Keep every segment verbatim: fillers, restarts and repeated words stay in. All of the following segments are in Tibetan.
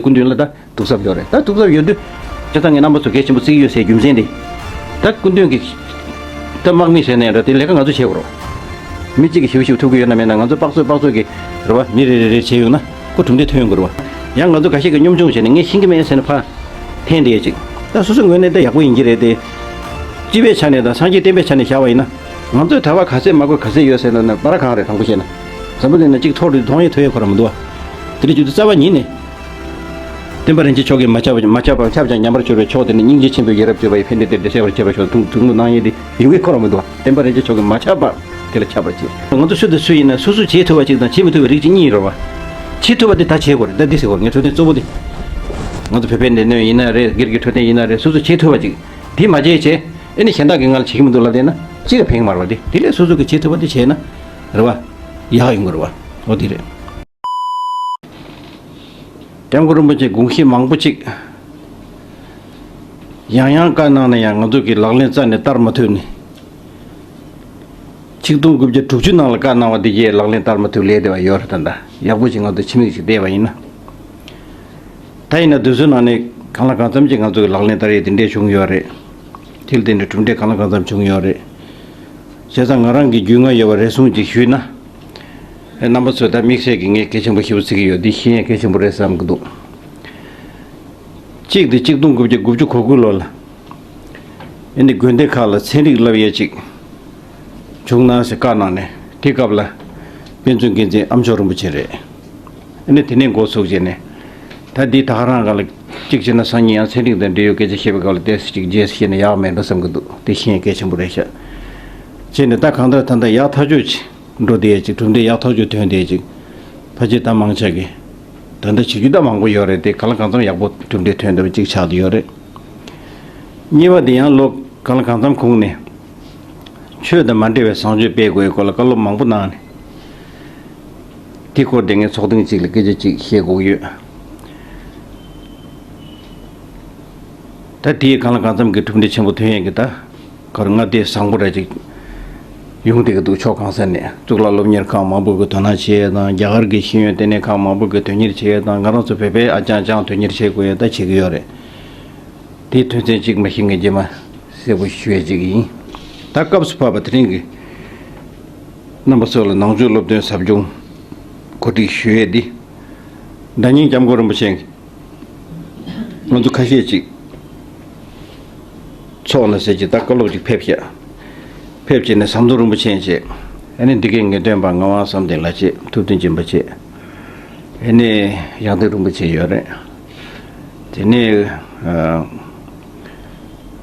སྐུ་མདུན་ལ་ད་ཐུགས་འཚབ་ཡོད་རེད། ད་ཐུགས་འཚབ་ཡོད་དུས་ཇི་ལྟར་ངས་རྣམ་པ་ཚོ་གལ་ཆེན་པོ་བརྩི་གི་ཡོད་ཟེར་རྒྱུ་མཚན་དེ། ད་སྐུ་མདུན་གྱིས་ད་དམག་མི་ཟེར་ནས་ར་དེ་ལས་ཀ་ང་ཚོ་བྱེད་དགོས་རེད། མི་གཅིག་གིས་ཞེ་པོ་ཞེ་པོ་ཐུབ་ཀྱི་ཡོད་ན་མེད་ན། ང་ཚོ་དཔག་ཚོད་དཔག་ཚོད་ཀྱིས་རེད་བ། མི་རེ་རེ་རེ་བྱས་ཡོང་ན་ཁོ་གྲུབ་འབྲས་ཐོན་ཡོང་གི་རེད་བ། ཡང་ང་ཚོ་འགའ་ཤས་ཀྱིས་གཉོམ་ཆུང་བྱས་ནས་ངས་ཤེས་ཀྱི་མེད་ཟེར་ནས་ཕར་འཐེན་བསྡད་ཅིག་ད་སོ་སོའི་ངོས་ནས་ད་ཡག་པོ་ཡིན་གྱི་རེད་དེ། སྤྱི་པའི་ཆ་ནས་དང་སངས་རྒྱས་བསྟན་པའི་ཆ་ནས་བཞག་པ་ཡིན་ན། ང་ཚོས་གྲྭ་པ་ག་ཚད་མ་དགོས་ག་ཚད་ཡོད་ཟེར་ན་ན་པ་ར་གང་རེད། དྲང་པོ་བཤད་ན་འཛམ་བུ་གླིང་ན་གཅིག་ཐོག་རེད། མཐོང་ཡས་ཐོས་ཡས་ཁོ་རང་མི་འདུག་བ། དེ་རིང་ཆུ་ཚོད་རྩ་བ་ཉིད་ནས་བསྟན་པ་རིན་ཆེན་མཆོག་གིས་མ་ཁྱབ་པ་མ་ཁྱབ་པ་ཁྱབ་ཀྱང་ཉམས་པར་གྱུར་པའི་ཕྱོགས་དེ་ནི། སྙིང་རྗེ་ཆེན་པོས་ཡིད་རབ་བསྐྱོད་པ་ཡི། ཕན་བདེ་དེར་འདི་གསལ་བར་བྱེད་པར་ཤོག་ཐུགས་ཐུགས་སྨོན་གནང་ཡས་དེ་ཡོང་གི་ཁོ་རང་མི་འདུག་བ། བསྟན་པ་རིན་ཆེན་མཆོག་གིས་མ་ཁྱབ་པ་དེ་ལ་ཁྱབ་པར་བྱེད། ང་ཚོ་སུ་དང་སུ་ཡིན་ན་སོ་སོས་བྱེད་ཐུབ་པ་གཅིག་དང་བྱེད་མི་ཐུབ་པའི་རིགས་གཅིག་གཉིས་ཡོད་རེད་བ། བྱེད་ཐུབ་པ་དེ་ད་བྱེད་དགོས་རེད། ད་འདི་ཟེར་དགོས་རེད། ངའི་འཕྲོད་བསྟེན་གཙོ་བོ་དེ། ང་ཚོ་བོད་པའི་སྡེ་སྣོད་ཡིན་ན་རེད། སྒེར་གྱི་འཕྲོད་བསྟེན་ཡིན་ན་རེད། སོ་སོས་བྱེད་ཐུབ་པ་གཅིག་དེ་མ་བྱས་བྱས་ཨེ་ནི་གཞན་དག་གིས་ང་ལ་བྱེད་ཀྱི་མི་འདུག་ལབ་བསྡད་ན་ཅི་ལ་ཕན་གྱི་མ་རེད་བ། དེ་དེ་ལས་སོ་སོ་གིས་བྱེད་ཐུབ་པ་དེ་བྱས་ན་རེད་བ། ཡག་ཡོང་གི་རེད་བ། འོ་དེ་རེད། སྐྱབས་མགོན་རིན་པོ་ཆེ་དགོངས་གཞི་མང་པོ་ཅིག་ཡང་ཡང་བཀའ་གནང་ན་ཡང་ང་ཚོ་གིས་ལག་ལེན་རྩ་ནས་བསྟར་མ་ཐུབ་ནས། ཆིག་སྟོང་དགུ་བརྒྱ་དྲུག་ཅུ་ནང་ལ་བཀའ་གནང་བ་འདི་གས་ལག་ལེན་བསྟར་མ་ཐུབ་ལས་བསྡད་པ་ཡོད་རེད། ད་ལྟ་ཡག་པོ་ཅིག་ང་ཚོ་ཕྱི་མིག་ཅིག་བལྟས་པ་ཡིན་ན། ད་ཡིན་ན་དུས་ཚོད་ནང་ནས་གང་ལ་གང་འཚམ་ཅིག་ང་ཚོ་གིས་ལག་ལེན་བསྟར་ཡས་དེ་འདྲས་བྱུང་ཡོད་རེད། དེ་ལ་དེ་འདྲའི་གྲུབ་འབྲས་གང་ལ་གང་འཚམ་བྱུང་ཡོད་རེད། བྱས་ཙང་ང་རང་གི་རྒྱུས་མངའ་ཡོད་པ་རེ་ཟུང་ཅིག་ཞུས་ན། ཨེ་རྣམ་པ་ཚོས་ད་དམིགས་བསལ་གྱིས་ངས་གལ་ཆེན་པོ་ཞེ་པོ་བརྩི་གི་ཡོད། འདི་ཤེས་ཡས་གལ་ཆེན་པོ་རེད་བསམ་གྱི་འདུག་གཅིག་དེ་ཆིག་སྟོང་དགུ་བརྒྱ་དགུ་བཅུ་གོ་དགུ་ལོ་ལ། ཨེ་ནི་དགོན་སྡེ་ཁག་ལ་ཚན་རིག་བསླབ་ཡས་ཅིག་བྱུང་ན་ཟེར་བཀའ་གནང་ནས། དེ་སྐབས་ལ་དཔེ་མཛོད་འགན་འཛིན་ཨ་མཆོག་རིན་པོ་ཆེ་རེད། ཨེ་ནི་དེ་ནས་འགོ་ཚུགས་བྱས་ནས། ད་འདི་ད་ག་རང་ག་ལ་གཅིག་བྱས་ན་སང་ཉིན་ཡང་ཚན་རིག་དང་འབྲེལ་ཡོད་སྐད་ཆ་བཤད་པའི་སྐབས་ལ་ཏོག་ཙམ་ཅིག་རྗེས་སུ་བཤད་ན་ཡག་མེད་འགྲོ་བསམ་གྱི་འདུག་དེ་ཤེས་ཡས་གལ་ཆེན་པོ་རེད་ཤག་བྱས་ནས་ད་གང་ལྟར་ད་ལྟ་ཡག་ཐག་ཆོད་ཅིག་འགྲོ་བསྡད་ཅིག་གྲུབ་འབྲས་ཡག་ཐག་ཆོད་ཐོན་བསྡད་ཅིག་ཕལ་ཆེར་ད་མང་ཆེ་གིས་ད་ལྟ་བྱེད་རྒྱུ་ད་མང་པོ་ཡོད་རེད་དེ། གང་ལ་གང་འཚམ་ཡག་པོ་གྲུབ་འབྲས་ཐོན་བསྡད་པ་ཅིག་ཆགས་བསྡད་ཡོད་རེད། གཉིས་པ་དེ་ཡང་ལོ་གང་ལ་གང་འཚམ་གོང་ནས་ཆོས་དང་མ་འབྲེལ་བའི་བཟང་སྤྱོད་སྤེལ་དགོས་སྐོར་ལ་བཀའ་སློབ་མང་པོ་གནང་ནས། དེ་སྐོར་དེ་ངས་ཚོགས་ཐེངས་གཅིག་ལ་སྐད་ཆ་གཅིག་བཤད་དགོས་ཀྱི་ཡོད། ད་དེའི་གང་ལ་གང་འཚམ་གྱི་གྲུབ་འབྲས་ཆེན་པོ་ཐོན་ཡས་ཀྱི་ད། གར་མངའ་སྡེ་བཟང་པོ་ར་ཅིག་ཡོང་བསྡད་ཀྱི་འདུག་ཕྱོགས་གང་ས་ནས་གཙུག་ལག་སློབ་གཉེར་ཁང་མང་པོ་གིས་དོ་སྣང་བྱེད་ཡས་དང་། རྒྱ་གར་གྱི་ཤེས་ཡོན་ལྟེ་གནས་ཁང་མང་པོ་གིས་དོན་གཉེར་བྱེད་ཡས་དང་། ང་རང་ཚོ་བོད་པའི་ཨ་ཅང་ཅང་དོན་གཉེར་བྱེད་དགོས་ཡས་ད་བྱེད་ཀྱི་ཡོད་རེད། དེའི་དོན་ཚན་གཅིག་མ་གཞི་ངས་རྗེས་མ་གསལ་པོ་ཞུ་ཡས་ཅིག་ཡིན། ད་སྐབས་སུ་བབས་པ་དེ་རིང་གི་རྣམ་པ་ཚོ་ལ་ནང་ཆོས་སློབ་སྟོན་ཟབ་སྦྱོང་གོ་སྒྲིག་ཞུ་ཡས་འདི། ཟླ་ཉིན་སྐྱབས་མགོན་རིན་པོ་ཆེ་ང་ཚོ་ཁ་ཤས་ཅིག་ཚོགས་ན་ཟེར་གྱི་ད་བཀའ་སློབ་ཅིག་ཕེབས་ཤག་ཕེབས་བྱས་ནས་ཟམ་གདོང་རིན་པོ་ཆེ་བྱས། ཨ་ནི་འདི་གའི་ངེས་སྟོན་པ་ངག་དབང་བསམ་གཏན་ལགས་བྱས། ཐུབ་བསྟན་སྦྱིན་པ་བྱས། ཨ་ནི་ཡང་སྟེང་རིན་པོ་ཆེ་ཡོད་རེད། དེ་ནས་ཨ་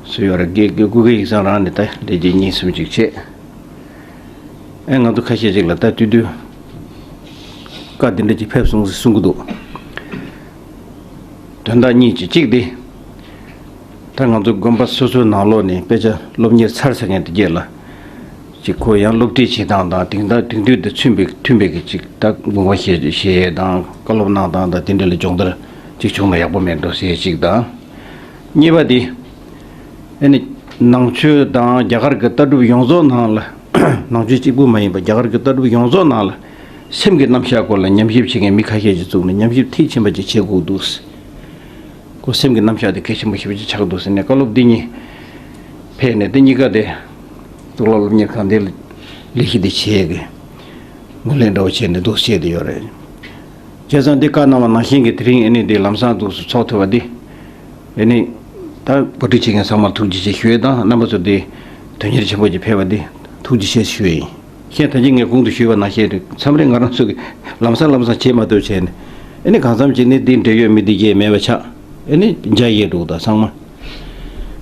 སུ་ཡོད་རེད། དགེ་དགེ་སྐུ་སྒེར་ཡིག་ཚང་རང་ནས་ད་ལས་བྱེད་གཉིས་གསུམ་ཅིག་བྱས། ཨེ་ང་ཚོ་ཁ་ཤས་ཅིག་ལ་ད་དུས་དུས་བཀའ་འདི་འདྲ་ཅིག་ཕེབས་སོང་ཟེར་གསུང་གི་འདུག་དོན་དག་གཉིས་ཅིག་གཅིག་དེ། ད་ང་ཚོ་དགོན་པ་སོ་སོའི་ནང་ལོགས་ནས་དཔེ་ཆ་སློབ་གཉེར་ཚར་ཚར་མཁན་དེ་གྱད་ལ་ཅིག་ཁོ་ཡང་སློབ་ཁྲིད་བྱེད་སྟངས་དང་དེང་དག་དེང་དུས་དང་མཐུན་པའི་མཐུན་པའི་གི་ཅིག་ད་དགོངས་པ་བཞེས་བཞེས་ཡས་དང་བཀའ་སློབ་གནང་སྟངས་དང་དེ་འདྲ་ལ་སྦྱོང་བརྡར་ཅིག་བྱུང་ན་ཡག་པོ་མེད་འགྲོ་ཟེར་ཡས་ཅིག་དང་། གཉིས་པ་དེ། ཨ་ནི་ནང་ཆོས་དང་རྒྱ་གར་གྱི་ལྟ་གྲུབ་ཡོངས་རྫོགས་ནང་ལ། ནང་ཆོས་གཅིག་པུ་མ་ཡིན་པ་རྒྱ་གར་གྱི་ལྟ་གྲུབ་ཡོངས་རྫོགས་ནང་ལ་སེམས་ཀྱི་རྣམ་གཞག་སྐོར་ལ་ཉམས་ཞིབ་བྱེད་མཁན་མི་ཁ་ཤས་ཅིག་བཙུགས་ནས་ཉམས་ཞིབ་མཐིལ་ཕྱིན་པ་ཅིག་བྱེད་དགོས་འདུག་ཁོ་སེམས་ཀྱི་རྣམ་གཞག་དེ་གལ་ཆེན་པོ་ཞེ་པོ་ཅིག་ཆགས་འདུག་ཟེར་ནས་བཀའ་སློབ་འདི་ཉིད་ཕེབས་ནས། དེ་གཉིས་ཀ་དེ་གཙུག་ལག་སློབ་གཉེར་ཁང་དེ་ལ་ལས་གཞི་དེ་བྱེད་ཀྱི་ངོས་ལེན་འདྲ་བོ་བྱས་ནས་འདུག་བྱས་བསྡད་ཡོད་རེད། བྱས་ཙང་འདི་བཀའ་གནང་བ་ནང་བཞིན་གྱི་དེ་རིང་ཨ་ནི་འདི་ལམ་སང་འདུག་སེ་ཚོགས་ཐུབ་པ་འདི། ཨ་ནི་ད་གོ་སྒྲིག་བྱེད་མཁན་ཚང་མར་ཐུགས་རྗེ་ཆེ་ཞུ་ཡས་དང་། རྣམ་པ་ཚོ་འདི་དོན་གཉེར་ཆེན་པོ་ཅིག་ཕེབས་པ་འདི་ཐུགས་རྗེ་ཆེ་ཞུ་ཡས་ཡིན། གཞན་ད་གིན་ངས་གོང་དུ་ཞུས་པ་ནང་བཞིན་རེད། མཚམས་རེ་ང་རང་ཚོ་གིས་ལམ་སང་ལམ་སང་བྱེད་མ་ཐུབ་བྱས་ནས། ཨ་ནི་གང་འཚམ་ཅིག་ནི་འདི་འབྲེལ་ཡོད་མི་འདི་གས་མེད་པ་ཆགས། ཨ་ནི་འཇའ་ཡལ་འགྲོ་ད་ཚང་མ།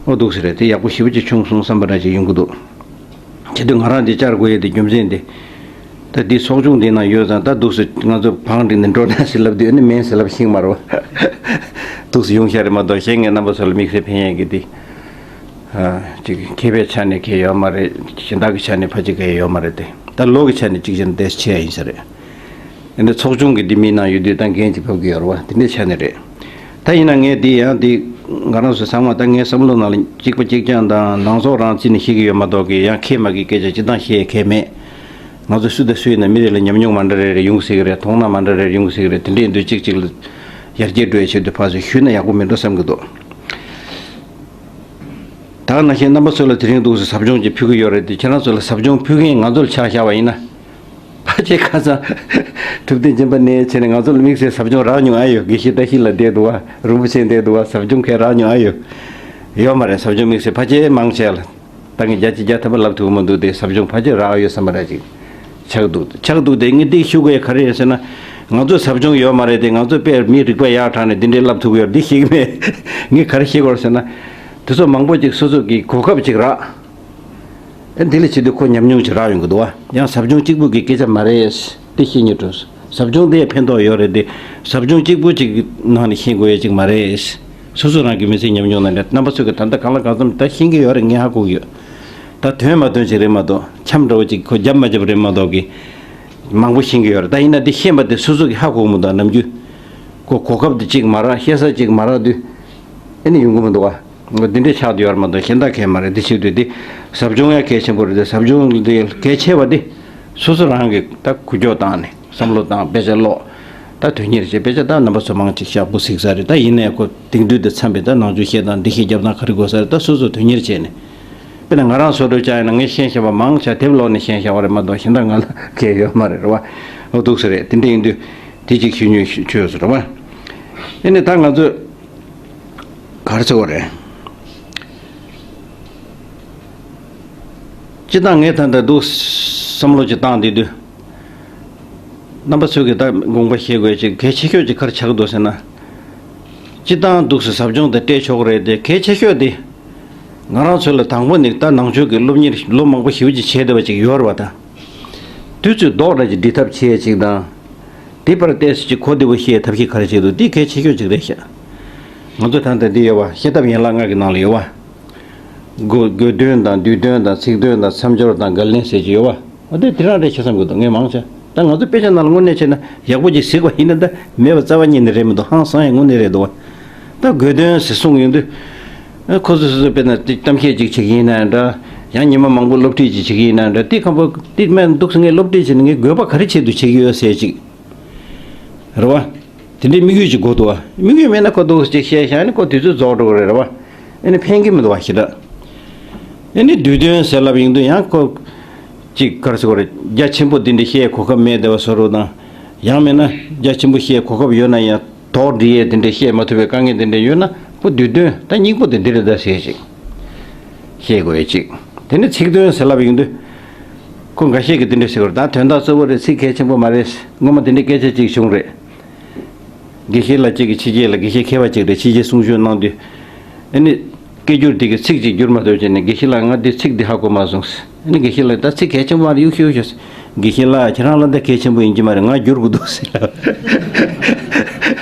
ཨོ་འདུག་སེ་རེད། དེ་ཡག་པོ་ཞེ་པོ་ཅིག་བྱུང་སོང་བསམ་པ་འདྲ་ཅིག་ཡོང་གི་འདུག་བྱེད་དུས་ང་རང་འདི་བཅར་དགོས་ཡས་དེ་རྒྱུ་མཚན་དེ། ད་འདི་ཚོགས་ཆུང་འདི་ནང་ཡོད་ཙང་ད་འདུག་སེ་ང་ཚོ་བང་བསྒྲིགས་ནས་འགྲོ་ན་ཟེར་ལབ་དུས་ཨ་ནི་མིན་ཟེར་ལབ་ཤེས་ཀྱི་མ་རེད་བ། འདུག་སེ་ཡོང་ཤག་རེད་མ་གཏོགས་གཞན་ངས་རྣམ་པ་ཚོ་ལ་དམིགས་བསལ་ཕན་ཡས་ཀྱི་འདི། ཨ་ཅིག་མཁས་པའི་ཆ་ནས་གལ་ཡོད་མ་རེད། གཞན་དག་གི་ཆ་ནས་ཕལ་ཆེར་གལ་ཡོད་མ་རེད་དེ། ད་ལོ་གི་ཆ་ནས་གཅིག་བྱས་ན་ཏོག་ཙམ་ཆེ་ཡ་ཡིན་ས་རེད། དེ་འདྲ་ཚོགས་ཆུང་གི་འདི་མིའི་ནང་ཡོད་དུས་ད་འགན་ཅིག་ཕོག་གི་ཡོད་རེད་བ། དེ་འདྲའི་ཆ་ནས་རེད། ད་ཡིན་ན་ངས་འདི་ཡང་འདི་ང་རང་ཚོ་ཚང་མ་ད་ངའི་བསམ་བློ་ནང་ལ་གཅིག་པ་གཅིག་རྐྱང་དང་ནང་ཚོགས་རང་རྩིས་ནས་བཤད་ཀྱི་ཡོད་མ་གཏོགས་ཀྱི་ཡང་ཁེ་མ་གི་སྐད་ཆ་སྤྱིར་བཏང་བཤད་ཡས་གལ་མེད། ང་ཚོ་སུ་དང་སུ་ཡིན་ན་མི་རེ་ལ་ཉམས་མྱོང་མ་འདྲ་རེ་རེ་ཡོང་གི་སྲིད་ཀྱི་རེད། མཐོང་སྣང་མ་འདྲ་རེ་རེ་ཡོང་གི་སྲིད་ཀྱི་རེད། དེ་འདྲ་ཡིན་དུས་གཅིག་གཅིག་ལ་ ཡར་རྒྱས་འགྲོ་བའི་ཆེད་དུ་ཕར་ཚུར་ཞུས་ན་ཡག་པོ་མིན་འགྲོ་བསམ་གྱི་འདུག་ད་ག་ནང་བཞིན་རྣམ་པ་ཚོ་ལ་དེ་རིང་འདུག་སེ་ཟབ་སྦྱོང་ཅིག་ཕུལ་གྱི་ཡོད་རེད་དེ། ཁྱེད་རང་ཚོ་ལ་ཟབ་སྦྱོང་ཕུལ་མཁན་ང་ཚོ་ལ་ཆ་བཞག་པ་ཡིན་ན། ཕལ་ཆེར་ཁ་སང་གྲུབ་བསྟན་སྦྱིན་པ་ནས་བྱས་ནས་ང་ཚོ་ལ་དམིགས་བསལ་ཟབ་སྦྱོང་རག་མྱོང་ཨ་ཡོད། དགེ་བཤེས་བཀྲ་ཤིས་ལགས་བསྡད་འདུག་བ། རིན་པོ་ཆེ་བསྡད་འདུག་བ། ཟབ་སྦྱོང་གང་རག་མྱོང་ཨ་ཡོད། ཡོད་མ་རེད། ཟབ་སྦྱོང་དམིགས་བསལ་ཕལ་ཆེར་མང་ཆེ་ལ། ད་ངས་བརྒྱ་ཆ་བརྒྱ་ཐམ་པ་ལབ་ཐུབ་ཀྱི་མི་འདུག་སྟེ། ཟབ་སྦྱོང་ཕལ་ཆེར་རག་ཡོད་བསམ་པ་ར་ཅིག་ཆགས་འདུག་ཆགས་འདུག་སྟེ། ངས་འདི་ཞུ་དགོས་ག་རེ་ཡིན་ཟེར་ན། ང་ཚོ་ཟབ་སྦྱོང་ཡོད་མ་རེད་དེ། ང་ཚོ་དཔེ་མི་རིག་པ་ཡག་དྲགས་ནས་འདི་འདྲའི་ལབ་ཐུབ་ཀྱི་ཡོད་རེད། འདི་ཤེས་ཀྱི་མེད། ངས་ག་རེ་ཤེས་དགོས་རེད་ཟེར་ན། དེ་ཚོ་མང་པོ་ཅིག་སོ་སོ་གི་གོ་སྐབས་ཅིག་རག་ཨེ་འདི་ལ་བྱེད་དུས་ཁོ་ཉམས་མྱོང་ཅིག་རག་ཡོང་གི་འདུག་བ། ཡང་ཟབ་སྦྱོང་གཅིག་པུ་གི་སྐད་ཆ་མ་རེད། དེ་ཤེས་སྙིང་འདོད། ཟབ་སྦྱོང་དེ་ཕན་ཐོགས་ཡོད་རེད་དེ། ཟབ་སྦྱོང་གཅིག་པུ་གཅིག་ནང་ནས་ཤེས་དགོས་ཡ་གཅིག་མ་རེད། སོ་སོ་རང་གི་མི་ཚེའི་ཉམས་མྱོང་ནང་ནས། རྣམ་པ་ཚོས་ཀྱི་ད་ལྟ་གང་ལ་གང་འཚམ་ད་ཤེས་ཀྱི་ཡོད་རེད། ངས་ཧ་གོ་གི་ཡོད། ད་དོན་མ་དོན་ཅིག་རེད་མ་གཏོགས། འཆམ་འདྲ་བོ་ཅིག་ཁོ་རྒྱབ་མ་རྒྱབ་རེད་མ་གཏོགས་གི། མང་པོ་ཤེས་ཀྱི་ཡོད་རེད། ད་ཡིན་ན་འདི་ཤེས་པ་དེ་སོ་སོ་གི་ཧ་གོ་གི་མི་འདུག་ནམ་རྒྱུན་ཁོ་གོ་སྐབས་དེ་གཅིག་མ་རག་ཤེས་ས་གཅིག་མ་རག་དུས། ཨེ་ནི་ཡོང་གི་མི་འདུག་བ། འདི་འདྲའི་ཆགས་བསྡད་ཡོད་རེད་མ་གཏོགས་གཞན་དག་གས་མ་རེད། འདི་བྱེད་དུས་འདི་ཟབ་སྦྱོང་ཡང་གལ་ཆེན་པོ་རེད་དེ། ཟབ་སྦྱོང་འདི་གལ་ཆེ་བ་འདི་སོ་སོ་རང་གིས་ད་འགུལ་སྐྱོད་བཏང་ནས་བསམ་བློ་བཏང་། དཔེ་ཆ་ཀློག་ད་དོན་གཉེར་བྱེད། དཔེ་ཆ་ད་རྣམ་པ་ཚོ་མང་ཅིག་ཤག་པོ་གཟིགས་ས་རེད། ད་ཡིན་ནའི་ཁོ་དེང་དུས་དང་འཚམས་པའི་ད་ནང་ཆོས་བཤད་སྟངས། འདི་ཤེས་རྒྱབ་སྟངས་ག་རེ་དགོས་ས་རེད། ད་སོ་སོ་དོན་གཉེར་བྱས་ནས། དཔེར་ན་ང་རང་སོ་སོ་ཅག་ཡིན་ན། ངས་ཤེས་བཞག་པ་མང་ཆེ་དེབ་ཀློག་ནས་ཤེས་བཞག་པ་རེད་མ་གཏོགས་གཞན་དག་ང་ལ་གལ་ཡོད་མ་རེད། རེད་བ། འོ་འདུག་སེ་རེད། དེ་འདྲ་ཡིན་དུས་དེ་གཅིག་ཞུ་སྙིང་བྲོ་སོང་། རེད་བ། ཨེ་ནི་ད་ང་ཚོས་ག་རེ་ཟེར་བ་རེད། སྤྱིར་བཏང་ངས་ད་ལྟ་འདུག་བསམ་བློ་ཅིག་བཏང་བསྡད་དུས། རྣམ་པ་ཚོས་ཀྱི་ད་དགོངས་པ་བཞེས་དགོས་ཅིག་གལ་ཆེ་ཤོས་ཅིག་ག་རེ་ཆགས་འདུག་ཟེར་ན། སྤྱིར་བཏང་འདུག་སེ་ཟབ་སྦྱོང་དེ་སྤྲད་ཆོག་གི་རེད་དེ། གལ་ཆེ་ཤོས་དེ་ང་རང་ཚོ་ལ་དང་པོ་ནས་ད་ནང་ཆོས་ཀྱི་སློབ་གཉེར་ལོ་མང་པོ་ཞེ་པོ་ཅིག་བྱས་བསྡད་པ་ཅིག་ཡོད་རེད་བ། ད་དུས་ཚོད་ལྡོག་འདྲ་ཅིག་སྒྲིལ་ཐབས་བྱེད་ཅིག་དང་། དེ་བར་ཏོག་ཙམ་ཅིག་གོ་བདེ་པོ་ཤེས་ཐབས་ཤེས་ག་རེ་བྱེད་འདུག་དེ་གལ་ཆེ་ཤོས་ཅིག་རེད་ཤག་ང་ཚོ་ད་ལྟ་འདི་ཡོད་བ། བཤད་ཐབས་ཡན་ལག་ལྔ་གི་ནང་ལ་ཡོད་བ། དགོས་དགོས་དོན་དང་། བསྡུས་དོན་དང་། ཚིག་དོན་དང་། མཚམས་སྦྱོར་དང་། འགལ་བསྣན་ཟེར་གྱི་ཡོད་བ། འོ་དེ་དེ་རང་རེད་ཤག་བསམ་གྱི་འདུག་ངས་མང་ཆེ། ད་ང་ཚོ་དཔེ་ཆ་ནང་ལ་དངོས་གནས་བྱས་ན་ཡག་པོ་ཅིག་གཟིགས་པ་ཡིན་ན། ད་མེད་པ་རྩ་བ་ཉིད་ནས་རེད་མི་འདུག་ཧང་སང་ཡང་དངོས་གནས་རེད་འདུག་བ། ད་དགོས་དོན་ཟེར་གསུངས་ཡོང་དུས། ཨ། ཁོ་ཚོ་སོ་སོ་དཔེར་ན་དེ་གཏམ་བཤད་ཅིག་བྱེད་ཀྱི་ཡིན་ན་འདྲ། ཡང་ཉི་མ་མང་པོ་སློབ་ཁྲིད་ཅིག་བྱེད་ཀྱི་ཡིན་ན་འདྲ། དེ་ཁམ་པོ་དེ་སྨན་འདུག་སེ་ངས་སློབ་ཁྲིད་བྱས་ནས་ངས་དགོས་པ་ག་རེ་ཆེད་དུ་བྱེད་ཀྱི་ཡོད་ཟེར་ཅིག་རེད་བ། དེ་འདྲའི་དམིགས་ཡུལ་ཅིག་དགོས་འདུག་བ། དམིགས་ཡུལ་མེད་ན་ཁོ་འདུག་སེ་ཅིག་བཤད་བཞག་ནས་ཁོ་དུས་ཚོད་རྫོགས་འགྲོ་གི་རེད། རེད་བ། ཨ་ནི་ཕན་གྱི་མི་འདུག་བ། ཞེ་དྲག་ཨ་ནི་བསྡུས་དོན་ཟེར་ལབ་ཡོང་དུས་ཡང་ཁོ་ཅིག་ག་རེ་ཟེར་དགོས་རེད། རྒྱ་ཆེན་པོ་དེ་འདྲ་བཤད་གོ་སྐབས་མེད་བསྡད་པ་བཟོ་འདྲ་དང་། ཡང་མིན་ན་རྒྱ་ཆེན་པོ་བཤད་གོ་སྐབས་ཡོད་ན་ཡང་དོགས་འདྲི་ཡས་དེ་འདྲ་བཤད་མ་ཐུབ་པའི་དཀའ་ངལ་དེ་འདྲ་ཡོད་ན། ཁོ་བསྡུས་དོན་ད་སྙིང་པོ་དེ་འདི་རེད་ད་ཟེར་ཅིག་བཤད་དགོས་ཡས་ཅིག་དེ་ནས་ཚིག་དོན་ཟེར་ལབ་ཡོང་དུས། ཁོ་འགའ་ཤས་ཀྱིས་དེ་འདྲ་ཟེར་གི་རེད། ད་དོན་དག་གཙོ་བོ་རེད། ཚིག་གལ་ཆེན་པོ་མ་རེད། སྔོན་མ་དེ་འདྲའི་སྐད་ཆ་ཅིག་བྱུང་རེད། དགེ་བཤེས་ལགས་གཅིག་གིས་ཕྱི་རྒྱལ་ལ། དགེ་བཤེས་མཁས་པ་ཅིག་རེད། ཕྱི་རྒྱལ་གསུང་བཤད་གནང་དུས། ཨ་ནི་སྐད་སྒྱུར་དེ་གི་ཚིག་ཅིག་བསྒྱུར་མ་ཐུབ་བྱས་ནས། དགེ་བཤེས་ལགས་ང་འདི་ཚིག་འདི་ཧ་གོ་མ་སོང་ཟེར། ཨ་ནི་དགེ་བཤེས་ལགས་ད་ཚིག་གལ་ཆེན་པོ་མ་རེད། གཡུག་ཤོག་གཡུག་ཤོག་ཟེར། དགེ་བཤེས་ལགས་ཁྱེད་རང་ལ་ད་གལ་ཆེན་པོ་ཡིན་གྱི་མ་རེད། ང་བསྒྱུར་དགོས་འདུག་ཟེར་ལབ།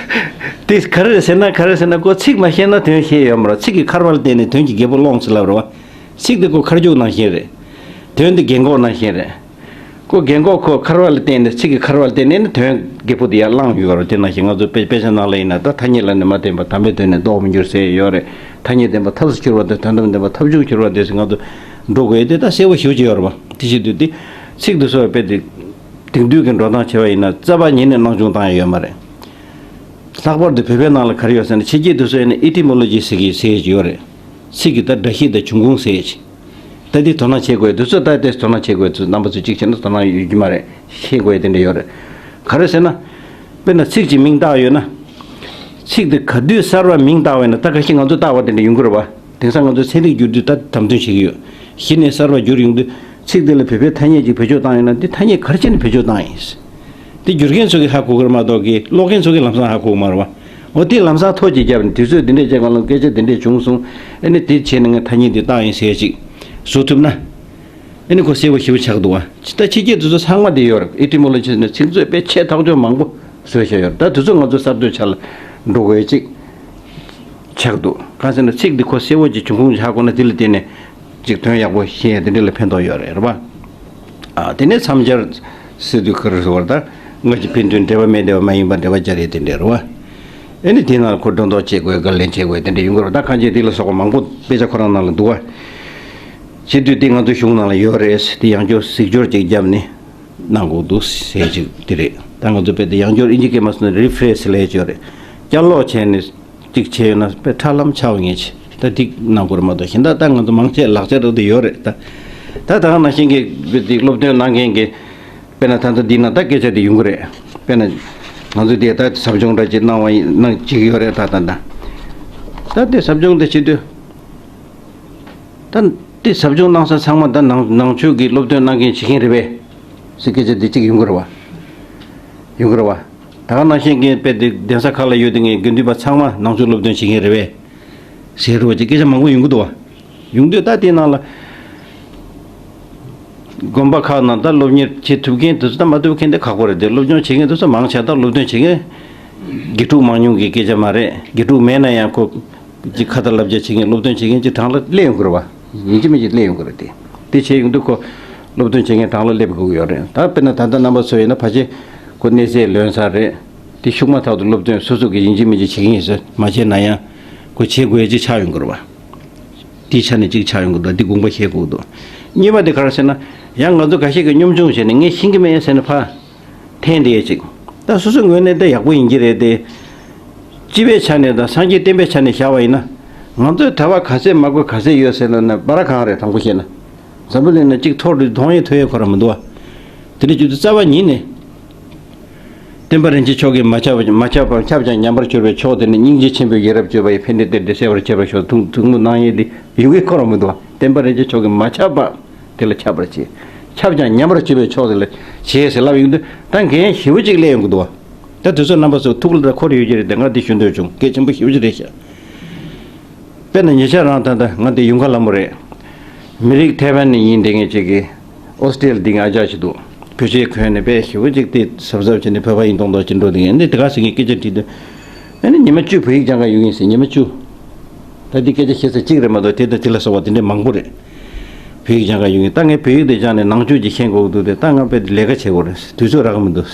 དེ་ག་རེ་རེད་ཟེར་ན། ག་རེ་ཟེར་ན་ཁོ་ཚིག་མ་ཤེས་ན་དོན་ཤེས་ཡོད་མ་རེད། ཚིག་གི་འཁར་བ་ལ་བརྟེན་ནས་དོན་གྱི་རྒྱལ་པོ་སློང་ཟེར་ལབ་རེད་བ། ཚིག་དེ་ཁོ་ཁ་རྒྱུག་ནང་བཞིན་རེད། དོན་དེ་རྒན་གོག་ནང་བཞིན་རེད། ཁོ་རྒན་གོག་ཁོ་འཁར་བ་ལ་བརྟེན་ནས། ཚིག་གི་འཁར་བ་ལ་བརྟེན་ནས་ནི་དོན་རྒད་པོ་དེ་ཡར་བསླངས་ཡོད་རེད། དེ་ནང་བཞིན་ང་ཚོ་དཔེ་དཔེ་ཆ་ནང་ལ་ཡིན་ན། ད་ཐ་སྙད་ལ་ནི་མ་བརྟེན་པ་དམ་པའི་དོན་ནི་ལྡོག་མི་འགྱུར་ཟེར་ཡོད་རེད། ཐ་སྙད་བརྟེན་པ་ཐབས་སུ་འགྱུར་བ་དང་། དོན་དམ་བརྟེན་པ་ཐབས་མཆོག་འགྱུར་བ་དེ་ཟེར། ང་ཚོ་འགྲོ་དགོས་དེ་ད་གསལ་པོ་ཞེ་པོ་ཅིག་ཡོད་རེད་བ། དེ་བྱེད་དུས་དེ་ཚིག་འདི་ཚོ་དཔེ་དེ་དེང་དུས་ཀྱི་འགྲོ་སྟངས་བྱས་པ་ཡིན་ན་རྩ་བ་ཉིད་ནས་སྣང་ཆུང་བཏང་ཡ་ཡོད་མ་རེད། ལྷག་པར་དུ་བོད་པའི་ནང་ལ་ག་རེ་ཡོད་ཟེར་ན། ཕྱི་རྒྱལ་དེ་ཚོ་ཡིན་ན་ཨི་ཊི་མོ་ལོ་ཇི་ཟེར་གྱི་ཟེར་གྱི་ཡོད་རེད། ཚིག་གི་ད་སྒྲ་གཞི་དང་འབྱུང་ཁུངས་ཟེར་གྱི། ད་འདི་དོ་སྣང་བྱེད་དགོས། དེ་ཚོ་ད་དེ་དོ་སྣང་བྱེད་དགོས། ཚོ་རྣམ་པ་ཚོ་གཅིག་བྱས་ན་དོ་སྣང་ཡོད་ཀྱི་མ་རེད། ཤེས་དགོས་དེ་འདྲ་ཡོད་རེད། ག་རེ་ཟེར་ན། དཔེར་ན་ཚིག་གཅིག་མིང་བཏགས་ཡོད་ན། ཚིག་དེ་ག་དུས་གསར་བ་མིང་བཏགས་པ་ཡིན་ན། ད་ག་ཤི་ང་ཚོ་བཏགས་པ་དེ་འདྲ་ཡོང་གི་རེད་བ། དེང་སང་ང་ཚོ་ཚན་རིག་བསྒྱུར་དུས་ད་དམ་དོན་བྱེད་ཀྱི་ཡོད། གཞི་ནས་གསར་བ་བསྒྱུར་ཡོང་དུས། ཚིག་དེ་ལ་བོད་པའི་ཐ་སྙད་ཅིག་བེད་སྤྱོད་བཏང་ཡོད་ན། འདི་ཐ་སྙད་ག་རེ་བྱས་ནས་བེད་སྤྱོད་བཏང་ཡིན། དེ་བསྒྱུར་མཁན་ཚོ་གིས་ཧ་གོ་གི་རེད་མ་གཏོགས་ཀྱི། ཀློག་མཁན་ཚོ་གིས་ལམ་སང་ཧ་གོ་གི་མ་རེད་བ། འོ་དེ་ལམ་སང་ཐོ་ཅིག་བརྒྱབ་ནས། དུས་ཚོད་འདི་འདྲས་ཅིག་སྒང་ལ་སྐད་ཆ་འདི་འདྲས་བྱུང་སོང་། ཨ་ནི་དེ་བྱས་ནས་ངས་ཐ་སྙད་འདི་བཏགས་ཡིན་ཟེར་ཅིག་བཟོ་ཐུབ་ན། ཨ་ནི་ཁོ་གསལ་པོ་ཞེ་པོ་ཆགས་འདུག་བ། ད་ཕྱི་རྒྱལ་དེ་ཚོ་ཚང་མ་དེ་ཡོད་རེད། ཨི་ཊི་མོ་ལོ་ཇི་ཟེར་ནས་ཚིག་མཛོད་དཔེ་ཆེ་ཐག་ཆོད་མང་པོ་བཟོས་བཞག་ཡོད་རེད། ད་དེ་ཚོ་ང་ཚོ་གསར་གཏོད་བྱ་ལ་འགྲོ་དགོས་ཅིག་ཆགས་འདུག་གང་ཟེར་ན་ཚིག་འདི་ཁོ་གསལ་པོ་ཅིག་འབྱུང་ཁུངས་ཅིག་ཧ་གོ་ན། དེ་ལ་བརྟེན་ནས་ཅིག་དོན་ཡག་པོ་ཤེས་ཡ་དེ་འདྲ་ལ་ཕན་ཐོགས་ཡོད་རེད། རེད་པ། ཨ། དེ་ནས་མཚམས་སྦྱར་ཟེར་དུས་ག་རེ་ཟེར་བ་རེད། ད་སྔ་ཕྱི་ཕན་ཚུན་འབྲེལ་བ་མེད་བསྡད་པ་མ་ཡིན་པ་འབྲེལ་བ་སྦྱར་ཡས་དེ་འདྲ་རེད་པ། ཨ་ནི་དེའི་ནང་ལ་ཁོ་སྒྲོ་འདོགས་བཅད་དགོས། འགལ་ལན་བཅད་དགོས། དེ་འདྲ་ཡོང་གི་རེད་པ། ད་གང་ཅི་དེ་ལ་སོགས་པ་མང་པོ་དཔེ་ཆ་ཁོ་རང་ནང་ལ་འདུག་པ། བྱེད་དུས་དེ་ང་ཚོ་གཞུང་ནང་ལ་ཡོད་རེད། དེ་ཡང་བསྐྱར་གཟིགས་སྐྱོར་ཅིག་བརྒྱབ་ནས་གནང་དགོས་འདུག་ཟེར་ཅིག་དེ་རེད། ད་ང་ཚོ་དཔེ་དེ་ཡང་བསྐྱར་ཨིན་ཇི་སྐད་མ་སོང་ན་རི་ཕི་རེས་ལབ་ཡས་ཅིག་ཡོད་རེད། བསྐྱར་ལོག་བྱས་ནས་གཅིག་བྱས་ཡོད་ན་དཔེ་ཁྲ་ལམ་ཆགས་ངེས་ཆེ། ད་ཐིག་གནང་དགོས་རེད་མ་གཏོགས་གཞན་དག་ད་ང་ཚོ་མང་ཆེ་ལག་ཆ་རོགས་དེ་ཡོད་རེད་ད། ད་ད་ག་ནང་བཞིན་གྱི་དེ་སློབ་སྟོན་གནང་མཁན་གྱི་དཔེར་ན་ད་ལྟ་འདི་ན་ད་སྐད་ཆ་དེ་ཡོང་གི་རེད། དཔེར་ན་ང་ཚོ་དེ་ད་ཟབ་སྦྱོང་འདྲ་ཅིག་གནང་བ་ཡིན་གནང་བྱེད་ཀྱི་ཡོད་རེད་ད་ད་ད། ད་དེ་ཟབ་སྦྱོང་དེ་བྱེད་དུས་ད་དེ་ཟབ་སྦྱོང་གནང་ས་ཚང་མ་ད་ནང་ནང་ཆོས་ཀྱི་སློབ་སྟོན་གནང་མཁན་བྱེད་མཁན་རེད་པས་ཟེར་སྐད་ཆ་དེ་གཅིག་ཡོང་གི་རེད་བ། ཡོང་གི་རེད་བ། ད་ག་ནང་བཞིན་གྱི་དཔེ་དེ་གདན་ས་ཁག་ལ་ཡོད་དེ་ངས་དགེ་འདུན་པ་ཚང་མ་ནང་ཆོས་སློབ་སྟོན་བྱེད་མཁན་རེད་པས་ཟེར་རོ་ཅིག་སྐད་ཆ་མང་པོ་ཡོང་གི་འདུག་བ། ཡོང་དུས་ད་དེའི་ནང་ལ་དགོན་པ་ཁག་ནང་ད་སློབ་གཉེར་བྱེད་ཐུབ་མཁན་དེ་ཚོ་ད་མ་ཐུབ་མཁན་དེ་ཁག་པོ་རེད་དེ། སློབ་སྦྱོང་བྱེད་མཁན་དེ་ཚོ་མང་ཆེ་ད་སློབ་སྟོན་བྱེད་མཁན་དགེ་ཕྲུག་མང་ཉུང་གི་སྐད་ཆ་མ་རེད། དགེ་ཕྲུག་མེད་ན་ཡང་ཁོ་ཅིག་ཁ་ཏ་བསླབ་བྱ་བྱེད་མཁན་སློབ་སྟོན་བྱེད་མཁན་ཅིག་གྲངས་ལ་སླེབས་ཡོང་གི་རེད་བ། ཡིན་གཅིག་མིན་གཅིག་སླེབས་ཡོང་གི་རེད་དེ། དེ་བྱས་ཡོང་དུས་ཁོ་སློབ་སྟོན་བྱེད་མཁན་གྲངས་ལ་སླེབས་དགོས་ཀྱི་ཡོད་རེད། ད་དཔེར་ན་ད་ལྟ་རྣམ་པ་ཚོ་ཡིན་ན་ཕལ་ཆེར་ཁོ་གནས་ཚད་ལོན་ཚར་རེད། དེ་ཤུགས་མ་ཐག་ཏུ་སློབ་སྟོན་སོ་སོ་གི་ཡིན་གཅིག་མིན་གཅིག་བྱེད་ཀྱི་ཡིན་ཟེར་མ་བྱས་ན་ཡང་ཁོ་བྱེད་དགོས་ཡ་ཅིག་ཆགས་ཡོང་གི་རེད་བ། དེའི་ཆ་ནས་གཅིག་ཆགས་ཡོང་གི་འདུག་འདི་དགོངས་པ་བཞེས་དགོས་འདུག་གཉིས་པ་དེ་ག་རེ་ཟེར་ན། ཡང་ང་ཚོ་འགའ་ཤས་ཀྱིས་སྙོམ་ཆུང་བྱས་ནས་ངས་ཤེས་ཀྱི་མེད་ཟེར་ནས་ཕར་འཐེན་བསྡད་ཅིག་ད་སོ་སོའི་ངོས་ནས་ད་ཡག་པོ་ཡིན་གྱི་རེད་དེ། སྤྱི་པའི་ཆ་ནས་དང་སངས་རྒྱས་བསྟན་པའི་ཆ་ནས་བཞག་པ་ཡིན་ན། ང་ཚོའི་གྲྭ་པ་ག་ཚད་མང་པོ་ག་ཚད་ཡོད་ཟེར་ན་ན་སྦ་ར་གང་རེད། དྲང་པོ་བཤད་ན། འཛམ་བུ་གླིང་ན་གཅིག་ཐོག་ཏུ་མཐོང་ཡས་ཐོས་ཡས་ཁོ་རང་མི་འདུག་བ། དེ་འདྲ་བྱེད་དུས་རྩ་བ་ཉིད་ནས། བསྟན་པ་རིན་ཆེན་མཆོག་གིས་མ་ཁྱབ་མ་ཁྱབ་པ་ཁྱབ་ཀྱང་ཉམས་པར་གྱུར་པའི་མཆོག་དེ་ནི། སྙིང་རྗེ་ཆེན་པོས་ཡ་རབས་སྤྱོད་པ་ཡི། ཕན་བདེ་སྟེར་ཏེ་གསལ་བར་བྱེད་པར་ཤོག་ཐུགས་ཐུགས་སྨོན་གནང་ཡས་དེ་ཡོང་གི་ཁོ་རང་མི་འདུག་བ། བསྟན་པ་རིན་ཆེན་མཆོག་གིས་མ་ཁྱབ་པ་དེ་ལ་ཁྱབ་པར་བྱེད། ཁྱབ་ཀྱང་ཉམས་པར་གྱུར་པའི་མཆོག་དེ་ལ་བྱེད་ཟེར་ལབ་ཡོང་དུས་ད་འགན་ཞེ་པོ་ཅིག་སླེབས་ཡོང་གི་འདུག་བ། ད་དུས་ཚོད་རྣམ་པ་ཚོ་ཐུགས་ལ་འཁོར་ཡོད་ཀྱི་རེད་དེ། ང་འདི་ཞུ་འདོད་བྱུང་། གལ་ཆེན་པོ་ཞེ་པོ་ཅིག་རེད་ཤག་དཔེར་ན་ཉེ་ཆར་རང་ད་ལྟ་ང་འདི་ཡུལ་ཁ་ལ་མོ་རེད། མི་རིགས་ཐའེ་ཝན་ནས་ཡིན་བསྡད་མཁན་ཅིག་གིས་ཨོ་སི་ཀྲི་ལི་ཡ་འདི་ང་ཨ་ཅག་ཅིག་འདུག་བོད་ཆས་གོན་ནས་དཔེ་ཞེ་པོ་ཅིག་དེ་གཟབ་གཟབ་བྱས་ནས་བོད་པ་ཡིན་མདོག་མདོག་ཅིག་འགྲོ་བསྡད་མཁན་འདི་དེ་ག་ཟེར་མཁན་སྐད་ཆ་དྲིས་དུས། ཨ་ནི་ཉི་མ་བཅུ་བོད་ཡིག་སྦྱང་ག་ཡོང་གི་ཡིན་ཟེར། ཉི་མ་བཅུ། ད་འདི་སྐད་ཆ་བཤད་ས་གཅིག་རེད་མ་གཏོགས་དེ་དང་དེ་ལ་སོགས་པ་དེ་འདྲས་མང་པོ་རེད། བོད་ཡིག་སྦྱང་ག་ཡོང་གི་ཡིན། ད་ངས་བོད་ཡིག་དེ་སྦྱངས་ནས་ནང་ཆོས་ཅིག་ཤེས་དགོས་འདུག་དེ། ད་ང་དཔེ་ལས་ཀ་བྱེད་དགོས་རེད། དུས་ཚོད་རག་གི་མི་འདུག་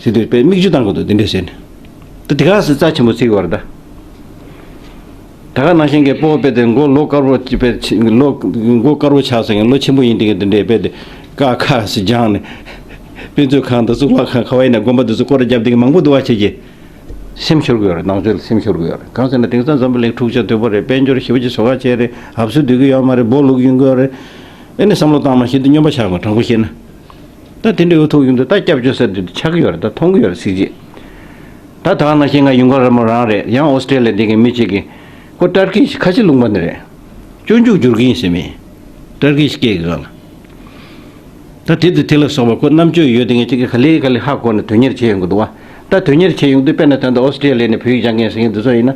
ཟེར་དུས་དཔེ་མིག་ཆུ་བཏང་གི་འདུག་དེ་འདྲས་ཟེར་ནས། ད་དེ་ག་ཟེར་རྩ་ཆེན་པོ་བརྩི་གི་ཡོད་རེད་ད། ད་ག་ནང་བཞིན་གྱི་སྤོ་བོ་དཔེ་དེ་མགོ་ལོ་དཀར་པོ་ཅིག་དཔེ་ཆེ་ལོ་མགོ་དཀར་པོ་ཆགས་ཟེར་མཁན་ལོ་ཆེན་པོ་ཡིན་དེ་གི་དེ་འདྲས་དཔེ་དེ་ཀ་ཁ་ཟེར་སྦྱངས་ནས་དཔེ་མཛོད་ཁང་དང་གཙུག་ལག་ཁང་ག་བ་ཡིན་ན་དགོན་པ་དེ་ཚོ་སྐོར་ར་བརྒྱབ་དེ་གི་མང་པོ་འདུག་བ། བྱས་ཀྱི་སེམས་ཤོར་གི་ཡོད་རེད། ནང་ཆོས་ལ་སེམས་ཤོར་གི་ཡོད་རེད། གང་ཟེར་ན་དེང་སང་འཛམ་བུ་གླིང་འཁྲུག་ཆ་དོད་པོ་རེད། དཔལ་འབྱོར་ཞེ་པོ་ཅིག་བཟོ་ཁ་བྱས་རེད། ཨབ་སུ་སྡོད་གི་ཡོད་མ་རེད། སྦོ་ལུག་ཡོང་གི་ཡོད་རེད། ཨེ་ནི་བསམ་བློ་བཏང་མ་ཤེས་དུས་སྨྱོན་པ་ཆགས་དགོས། དྲང་པོ་བཤད་ན། ད་དེ་འདྲའི་འུ་ཐུག་ཡོང་དུས་ད་སྐྱབས་བཅོལ་ས་དེ་ཆགས་ཀྱི་ཡོད་རེད། ད་མཐོང་གི་ཡོད་རེད་གཟི་བརྗིད། ད་ད་ག་ནང་བཞིན་ང་ཡུང་དཀར་ར་མོ་རང་རེད། ཡང་ཨོ་སི་ཀྲི་ལི་ཡ་འདི་གི་མི་གཅིག་གིས་ཁོ་ཏར་ཀི་ཁ་ཆེ་ལུང་པ་འདི་རེད། སྤྱོད་འཇུག་བསྒྱུར་གི་ཡིན་ཟེར་མི། ཏར་ཀི་སྐད་ཀྱི་སྒང་ལ། ད་དེ་དང་དེ་ལ་སོགས་པ་ཁོ་རྣམ་དཔྱོད་ཡོད་དེ་ངས་ཅིག་གི་ག་ལེ་ག་ལེ་ཧ་གོ་ནས་དོན་གཉེར་བྱེད་ཡོང་གི་འདུག་བ། ད་དོན་གཉེར་བྱེད་ཡོང་དུས་དཔེར་ན་ད་ལྟ་ཨོ་སི་ཀྲི་ལི་ཡ་ནས་བོད་ཡིག་སྦྱང་མཁན་ཟེར་མཁན་འདི་ཚོ་ཡིན་ན།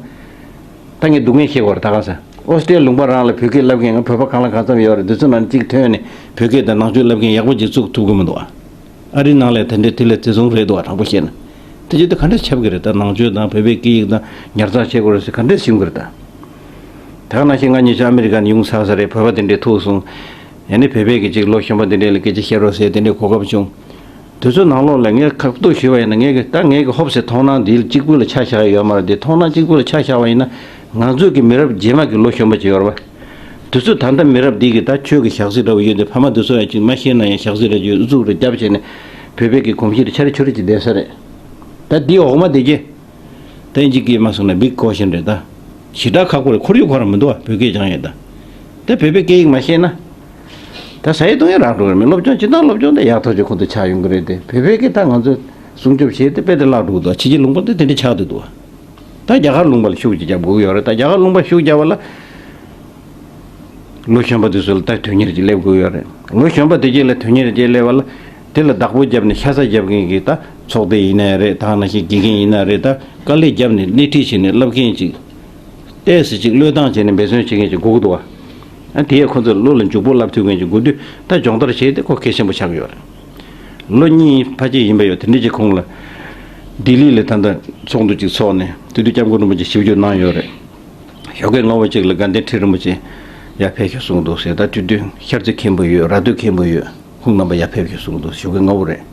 ད་ངས་སྡུག་བསྔལ་ཤེས་དགོས་རེད་ད་ག་ས། ཨོ་སི་ཀྲི་ལི་ཡ་ལུང་པ་རང་ལ་བོད་སྐད་བསླབ་མཁན་ང་བོད་པ་གང་ལ་གང་འཚམ་ཡོད་རེད། འདི་ཚོ་ནང་གཅིག་ཐོན་ནས་བོད་སྐད་དང་ནང་ཆོས་བསླབ་མཁན་ཡག་པོ་ཅིག་བཙུགས་ཐུབ་ཀྱི་མི་འདུག་བ། ཨ་རིའི་ནང་ལ་དེ་འདྲའི་དེ་ལས་བརྩི་སྲུང་རེད་འདུག་བ། དྲང་པོ་བཤད་ན། དེ་བྱེད་དུས་ག་འདྲས་ཁྱབ་ཀྱི་རེད། ད་ནང་ཆོས་དང་བོད་པའི་སྐད་ཡིག་དང་ཉར་ཚགས་བྱེད་དགོས་རེད་ཟེར་ག་འདྲས་ཟིན་དགོས་རེད་ད། ད་ག་ནང་བཞིན་ང་ཉེ་ཆར་ཨ་མི་རི་ཀ་ནས་ཡོང་ཚར་ས་རེད། བོད་པ་དེ་འདྲས་ཐུག་སོང་། ཡང་ནི་བོད་པའི་གི་ཅིག་ལོ་གཞོན་པ་དེ་འདྲས་ལ་སྐད་ཆ་བཤད་རོགས་ཟེར་དེ་འདྲས་གོ་སྐབས་བྱུང་། དུས་ཚོད་ནང་ལོགས་ལ་ངས་ཁ་ཐུག་ཞུས་པ་ཡིན་ན་ངས་གི་ད་ངས་གི་ཧོབ་སེ་མཐོང་སྣང་འདི་གཅིག་པུ་ལ་ཆ་བཞག་ཡོད་མ་རེད་དེ། མཐོང་སྣང་གཅིག་པུ་ལ་ཆ་བཞག་པ་ཡིན་ན་ང་ཚོའི་གི་མི་རབས་རྗེས་མ་གི་ལོ་གཞོན་པ་ཅིག་ཡོད་རེད་པ། དུས་ཚོད་ད་ལྟ་མི་རབས་འདི་གི་ད་ཆོས་ཀྱི་ཞག་རྩི་འདྲ་བོ་ཡོད་དེ་ཕ་མ་འདི་ཚོ་ཡང་ཅིག་མ་ཤེས་ན་ཡང་ཞག་རྩི་འདྲ་ཅིག་ཨུ་ཚུགས་རེ་བརྒྱབ་བྱས་ནས་བོད་པའི་གི་གོམས་གཤིས་རེ་ཆ་རེ་ཆུ་རེ་ཅིག་བསྡད་ས་རེད། ད་འདི་འོག་མ་དེ་གི། ད་ཨིན་ཇི་སྐད་མ་སོང་ན་big caution རེད་ད། ཞེ་དྲག་ཁག་པོ་རེད། ཁོར་ཡུག་ཁོ་རང་མི་འདུག་བ། བོད་སྐད་སྦྱང་ཡས་ད། ད་བོད་པའི་སྐད་ཡིག་མ་ཤེས་ན། ད་ཟ་ཡས་བཏུང་ཡས་རག་འགྲོ་གི་རེད། མི་སློབ་སྦྱོང་སྤྱིར་བཏང་སློབ་སྦྱོང་དེ་ཡག་ཐག་ཆོད་ཁོང་ཚོ་ཆགས་ཡོང་གི་རེད་དེ། བོད་པའི་སྐད་ད་ང་ཚོས་སྲུང་སྐྱོབ་བྱས་ཏེ་དཔེ་དེ་བརླག་འགྲོ་གི་འདུག་ཕྱི་རྒྱལ་ལུང་པ་དེ་དེ་འདྲ་ཆགས་བསྡད་འདུག་བ། ད་རྒྱ་གར་ལུང་པ་ལ་ཤུགས་ཅིག་རྒྱབ་དགོས་ཀྱི་ཡོད་རེད། ད་རྒྱ་གར་ལུང་པ་ཤུགས་རྒྱབ་པ་ལ། ལོ་གཞོན་པ་དེ་ཚོ་ལ་ད་དོན་གཉེར་ཅིག་སླེབས་དགོས་ཡོད་རེད། ལོ་གཞོན་པ་དེ་གྱད་ལ་དོན་གཉེར་ཅིག་སླེབས་པ་ལ། དེ་ལ་བདག་པོ་བརྒྱབ་ནས་ཤ་ཚ་རྒྱབ་མཁན་གྱི་ད་ཚོགས་སྡེ་ཡིན་ན་ཡང་རེད། ད་ག་ནང་བཞིན་དགེ་རྒན་ཡིན་ན་རེད། ད་དཀའ་ལས་བརྒྱབ་ནས་སྣེ་ཁྲིད་བྱས་ནས་བསླབ་མཁན་ཅིག་ཏོག་ཙམ་ཅིག་བློས་བཏང་བྱས་ནས་འབད་བརྩོན་བྱེད་མཁན་ཅིག་དགོས་ཀྱི་འདུག་བ། ཨ་དེ་ཡས་ཁོ་ཚོ་བློ་ལ་འཇུག་པོ་བསླབ་ཐུབ་མཁན་ཅིག་དགོས་དུས་ད་སྦྱོང་བརྡར་བྱས་ཏེ་ཁོ་གལ་ཆེན་པོ་ཆགས་ཀྱི་ཡོད་རེད། ལོ་གཉིས་ཕལ་ཆེར་ཡིན་པ་ཡོད། དེ་འདྲ་ཅིག་གོང་ལ་ལྡི་ལི་ལ་ད་ལྟ་ཚོགས་འདུ་ཅིག་ཚོགས་ནས་དེ་དུས་སྐྱབས་མགོན་རིན་པོ་ཆེ་ཞིབ་འཇུག་གནང་ཡོད་རེད། ཞོགས་ཀས་སྔ་པོ་ཅིག་ལ་དགའ་ལྡན་ཁྲི་རིན་པོ་ཆེ་ཡར་ཕེབས་ཤོག་གསུངས་འདུག་ཟེར། ད་དུས་དུས་ཤར་རྩེ་མཁན་པོ་ཡོད། ར་སྟོད་མཁན་པོ་ཡོད། ཁོང་རྣམ་པ་ཡར་ཕེབས་ཤོག་གསུངས་འདུག་ཞོགས་ཀས་སྔ་པོ་རེད།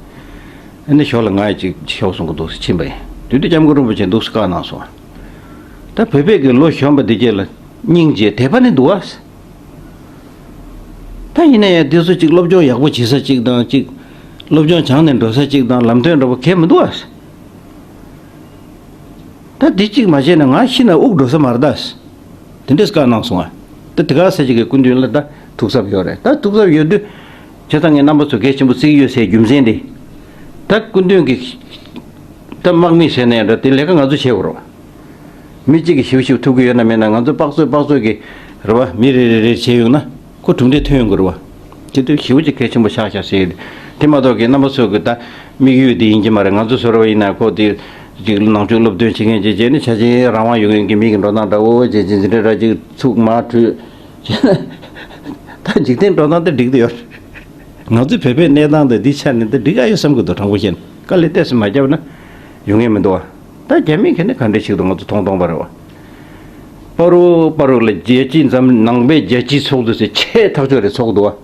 ཨ་ནི་ཞོར་ལ་ང་ཡི་ཅིག་ཤོག་གསུང་གི་འདུག་ཟེར་ཕྱིན་པ་ཡིན། དུས་དུས་སྐྱབས་མགོན་རིན་པོ་ཆེ་འདུག་སེ་བཀའ་གནང་སོང་། ད་བོད་པའི་གི་ལོ་གཞོན་པ་འདི་གྱད་ལ་སྙིང་རྗེ་དད་པ་ནི་འདུག་བ། ད་ཡིན་ན་ཡང་འདི་ཚོ་ཅིག་སློབ་སྦྱོང་ཡག་པོ་བྱེད་ས་ཅིག་དང་ཅིག་སློབ་སྦྱོང་སྦྱངས་ནས་འགྲོ་ས་ཅིག་དང་ལམ་སྟོན་འདྲ་པོ་གས་མི་འདུག་བ། ད་འདི་གཅིག་མ་བྱས་ན་ང་ཤི་ན་དབུགས་འགྲོ་ས་མ་རེད་ད། དེ་འདྲས་བཀའ་གནང་སོང་ང་། ད་དེ་ག་ས་ཅིག་གི་སྐུ་མདུན་ལ་ད་ཐུགས་འཚབ་ཡོད་རེད། ད་ཐུགས་འཚབ་ཡོད་དུས་བྱས་ཙང་ངས་རྣམ་པ་ཚོ་གལ་ཆེན་པོ་བརྩི་གི་ཡོད་ཟེར་རྒྱུ་མཚན་དེ། ད་སྐུ་མདུན་གྱི་ད་དམག་མི་ཟེར་ནའི་འདྲ་དེ་ལས་ཀ་ང་ཚོ་བྱེད་དགོས་རེད། མི་གཅིག་གིས་ཞིབ་ཞིབ་ཐུབ་ཀྱི་ཡོད་ན་མེད་ན་ང་ཚོ་དཔག་ཚོད་དཔག་ཚོད་ཀྱི་རེད་བ། མི་རེ་རེ་རེ་བྱས་ཡོང་ན་ཁོ་གྲུབ་འབྲས་ཐོན་ཡོང་གི་རེད་བ། དེ་དུས་ཞེ་པོ་ཅིག་གལ་ཆེན་པོ་ཆགས་ཤག་ཟེར། དེ་མ་གཏོགས་ཀྱི་རྣམ་པ་ཚོ་གི་ད་དམིགས་ཡུལ་དེ་ཡིན་གྱི་མ་རེད། ང་ཚོ་བཟོ་འདྲ་བ་ཡིན་ན་ཁོ་དེ་ཅིག་ནང་ཆོས་སློབ་སྟོན་བྱེད་མཁན་ཅིག་བྱས་ནས་ཆ་ཆེན་རང་དབང་ཡོད་མཁན་གྱི་མི་གི་འགྲོ་སྟངས་འདྲ་བོ་བྱས་ཅིག་འཛིན་གྲྭ་འདྲ་ཅིག་ཚུགས་མ་གྲོས་བྱས་ན་ད་འཇིག་རྟེན་འགྲོ་སྟངས་དེ་འགྲིག་གི་ཡོད་རེད། ང་ཚོའི་བོད་པའི་གནས་སྟངས་དེ་འདི་ཆ་ནས་དེ་འགྲིག་ག་ཡོད་བསམ་གི་འདུག་དྲང་པོ་བཤད་ན་དཀའ་ལས་ཏོག་ཙམ་མ་བརྒྱབ་ན་ཡོང་ངེས་མི་འདུག་བ། ད་རྒྱ་མི་ག་ནས་ག་འདྲས་བྱེད་ཀྱི་འདུག་ང་ཚོ་མཐོང་མཐོང་པ་རེད་བ། པ་རུ་པ་རུ་ལ་རྒྱལ་སྤྱིའི་འཛམ་ནང་པའི་རྒྱལ་སྤྱིའི་ཚོགས་འདུ་ཟེར་ཆེས་ཐག་ཆོད་རེད་ཚོགས་འདུག་བ།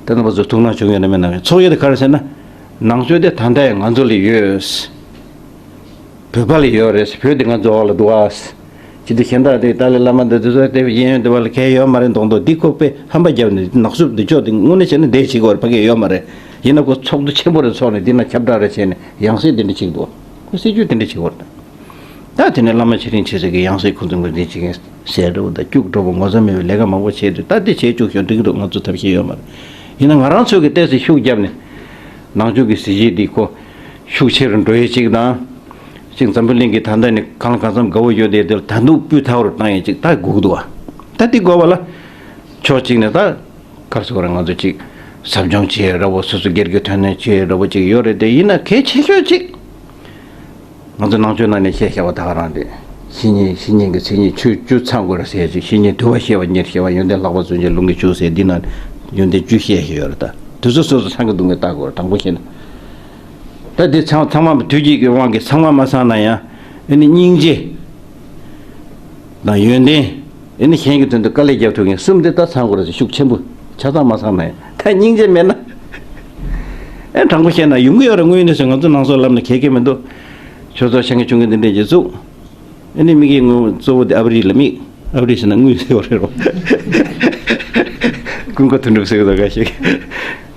ད་རྣམ་པ་ཚོ་ཐུགས་སྣང་བྱུང་ཡོད་ན་མེད་ན་ཚོགས་ཡོད་དེ་ག་རེ་ཟེར་ན། ནང་ཆོས་དེ་ད་ལྟ་ཡང་ང་ཚོ་ལ་ཡོད། བོད་པ་ལ་ཡོད་རེད། བོད་དེ་ང་ཚོ་འོག་ལ་འདུག་ཨ། ཅི་འདི་གཞན་དག་དེ་ཏཱ་ལའི་བླ་མ་འདི་ཚོ་དེ་གཡས་གཡོན་དེ་བ་ལ་གལ་ཡོད་མ་རེད་མདོག་མདོག་འདི་ཁོ་པས་ཧམ་པ་བརྒྱབ་ནས་ནག་སུབ་འདི་ཅོག་དེ་དངོས་གནས་བྱས་ན་བསྡད་བྱེད་དགོས་རེད། ཕ་གི་ཡོད་མ་རེད། ཡིན་ན་ཁོ་ཚོགས་འདུ་ཆེན་པོ་རེ་ཚོགས་ནས་འདི་ན་ཁྱབ་བསྒྲགས་རེ་བྱས་ནས་ཡང་སྲིད་འདི་འདྲ་བྱེད་ཀྱི་འདུག་ཁོ་སྲིད་ཇུས་འདི་འདྲ་བྱེད་དགོས་རེད། ད་དེ་ནས་བླ་མ་ཆེ་འབྲིང་ཆེ་ཟེར་གི་ཡང་སྲིད་ཁོ་ཚོ་ངོས་འཛིན་བྱེད་མཁན་ཟེར་འགྲོ་བ་ད་སྐྱུག་བྲོ་བ་ངོ་ཚ་མེད་པའི་ལས་ཀ་མང་པོ་བྱས་ཏེ་ད་འདི་བྱས་བཅུག་ཤོག་འགྲིག་གི་འདུག་ང་ཚོ་ཐབས་ཤེས་ཡོད་མ་རེད། ཡིན་ན་ང་རང་ཚོས་གི་ཏོག་ཙམ་ཤུགས་བརྒྱབ་ནས་ནང་ཆོས་ཀྱི་གཟི་བརྗིད་འདི་ཁོ་ཤུགས་ཆེ་རུ་འགྲོ་ཡས་ཅིག་དང་། ཅིག་འཛམ་བུ་གླིང་གི་ད་ལྟ་ནས་གང་ལ་གང་འཚམ་དགའ་བོ་ཡོད་དེ་དེ་ལ་ད་འདུག་སྤུས་དག་རུ་བཏང་ཡས་ཅིག་ད་དགོས་ཀྱི་འདུག་བ། ད་འདི་དགོས་པ་ལ་ཕྱོགས་གཅིག་ནས་ད་ག་རེ་ཟེར་དགོས་རེད། ང་ཚོ་ཅིག་ཟབ་སྦྱོང་བྱེད་ཡས་ར་བོ་སོ་སོ་སྒེར་གྱི་དོན་གནད་བྱེད་ཡས་ར་བོ་ཅིག་ཡོད་རེད། དེ་ཡིན་ན་གལ་ཆེ་ཤོས་ཅིག་ང་ཚོ་ནང་ཆོས་ནང་ནས་བཤད་བཞག་པ་ད་ག་རང་རེད། བཤེས་གཉེན་བཤེས་གཉེན་གྱི་མཚན་ཉིད་ཆོས་བཅུ་ཚང་དགོས་རེད་ཟེར་ཅིག་བཤེས་གཉེན་དུལ་བ་ཤེས་པ་ཉེར་ཞི་བ་ཡོན་ཏན་ལྷག་པ་བརྩོན་འགྲུས་ལུང་གིས་ཕྱུག་ཟེར་འདི་ན་ཡོན་ཏན་བཅུ་བཤད་བཞག་ཡོད་རེད། ད་དེ་ཚོ་སོ་སོ་ཚང་གི་འདུག་ངས་ལྟ་དགོས་རེད། དྲང་པོ་བཤད་ན། ད་འདི་ཚང་ཚང་མ་དུས་ཀྱི་དབང་གིས་ཚང་མ་མ་ཚང་ན་ཡང་ཨེ་ནི་སྙིང་རྗེ་དང་ཡོན་ཏན། ཨེ་ནི་གཞན་གྱི་དོན་དུ་དཀའ་ལས་རྒྱབ་ཐུབ་མཁན་གསུམ་དེ་ད་ཚང་དགོས་རེད་ཟེར། ཤུགས་ཆེན་པོ་ཆ་ཚང་མ་ཚང་ན་ཡང་ད་སྙིང་རྗེ་མེད་ན། ཨེ་དྲང་པོ་བཤད་ན་ཡོང་གི་ཡོད་རེད། དངོས་གནས་སུ་ང་ཚོ་ནང་སོག་ལབ་ན་གལ་གལ་མི་འདུག་ཆོས་ཚོགས་ཆེ་འགའ་ཆུང་འགའ་འདི་འདྲས་ཀྱི་བཙུགས། ཨེ་ནི་དམིགས་ཡུལ་ངོ་གཙོ་བོ་དེ་ཨ་བ་རི་ལ་དམིགས། ཨ་བ་རི་ཟེར་ན་དངུལ་ཟེར་བ་རེད་རོ། ཀུན་དགའ་དོན་གྲུབ་ཟེར་གི་འདུག་ག་ཞིག་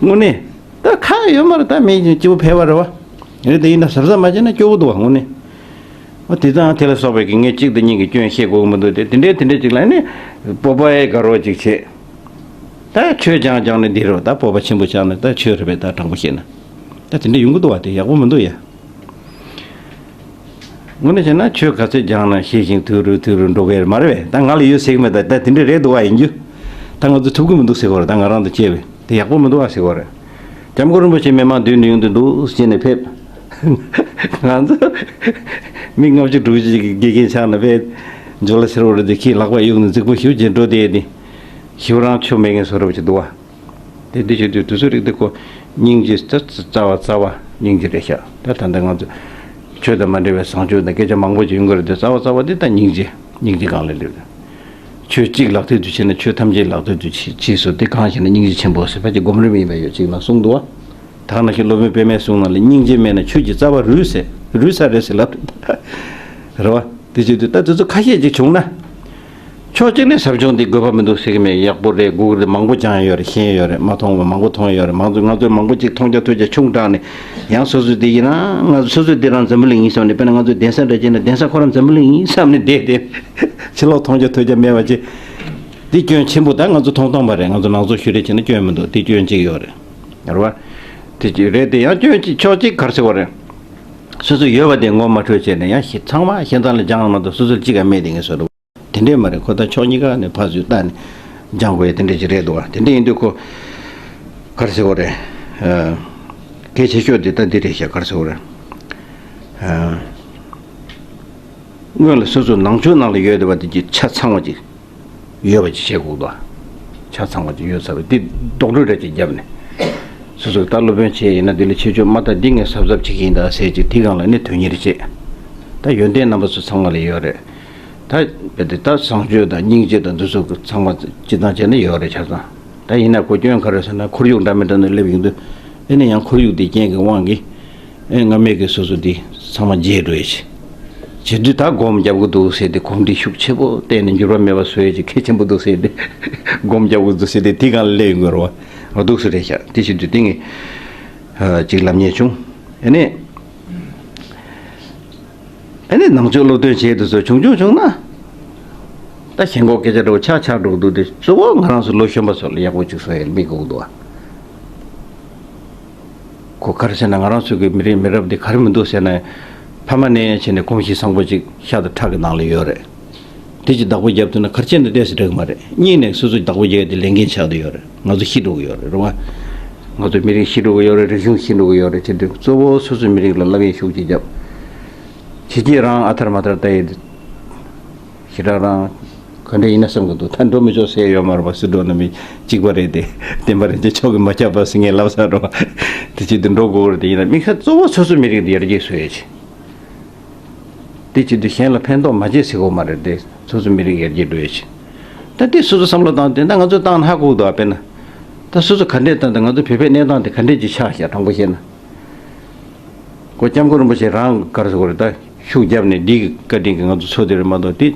དངོས་གནས། ད་ཁག་ཡོད་མ་རེད། ད་མི་སྐྱིད་པོ་ཕལ་བ་རེད་བ། རེད་དེ་ཡིན་ན་གཟབ་གཟབ་མ་བྱས་ན་སྐྱོ་བོ་འདུག་བ་དངོས་གནས། འོ་དེ་དང་དེ་ལ་སོགས་པའི་གི་ངས་གཅིག་དང་གཉིས་ཀྱི་སྐྱོན་བཤད་དགོས་ཀྱི་མི་འདུག་དེ་དེ་འདྲའི་དེ་འདྲའི་ཅིག་ལ་ནི་སྤོབས་པ་ཡི་དགའ་རོགས་ཅིག་བྱེད། ད་ཆོས་སྦྱང་སྦྱང་ནས་འདི་རུ་ད་སྤོབས་པ་ཆེན་པོ་ཆགས་ནས་ད་ཆོས་རེད་པས། ད་དྲང་པོ་བཤད་ན་ད་དེ་འདྲ་ཡོང་གི་འདུག་བ། དེ་ཡག་པོ་མི་འདུག་ཡ། དངོས་གནས་བྱས་ན་ཆོས་ག་ཚོད་སྦྱངས་ན་ཤེས་ཤིང་ཐུགས་རུས་ཐུགས་རུས་འགྲོ་གི་རེད་མ་རེད་པས། ད་ང་ལ་ཡོད་ཟེར་གི་མེད། ད་ད་དེ་འདྲ་རེད་འདུག་བ་ཡིན་རྒྱུ། ད་ང་ཚོ་ཐུབ་གི་མི་འདུག་ཟེར་གོ་རེད། ད་ང་རང་དང་བཅས་པས་དེ་ཡག་པོ་མི་འདུག་བ་ཟེར་གོ་རེད། སྐྱབས་མགོན་རིན་པོ་ཆེ་མི་མང་མདུན་དུ་ཡོང་དུས་འདུག་ཟེར་ནས་ཕེབས། ང་ཚོ་མི་ལྔ་བཅུ་དྲུག་ཅུ་ཅིག་གི་དགེ་རྒན་ཆགས་ན་ཕེབས། ཇོ་ལ་ཟེར་བ་རེད་དེ་ཁྱི་ལག་པ་གཡུག་ནས་རྫིག་པོ་ཞུ་བྱེད་འགྲོ་བསྡད་དེ། ཞུ་རང་ཆོ་མེད་མཁན་བཟོ་འདྲ་བ་ཅིག་འདུག་བ། དེ་འདི་བྱེད་དུས་དུས་ཚོད་རིག་དེ་ཁོ་སྙིང་རྗེ་ད་རྩ་བ་རྩ་བ་སྙིང་རྗེ་རེད་ཤག་ད་ད་ལྟ་ང་ཚོ་ཆོས་དང་མ་འབྲེལ་བའི་བཟང་སྤྱོད་དང་སྐད་ཆ་མང་པོ་ཅིག་ཡོང་གི་རེད་དེ་རྩ་བ་རྩ་བ་དེ་ད་སྙིང་རྗེ་སྙིང་རྗེ་སྒང་ལ་སླེབས། ཆོས་གཅིག་ལག་མཐིལ་དུ་ཕྱིན་ན་ཆོས་ཐམས་ཅད་ལག་མཐིལ་དུ་ཕྱིན་ཕྱིན་སོ་དེ་གང་ཞེ་ན་སྙིང་རྗེ་ཆེན་པོ་ཟེར་ཕལ་ཆེར་སྒོམ་རིམ་ཡིན་པ་ཡོད་ཅིག་ན་གསུངས་འདུག་བ། ད་ནང་བཞིན་སློབ་དཔོན་པད་མའི་གསུང་ནང་ལ་སྙིང་རྗེ་མེད་ན་ཆོས་ཀྱི་རྩ་བ་རུལ་ཟེར་རུལ་ས་རེད་ཟེར་ལབ། རེད་བ། དེ་བྱེད་དུས་ད་དེ་ཚོ་ཁ་ཤས་ཅིག་བྱུང་ན། ཕྱོགས་གཅིག་ནས་ཟབ་སྦྱོང་འདི་དགོས་པ་མི་འདུག་ཟེར་གི་མེད། ཡག་པོ་རེད། སྒུག་རེད། མང་པོ་སྦྱངས་ཡོད་རེད། ཤེས་ཡོད་རེད། མ་མཐོང་བ་མང་པོ་མཐོང་ཡོད་རེད། མང་ཚོགས་ང་ཚོས་མང་པོ་ཅིག་མཐོང་རྒྱ་ཐོས་རྒྱ་ཆུང་དྲགས་ནས་ཡང་སོ་སོས་དེ་ཡིན་ན་ང་ཚོ་སོ་སོས་དེ་རང་འཛམ་བུ་གླིང་ཡིན་བསམ་ནས་དཔེར་ན་ང་ཚོས་གདན་ས་འདྲ་བྱས་ན་གདན་ས་ཁོ་རང་འཛམ་བུ་གླིང་ཡིན་བསམ་ནས་བསྡད་དེ་ཕྱི་ལོགས་མཐོང་རྒྱ་ཐོས་རྒྱ་མེད་པ་ཅིག་འདི་སྐྱོན་ཆེན་པོ་ད་ང་ཚོ་མཐོང་སྟངས་པ་རེད། ང་ཚོ་ནང་ཚོགས་ཤུལ་རེ་བྱས་ན་སྐྱོན་མི་འདུག་འདི་སྐྱོན་གཅིག་ཡོད་རེད། རེད་བ། དེ་ཅིག་རེད་དེ་ཡང་སྐྱོན་གཅིག་ཕྱོགས་གཅིག་ག་རེ་ཟེར་བ་རེད། སོ་སོ་ཡོད་པ་དེ་ངོ་མ་འཕྲོད་བྱས་ནས་ཡང་ཞེ་ཚང་མ་ཤན་ཚང་ལ་སྦྱངས་མ་གཏོགས་སོ་སོར་གཅིག་ཀ་མེད་དེ་ངས་བཟོ་འདྲ་བོ་དེ་འདྲས་མ་རེད། ཁོ་ད་ཕྱོགས་གཉིས་ཀ་ནས་ཕར་ཚུར་བལྟས་ནས་སྦྱང་དགོས་ཡ་དེ་འདྲས་ཅིག་རེད་འདུག་བ། དེ་འདྲས་ཡིན་དུས་ཁོ་ག་རེ་ཟེར་བ་རེད། གལ་ཆེ་ཤོས་དེ་ད་འདི་རེད་ཤག་ག་རེ་ཟེར་བ་རེད། སྔོན་ལ་སོ་སོ་ནང་ཆོས་ནང་ལ་ཡོད་བསྡད་པ་དེ་གྱི་ཆ་ཚང་བ་ཅིག་ཡོད་པ་ཅིག་བྱེད་དགོས་འདུག་ཆ་ཚང་བ་ཅིག་ཡོད་ཚར་བ་འདི་རྡོག་རོལ་ར་ཅིག་བརྒྱབ་ནས། སོ་སོ་ད་སློབ་དཔོན་བྱས་ཡིན་ན་འདི་ལ་ཆེ་ཆོས་མ་ད་འདི་ངས་གཟབ་གཟབ་བྱེད་ཀྱི་ཡིན་ད་ཟེར་ཅིག་དེ་སྒང་ལ་ནི་དོན་གཉེར་བྱེད། ད་ཡོན་ཏན་རྣམ་པ་ཚོ་ཚང་མ་ལ་ཡོད་རེད། ད་རྦད་དེ་ད་བཟང་སྤྱོད་དང་སྙིང་རྗེ་དང་འདི་ཚོ་ཚང་མ་སྤྱི་བཏང་བྱས་ན་ཡོད་རེད་ཆ་ཚང་། ད་ཡིན་ན་ཁོ་སྐྱོན་ག་རེ་ཟེར་ན་ཁོར་ཡུག་འདྲ་མི་འདྲ་ནས་སླེབས་ཡོང་དུས་ཨེ་ནི་ཡང་ཁོར་ཡུག་དེ་རྐྱེན་གྱི་དབང་གིས། ཨེ་སྔ་མའི་གི་སོ་སོ་འདི་ཚང་མ་བརྗེད་འགྲོ་ཡས་ཅིག་བྱེད་དུས་ད་སྒོམ་རྒྱབ་གི་འདུག་ཟེར་ཏེ་གོམས་འདྲིས་ཤུགས་ཆེ་པོ་བསྟན་ནས་འགྱུར་བ་མེད་པ་བཟོ་ཡས་ཅིག་གལ་ཆེན་པོ་འདུག་ཟེར་ཏེ་སྒོམ་རྒྱབ་གི་འདུག་ཟེར་ཏེ་དེ་སྒང་ལ་སླེབས་ཡོང་གི་རེད་བ། འོ་འདུག་སེ་རེད་ཤག་དེ་བྱེད་དུས་དེ་ངས་ཅིག་ལབ་མཁན་བྱུང་། ཨེ་ནས་ ཨ་ནི་ནང་ཆོས་སློབ་སྟོན་བྱེད་དུས་སུ་ཆུང་ཆུང་བྱུང་ན། ད་ཞེན་ཁོག་སྐད་ཆ་འདྲ་བོ་ཆགས་ཆགས་འགྲོ་གི་འདུག་སྟེ། གཙོ་བོ་ང་རང་ཚོ་ལོ་གཞོན་པ་ཚོ་ལ་ཡག་པོ་ཅིག་བཟོ་ཡ་དམིགས་དགོས་འདུག་ཨ། ཁོ་ག་རེ་ཟེར་ན། ང་རང་ཚོ་གི་མི་རིགས་མི་རབས་འདི་ག་རེ་མི་འདུག་ཟེར་ན། ཕ་མ་ནས་བྱས་ནས་གོམས་གཤིས་བཟང་པོ་ཅིག་ཤ་དང་ཁྲག་གི་ནང་ལ་ཡོད་རེད། དེ་ཅིག་བདག་པོ་རྒྱབ་ཐུབ་ན་ག་རེ་བྱས་ན་ཏོག་ཙམ་འགྲིག་གི་མ་རེད། གཉིས་ནས་སོ་སོ་བདག་པོ་རྒྱག་ཡ་དེ་ལས་འགན་ཆགས་བསྡད་ཡོད་རེད། ང་ཚོ་ཤི་འགྲོ་གི་ཡོད་རེད། རེད་བ། ང་ཚོ་མི་རིགས་ཤི་འགྲོ་གི་ཡོད་རེད། རིག་གཞུང་ཤི་འགྲོ་གི་ཡོད་རེད། བྱེད་དུས་གཙོ་བོ་སོ་སོའི་མི་རིགས་ལ་སློབ་ཡོན་ཤུགས་ཆེ་རྒྱབ། བྱེད་ཀྱི་རང་ཨ་ཐར་མ་ཐར་ལྟ་ཡི། ཞེ་དྲག་རང་ག་འདྲ་ཡིན་ན་བསམ་གི་འདུག་ད་འགྲོ་མི་ཆོག་ཟེར་ཡོད་མ་རེད་པ། སུ་འགྲོ་ན་མི་གཅིག་པ་རེད་དེ། བསྟན་པ་རིན་ཆེན་མཆོག་གིས་མ་ཁྱབ་པ་ཟེར་ངས་ལབ་ས་རེད་པ། དེ་བྱེད་དུས་འགྲོ་དགོས་རེད། དེ་ཡིན་ན་དམིགས་ས་གཙོ་བོ་སོ་སོའི་མི་རིགས་འདི་ཡར་རྒྱས་བཟོ་ཡ་ཆེད། དེ་བྱེད་དུས་གཞན་ལ་ཕན་ཐོགས་མ་བྱེད་ཟེར་གོ་མ་རེད་དེ། སོ་སོའི་མི་རིགས་ཡར་རྒྱས་འགྲོ་ཡ་ཆེད། ད་དེ་སོ་སོ་བསམ་བློ་བཏང་དེ། ད་ང་ཚོ་བཏང་ན་ཧ་གོ་གི་འདུག་ཨ། དཔེར་ན། ད་སོ་སོ་ག་འདྲས་བཏང་དེ། ང་ཚོ་བོད་པའི་གནས་སྟངས་དེ་ག་འདྲས་ཅིག་ཆགས་ཤག་དྲང་པོ་བཤད་ན། ཁོ་སྐྱབས་མགོན་རིན་པོ་ཆེ་རང་ག་རེ་ཟེར་དགོས་རེད། ད་ཤུགས་བརྒྱབ་ནས་འདི་གི་བཀའ་དྲིན་གྱིས་ང་ཚོ་འཚོ་བསྡད་རེད་མ་གཏོགས། དེ་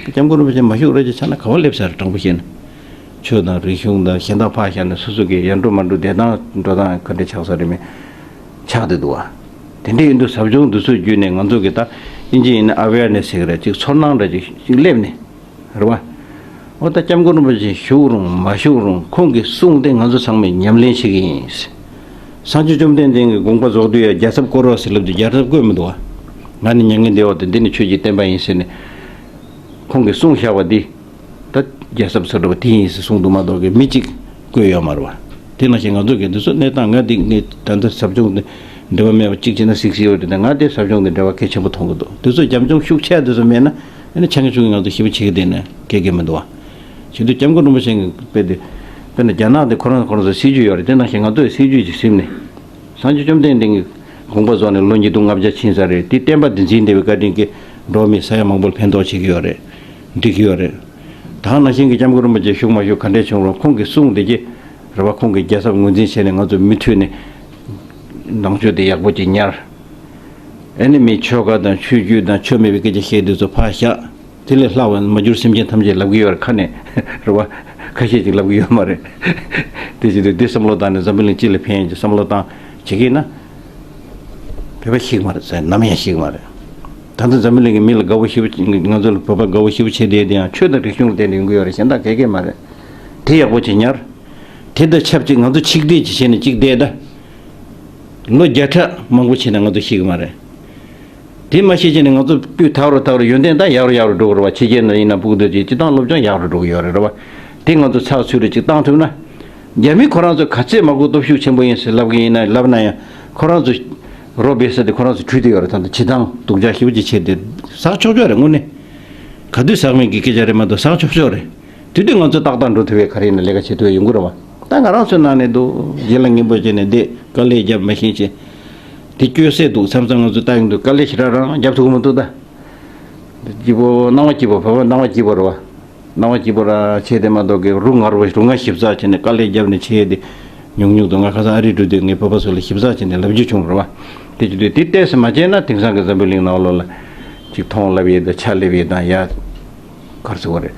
སྐྱབས་མགོན་རིན་པོ་ཆེ་མ་ཤུགས་རེ་ཅིག་ཆགས་ན་ག་པར་སླེབས་ས་རེད། དྲང་པོ་བཤད་ན། ཆོས་དང་རིག་གཞུང་དང་གཞན་དག་ཕར་བཞག་ནས་སོ་སོ་གི་ཡར་འགྲོ་མར་འགྲོ་བསྡད་སྟངས་འགྲོ་སྟངས་ག་འདྲ་ཆགས་ས་རེད་མེད། ཆགས་བསྡད་འདུག་བ། དེ་འདྲ་ཡིན་དུས་ཟབ་སྦྱོང་འདི་ཚོ་བརྒྱུད་ནས་ང་ཚོ་གི་ད་ཨིན་ཇི་ཡིན་ན་ཨ་ཝེར་ནེ་སི་ཟེར་གི་རེད། ཅིག་ཚོར་སྣང་འདྲ་ཅིག་ཅིག་སླེབས་ནས། རེད་བ། འོ་ད་སྐྱབས་མགོན་རིན་པོ་ཆེ་བཞུགས་རུང་མ་བཞུགས་རུང་ཁོང་གི་གསུང་དེ་ང་ཚོ་ཚང་མས་ཉམས་ལེན་བྱེད་ཀྱི་ཡིན། སངས་རྒྱས་བཅོམ་ལྡན་འདས་ཀྱི་དགོངས་པ་རྫོགས་དུས་ཡ་རྒྱལ་ཚབ་བསྐོར་རོགས་ཟེར་ལབ་དུས་རྒྱལ་ཚབ་བསྐོར་མི་འདུག་བ། ང་ནི་མྱ་ངན་འདས་པ་དང་འདི་ནི་ཆོས་ཀྱི་བསྟན་པ་ཡིན་ཟེར་ནས། ཁོང་གིས་གསུངས་བཞག་པ་འདི། ད་རྒྱལ་ཚབ་ཟེར་བ་དེ་ཡིན་ཟེར་གསུངས་འདུག་མ་གཏོགས་ཀྱི་མི་གཅིག་བསྐོས་ཡོད་མ་རེད་བ། དེ་ནང་བཞིན་ང་ཚོ་གི་འདི་ཚོ་གནས་སྟངས། ང་འདི་ངས་ད་ལྟ་ཟབ་སྦྱོང་འདི་འབྲེལ་བ་མེད་པ་གཅིག་བྱས་ན་གཟིགས་གཟིགས་ཡོད་རེད། ད་ང་དེ་ཟབ་སྦྱོང་འདི་འབྲེལ་བ་གལ་ཆེན་པོ་མཐོང་གི་འདུག་དེ་ཚོ་རྒྱབ་ལྗོངས་ཤུགས་ཆེ་དེ་ཚོ་མེད་ན། ཨ་ནི་ཆང་གི་ཆུང་གི་ང་ཚོ་ཞེ་པོ་བྱེད་ཀྱི་བསྡད་ན་སྐད་སྐད་མི་འདུག་བ། བྱེད་དུས་སྐྱབས་མགོན་རིན་པོ་ཆེ་གི་དཔེ་དེ། དཔེར་ན་རྒྱ་ནག་དེ་ཁོ་རང་ཁོ་རང་ཚོ་སྲིད་ཇུས་ཡོད་རེད། དེ་ནང་བཞིན་ང་ཚོའི་སྲིད་ཇུས་ཅིག་ཟིན་ནས། སངས་རྒྱས་བཅོམ་ལྡན་འདས་ཀྱི་དགོངས་པ་རྫོགས་ནས་ལོ་ཉིས་སྟོང་ལྔ་བརྒྱ་ཕྱིན་ས་རེད། དེ་བསྟན་པ་འདི་འཛིན་བསྡད་པའི་བཀའ་དྲིན་གྱིས་འགྲོ་བ་མི་ས་ཡ་མང་པོ་ལ་ཕན་ཐོགས་བྱེད་ཀྱི་ཡོད་རེད། འགྲིག་གི་ཡོད་རེད། ད་ག་ནང་བཞིན་གྱི་སྐྱབས་མགོན་རིན་པོ་ཆེ་བཞུགས་མ་བཞུགས་ག་འདྲས་བྱུང་རུང་། ཁོང་གི་གསུང་འདི་གྱིས་རེད་བ། ཁོང་གི་རྒྱལ་ཚབ་ངོས་འཛིན་བྱས་ནས་ང་ཚོ་མུ་མཐུད་ནས་ནང་ཆོས་དེ་ཡག་པོ་ཅིག་ཉར། ཨ་ནི་མི་ཆོལ་ཁ་དང་ཆོས་བརྒྱུད་དང་ཆོས་མེད་པའི་སྐད་ཆ་བཤད་དུས་ཚོ་ཕར་བཞག་དེ་ལས་ལྷག་པ་མ་གྱུར་སེམས་ཅན་ཐམས་ཅད་ལབ་ཀྱི་ཡོད་རེད། ཁ་ནས་རེད་བ། ཁ་ཤས་ཅིག་ལབ་ཀྱི་ཡོད་མ་རེད། དེ་བྱེད་དུས་འདི་བསམ་བློ་བཏང་ནས་འཛམ་བུ་གླིང་སྤྱི་ལ་ཕན་ཡོན་གྱི་བསམ་བློ་བཏང་བྱེད་ཀྱི་ཡིན་ན། བོད་པ་ཤི་གི་མ་རེད་ཟེར། ནམ་ཡང་ཤི་གི་མ་རེད། ད་ལྟ་འཛམ་བུ་གླིང་གི་མི་ལ་དགའ་བོ་ཞེ་པོ། ང་ཚོ་ལ་བོད་པ་དགའ་བོ་ཞེ་པོ་བྱེད་བསྡད་དེ་ཡང་ཆོས་དང་རིག་གཞུང་ལ་བརྟེན་ནས་ཡོང་གི་ཡོད་རེད། གཞན་དག་ག་གེ་མ་རེད། དེ་ཡག་པོ་ཅིག་ཉར། དེ་དང་ཆབས་ཅིག་ང་ཚོ་ཆིག་སྒྲིལ་ཅིག་བྱས་ནས་ཅིག་བསྡད་ད། ལོ་བརྒྱ་ཕྲག་མང་པོ་ཕྱིན་ན་ང་ཚོ་ཤི་གི་མ་རེད། དེ་མ་ཤེས་བྱས་ནས་ང་ཚོ་སྤུས་དག་རུ་དག་རུ་ཡོན་ཏན་ད་ཡག་རུ་ཡག་རུ་འགྲོ་གི་རེད་བ། ཕྱི་རྒྱལ་ནང་ཡིན་ན་སྤུ་གུ་དེ་ཚོས་སྤྱིར་བཏང་སློབ་སྦྱོང་ཡག་རུ་འགྲོ་གི་ཡོད་རེད་རེད་བ། དེ་ང་ཚོ་ཚགས་ཚུད་རུ་ཅིག་བཏང་ཐུབ་ན། རྒྱ་མི་ཁོ་རང་ཚོ་ག་ཚད་མ་གོ་སྟོབས་ཤུགས་ཆེན་པོ་ཡིན་ཟེར་ལབ་གི་ཡིན་ན་ལབ་ན་ཡང་། ཁོ་རང་ཚོ་རོ་སྦས་ས་དེ་ཁོ་རང་ཚོ་བྲུས་བསྡད་ཡོད་རེད། ད་ལྟ་བྱེད་སྟངས་སྡུག་ཅག་ཞེ་པོ་ཅིག་བྱས་ཏེ་ཟག་ཆོག་ཆོག་རེད། དངོས་གནས་ག་དུས་ཟག་མིན་གྱི་སྐད་ཆ་རེད་མ་གཏོགས་ཟག་ཆོག་ཆོག་རེད། དེ་དུས་ང་ཚོ་ཏག་ཏག་འགྲོ་ཐུབ་པའི་ག་རེ་ཡིན་ན་ལས་ཀ་བྱེད་ཐུབ་པའི་ཡོང་གི་རེད་བ། ད་ང་རང་ཚོའི་ནང་ནས་འདུག་རྗེ་ལ་ངན་པོ་བྱས་ནས་བསྡད། དཀའ་ལས་བརྒྱབ་མ་ཤེས་ཅེས། དེ་སྐྱོ་སེ་འདུག་མཚམས་མཚམས་ང་ཚོ་ལྟ་ཡོང་དུས་དཀའ་ལས་ཞེ་དྲག་རང་རྒྱབ་ཐུབ་ཀྱི་མི་འདུག་ད། སྐྱིད་པོ་སྣང་བ་སྐྱིད་པོ། བོད་པ་སྣང་བ་སྐྱིད་པོ་རེད་བ། སྣང་བ་སྐྱིད་པོ་རང་བྱས་ཏེ་མ་གཏོགས་ཀྱི་རུ་ང་རུ་རུ་ང་ཞིབ་ཚགས་བྱས་ནས་དཀའ་ལས་བརྒྱབ་ནས་བྱས་ཏེ། ཉུང་ཉུང་དུ་ང་ཁ་སང་ཨ་རི་འགྲོ་དུས་ངས་བོད་པ་ཚོ་ལ་ཞིབ་ཚགས་བྱས་ནས་ལབ་རྒྱུ་བྱུང་རེད་བ། དེ་བྱེད་དུས་དེ་ཏོག་ཙམ་མ་བྱས་ན་དེང་སང་གི་འཛམ་བུ་གླིང་ནང་ལོགས་ལ་ཅིག་མཐོང་ལབ་ཡས་དང་ཆ་སླེབས་ཡས་དང་ཡ། ག་རེ་ཟེར་བ་རེད།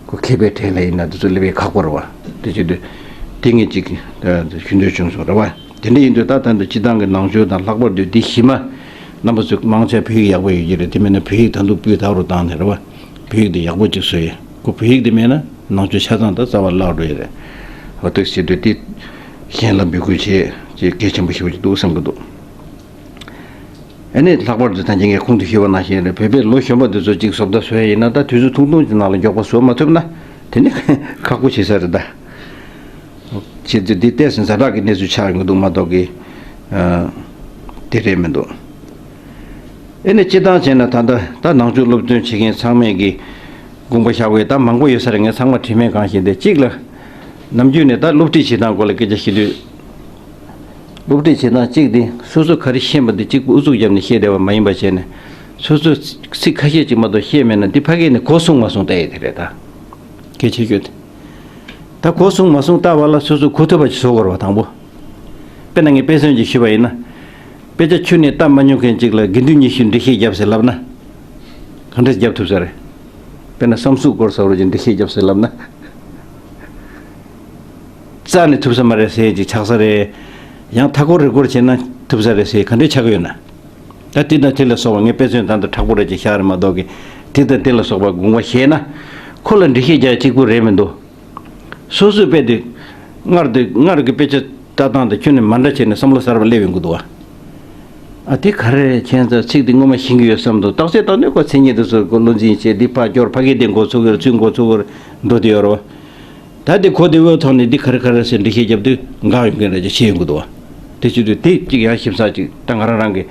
ཁོ་མཁས་པའི་གྲས་ལ་ཡིན་ན་དེ་ཚོ་སླེབས་ཡས་ཁག་པོ་རེད་བ། དེ་བྱེད་དུས་དེ་ངས་ཅིག་ཞུ་འདོད་བྱུང་སོང་རེད་བ། དེ་འདྲ་ཡིན་དུས་ད་ལྟ་འདི་སྤྱི་བཏང་གི་ནང་ཆོས་དང་། ལྷག་པར་དུ་འདི་གཞི་མ་རྣམ་པ་ཚོས་མང་ཆེ་བོད་ཡིག་ཡག་པོ་ཡོད་ཀྱི་རེད། དེ་མིན་ན་བོད་ཡིག་ད་དུང་སྤུས་དག་རུ་བཏང་ནས་རེད་བ། བོད་ཡིག་འདི་ཡག་པོ་ཅིག་བཟོ་ཡས། ཁོ་བོད་ཡིག་འདི་མེད་ན་ནང་ཆོས་ཆ་ཚང་ད་རྩ་བ་བརླག་འགྲོ་ཡས་རེད། འོ་དེ་བྱེད་དུས་དེ་གཞན་ལ་འབོད་སྐུལ་བྱེད་ཅེས་གལ་ཆེན་པོ་ཞེ་པོ་ཅིག་འདུག་བསམ་གྱི་འདུག་ཨ་ནི་ལྷག་པར་དུ་ད་གིན་ངས་གོང་དུ་ཞུས་པ་ནང་བཞིན་རེད། བོད་པའི་ལོ་གཞོན་པ་འདི་ཚོ་གཅིག་བཟོ་ལྟ་བཟོ་ཡ་ཡིན་ན། ད་དུས་ཚོད་ཐུང་ཐུང་གི་ནང་ལ་མགྱོགས་པོ་བཟོ་མ་ཐུབ་ན་དེ་ནི་ཁག་པོ་ཆེ་ས་རེད་ད། བྱེད་དུས་འདི་ཏོག་ཙམ་ཛ་དྲག་གི་གནས་ཚུལ་ཆགས་ཡོང་གི་འདུག་མ་གཏོགས་ཀྱི། ཨ། དེ་རེད་མི་འདུག་ཨ་ནི་སྤྱིར་བཏང་བྱས་ན་ད་ལྟ་ད་ནང་ཆོས་སློབ་སྟོན་བྱེད་མཁན་ཚང་མས་ཀྱི་དགོངས་པ་བཞག་པའི་ད་མང་པོ་ཡོད་ས་རེད། ངས་ཚང་མ་དྲི་མེད་གང་ཞིག་འདི་གཅིག་ལ། ནམ་རྒྱུན་ནས་ད་སློབ་ཁྲིད་བྱེད་སྟངས་སྐོར་ལ་སྐད་ཆ་བཤད་དུས། སློབ་ཁྲིད་བྱེད་སྟངས་གཅིག་དེ་སོ་སོ་ག་རེ་ཤེས་པ་དེ་གཅིག་པུ་ཨུ་ཚུགས་བརྒྱབ་ནས་བཤད་བསྡད་པ་མ་ཡིན་པ་བྱས་ནས། སོ་སོ་ཚིག་ཁ་ཤས་ཅིག་མ་གཏོགས་ཤེས་མེད་ན་འདི་ཕ་གིར་ནས་གོ་གསུང་མ་གསུང་ལྟ་ཡས་དེ་རེད་ད། གལ་ཆེ་ཤོས་དེ། ད་གོ་གསུང་མ་གསུང་ལྟ་བ་ལ་སོ་སོ་གོ་ཐུབ་པ་ཅིག་བཟོ་དགོས་རེད་བ། དང་པོ། དཔེར་ན་ངས་དཔེ་མཚོན་ཅིག་ཞུས་པ་ཡིན་ན། དཔེ་ཆ་ཁྱོན་ནས་ལྟ་མ་མྱོང་མཁན་ཅིག་ལ་དགེ་འདུན་ཉི་ཤུས་འགྲེལ་བཤད་བརྒྱབ་ཟེར་ལབ་ན། ག་འདྲས་བརྒྱབ་ཐུབ་ས་རེད། དཔེར་ན་བསམ་གཟུགས་སྐོར་ཟེར་བ་ཅིག་འགྲེལ་བཤད་བརྒྱབ་ཟེར་ལབ་ན། རྩ་ནས་ཐུབ་ས་མ་རེད་ཟེར་ཅིག་ཆགས་ས་རེད། ཡང་མཐའ་སྐོར་རི་སྐོར་བྱས་ན་ཐུབ་ས་རེད་ཟེར་ག་འདྲས་ཆགས་ཀྱི་ཡོད་ན། ད་དེ་དང་དེ་ལ་སོགས་པ་ངས་དཔེ་མཚོན་ད་ལྟ་མཁྲེགས་པོ་རེད་ཅེས་བཞག་རེད་མ་གཏོགས་ཀྱི། དེ་དང་དེ་ལ་སོགས་པ་དགོངས་པ་བཞེས་ན། ཁོ་ལ་འགྲེལ་བཤད་རྒྱག་གཅིག་པུ་རེད་མི་འདུག། སོ་སོས་དཔེ་དེ། སྔར་དེ་སྔར་གྱི་དཔེ་ཆ་ལྟ་སྟངས་དང་ཁྱོན་ནས་མ་འདྲ་བྱས་ནས་བསམ་བློ་གསར་པ་སླེབས་ཡོང་གི་འདུག་བ། ཨ་དེ་ག་རེ་ཁྱད་མཚར་ཚིག་དེ་སྔོན་མ་ཤེས་ཀྱི་ཡོད་བསམ་འདུག། རྟགས་གསལ་བཏང་ནས་ཁོ་མཚན་ཉིད་དེ་ཚོ་ཁོ་བློ་འཛིན་བྱས་འདི་ཕར་སྐྱོར་ཕ་གི་དེ་འགོ་ཚུགས་ཀྱི་རེད། ཚུར་འགོ་ཚུགས་ཀྱི་རེད་འགྲོ་དེ་ཡོད་རེད་བ། ད་དེ་གོ་བདེ་བོའི་ཐོག་ནས་འདི་ག་རེ་ག་རེ་ཟེར་འགྲེལ་བཤད་རྒྱབ་དུས་འགག་ཡོང་མཁན་རེད་ཅེས་བཤད་ཡོང་གི་འདུག་བ། དེ་བྱེད་དུས་དེ་གཅིག་ཡང་ཞིབ་ཚགས་གཅིག་ད་ང་རང་རང་གི་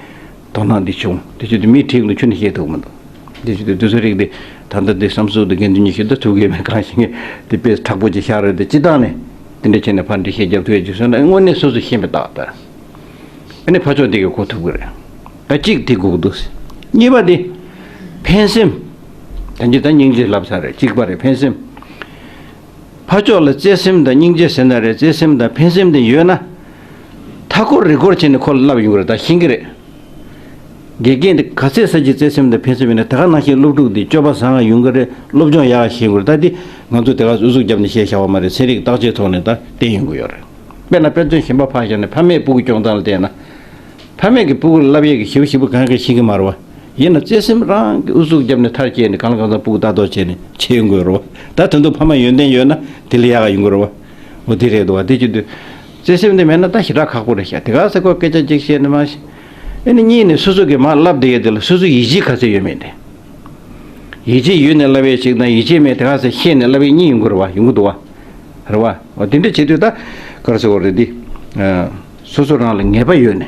དོ་སྣང་འདི་བྱུང་། དེ་བྱེད་དུས་མིས་བྲིས་ཡོང་དུས་ཁྱོན་ནས་བཤད་ཐུབ་མི་འདུག། དེ་བྱེད་དུས་དེ་ཚོ་རིགས་འདི་ད་ལྟ་འདི་བསམ་ཚུལ་འདི་དགེ་འདུན་ཉི་ཤུ་ད་ཐུག་གི་མེད་གང་ཞིག་ངས་དེ་དཔེ་མཁྲེགས་པོ་ཅིག་ཤར་རེད་དེ་སྤྱི་བཏང་ནས་དེ་འདྲ་བྱས་ནས་ཕར་འགྲེལ་བཤད་རྒྱབ་ཐུབ་ཡ་ཅིག་བཟོས་ན་དངོས་གནས་སོ་སོ་ཤེས་པའི་རྟགས་ད། ཨ་ནི་ཕར་ཕྱོགས་འདི་གི་གོ་ཐུབ་ཀྱི་རེད། ད་གཅིག་དེ་དགོས་ཀྱི་འདུག། གཉིས་པ་དེ། ཕན་སེམས། ད་འདི་ད་སྙིང་རྗེ་ལབ་ས་རེད། གཅིག་པ་རེད་ཕན་སེམས། ཕར་ཕྱོགས་ལ་བརྩེ་སེམས་དང་སྙིང་རྗེ་ཟེར་ན་རེད། བརྩེ་སེམས་དང་ཕན་སེམས་དེ་ཡོད་ན། མཐའ་འཁོར་རི་སྐོར་བྱས་ནས་ཁོ་ལ་བསླབ་ཡོང་གི་རེད། ད་ཤེས་ཀྱི་རེད། དགེ་རྒན་དེ་ག་ཚད་ས་ཀྱི་བརྩེ་སེམས་དང་ཕན་སེམས་ཡོད་ན་དེ་ག་ནང་བཞིན་སློབ་ཕྲུག་དེ་སྤྱོད་པ་བཟང་ང་ཡོང་གི་རེད། སློབ་སྦྱོང་ཡག་ཤེས་དགོས་རེད། ད་དེ་ང་ཚོ་དེ་ག་ཨུ་ཚུགས་བརྒྱབ་ནས་བཤད་བཞག་པ་མ་རེད། ཚན་རིག་བརྟག་དཔྱད་ཐོག་ནས་ད་བསྟན་ཡོང་གི་ཡོད་རེད། དཔེར་ན་དཔེ་མཚོན་གཞན་པ་ཕར་བཞག་ནས་ཕ་མས་སྤུ་གུ་སྐྱོང་སྟངས་ལ་བལྟས་ན། ཕ་མས་ཀྱི་སྤུ་གུ་ལ་བསླབ་ཡས་ཀྱི་ཞིབ་ཞིབ་པོ་གང་ག་ཤེས་ཀྱི་མ་རེད་བ། ཡིན་ན་བརྩེ་སེམས་རང་གི་ཨུ་ཚུགས་བརྒྱབ་ནས་མཐར་སྐྱེལ་ནས་གང་ལ་གང་འཚམ་སྤུ་གུ་ལྟ་རྟོག་བྱས་ནས་བྱེད་ཡོང་དགོས་རེད་བ། ད་དོན་དུ་ཕ་མ་ཡོན་ཏན་ཡོད་ན་དེ་ལས་ཡག་ག་ཡོང་གི་རེད་བ། འོ་དེ་རེད་འདུག་བ། དེ་བྱེད་དུས། བརྩེ་སེམས་དེ་མེད་ན་ད་ཞེ་དྲག་ཁག་པོ་རེད་ཤག། དེ་ག་ས་ཁོ་སྐད་ཆ་གཅིག་བཤད་ནས་མ་ཤེས། ཨེ་ནི་གཉིས་ནས་སོ་སོ་གི་མར་བསླབ་བསྡད་ཡས་དེ་ལ་སོ་སོའི་ཡིད་ཆེས་ག་ཚད་ཡོད་མེད་དེ། ཡིད་ཆེས་ཡོད་ནས་བསླབ་ཡས་ཅིག་དང་ཡིད་ཆེས་མེད་དེ་ག་ཚད་ཤེས་ནས་བསླབ་ཡས་གཉིས་ཡོང་གི་རེད་བ། ཡོང་གི་འདུག་བ། རེད་བ། འོ་དེ་འདྲ་བྱེད་དུས་ད་ག་རེ་ཟེར་དགོས་རེད་འདི། ཨ། སོ་སོ་རང་ལ་ངེས་པ་ཡོད་ནས།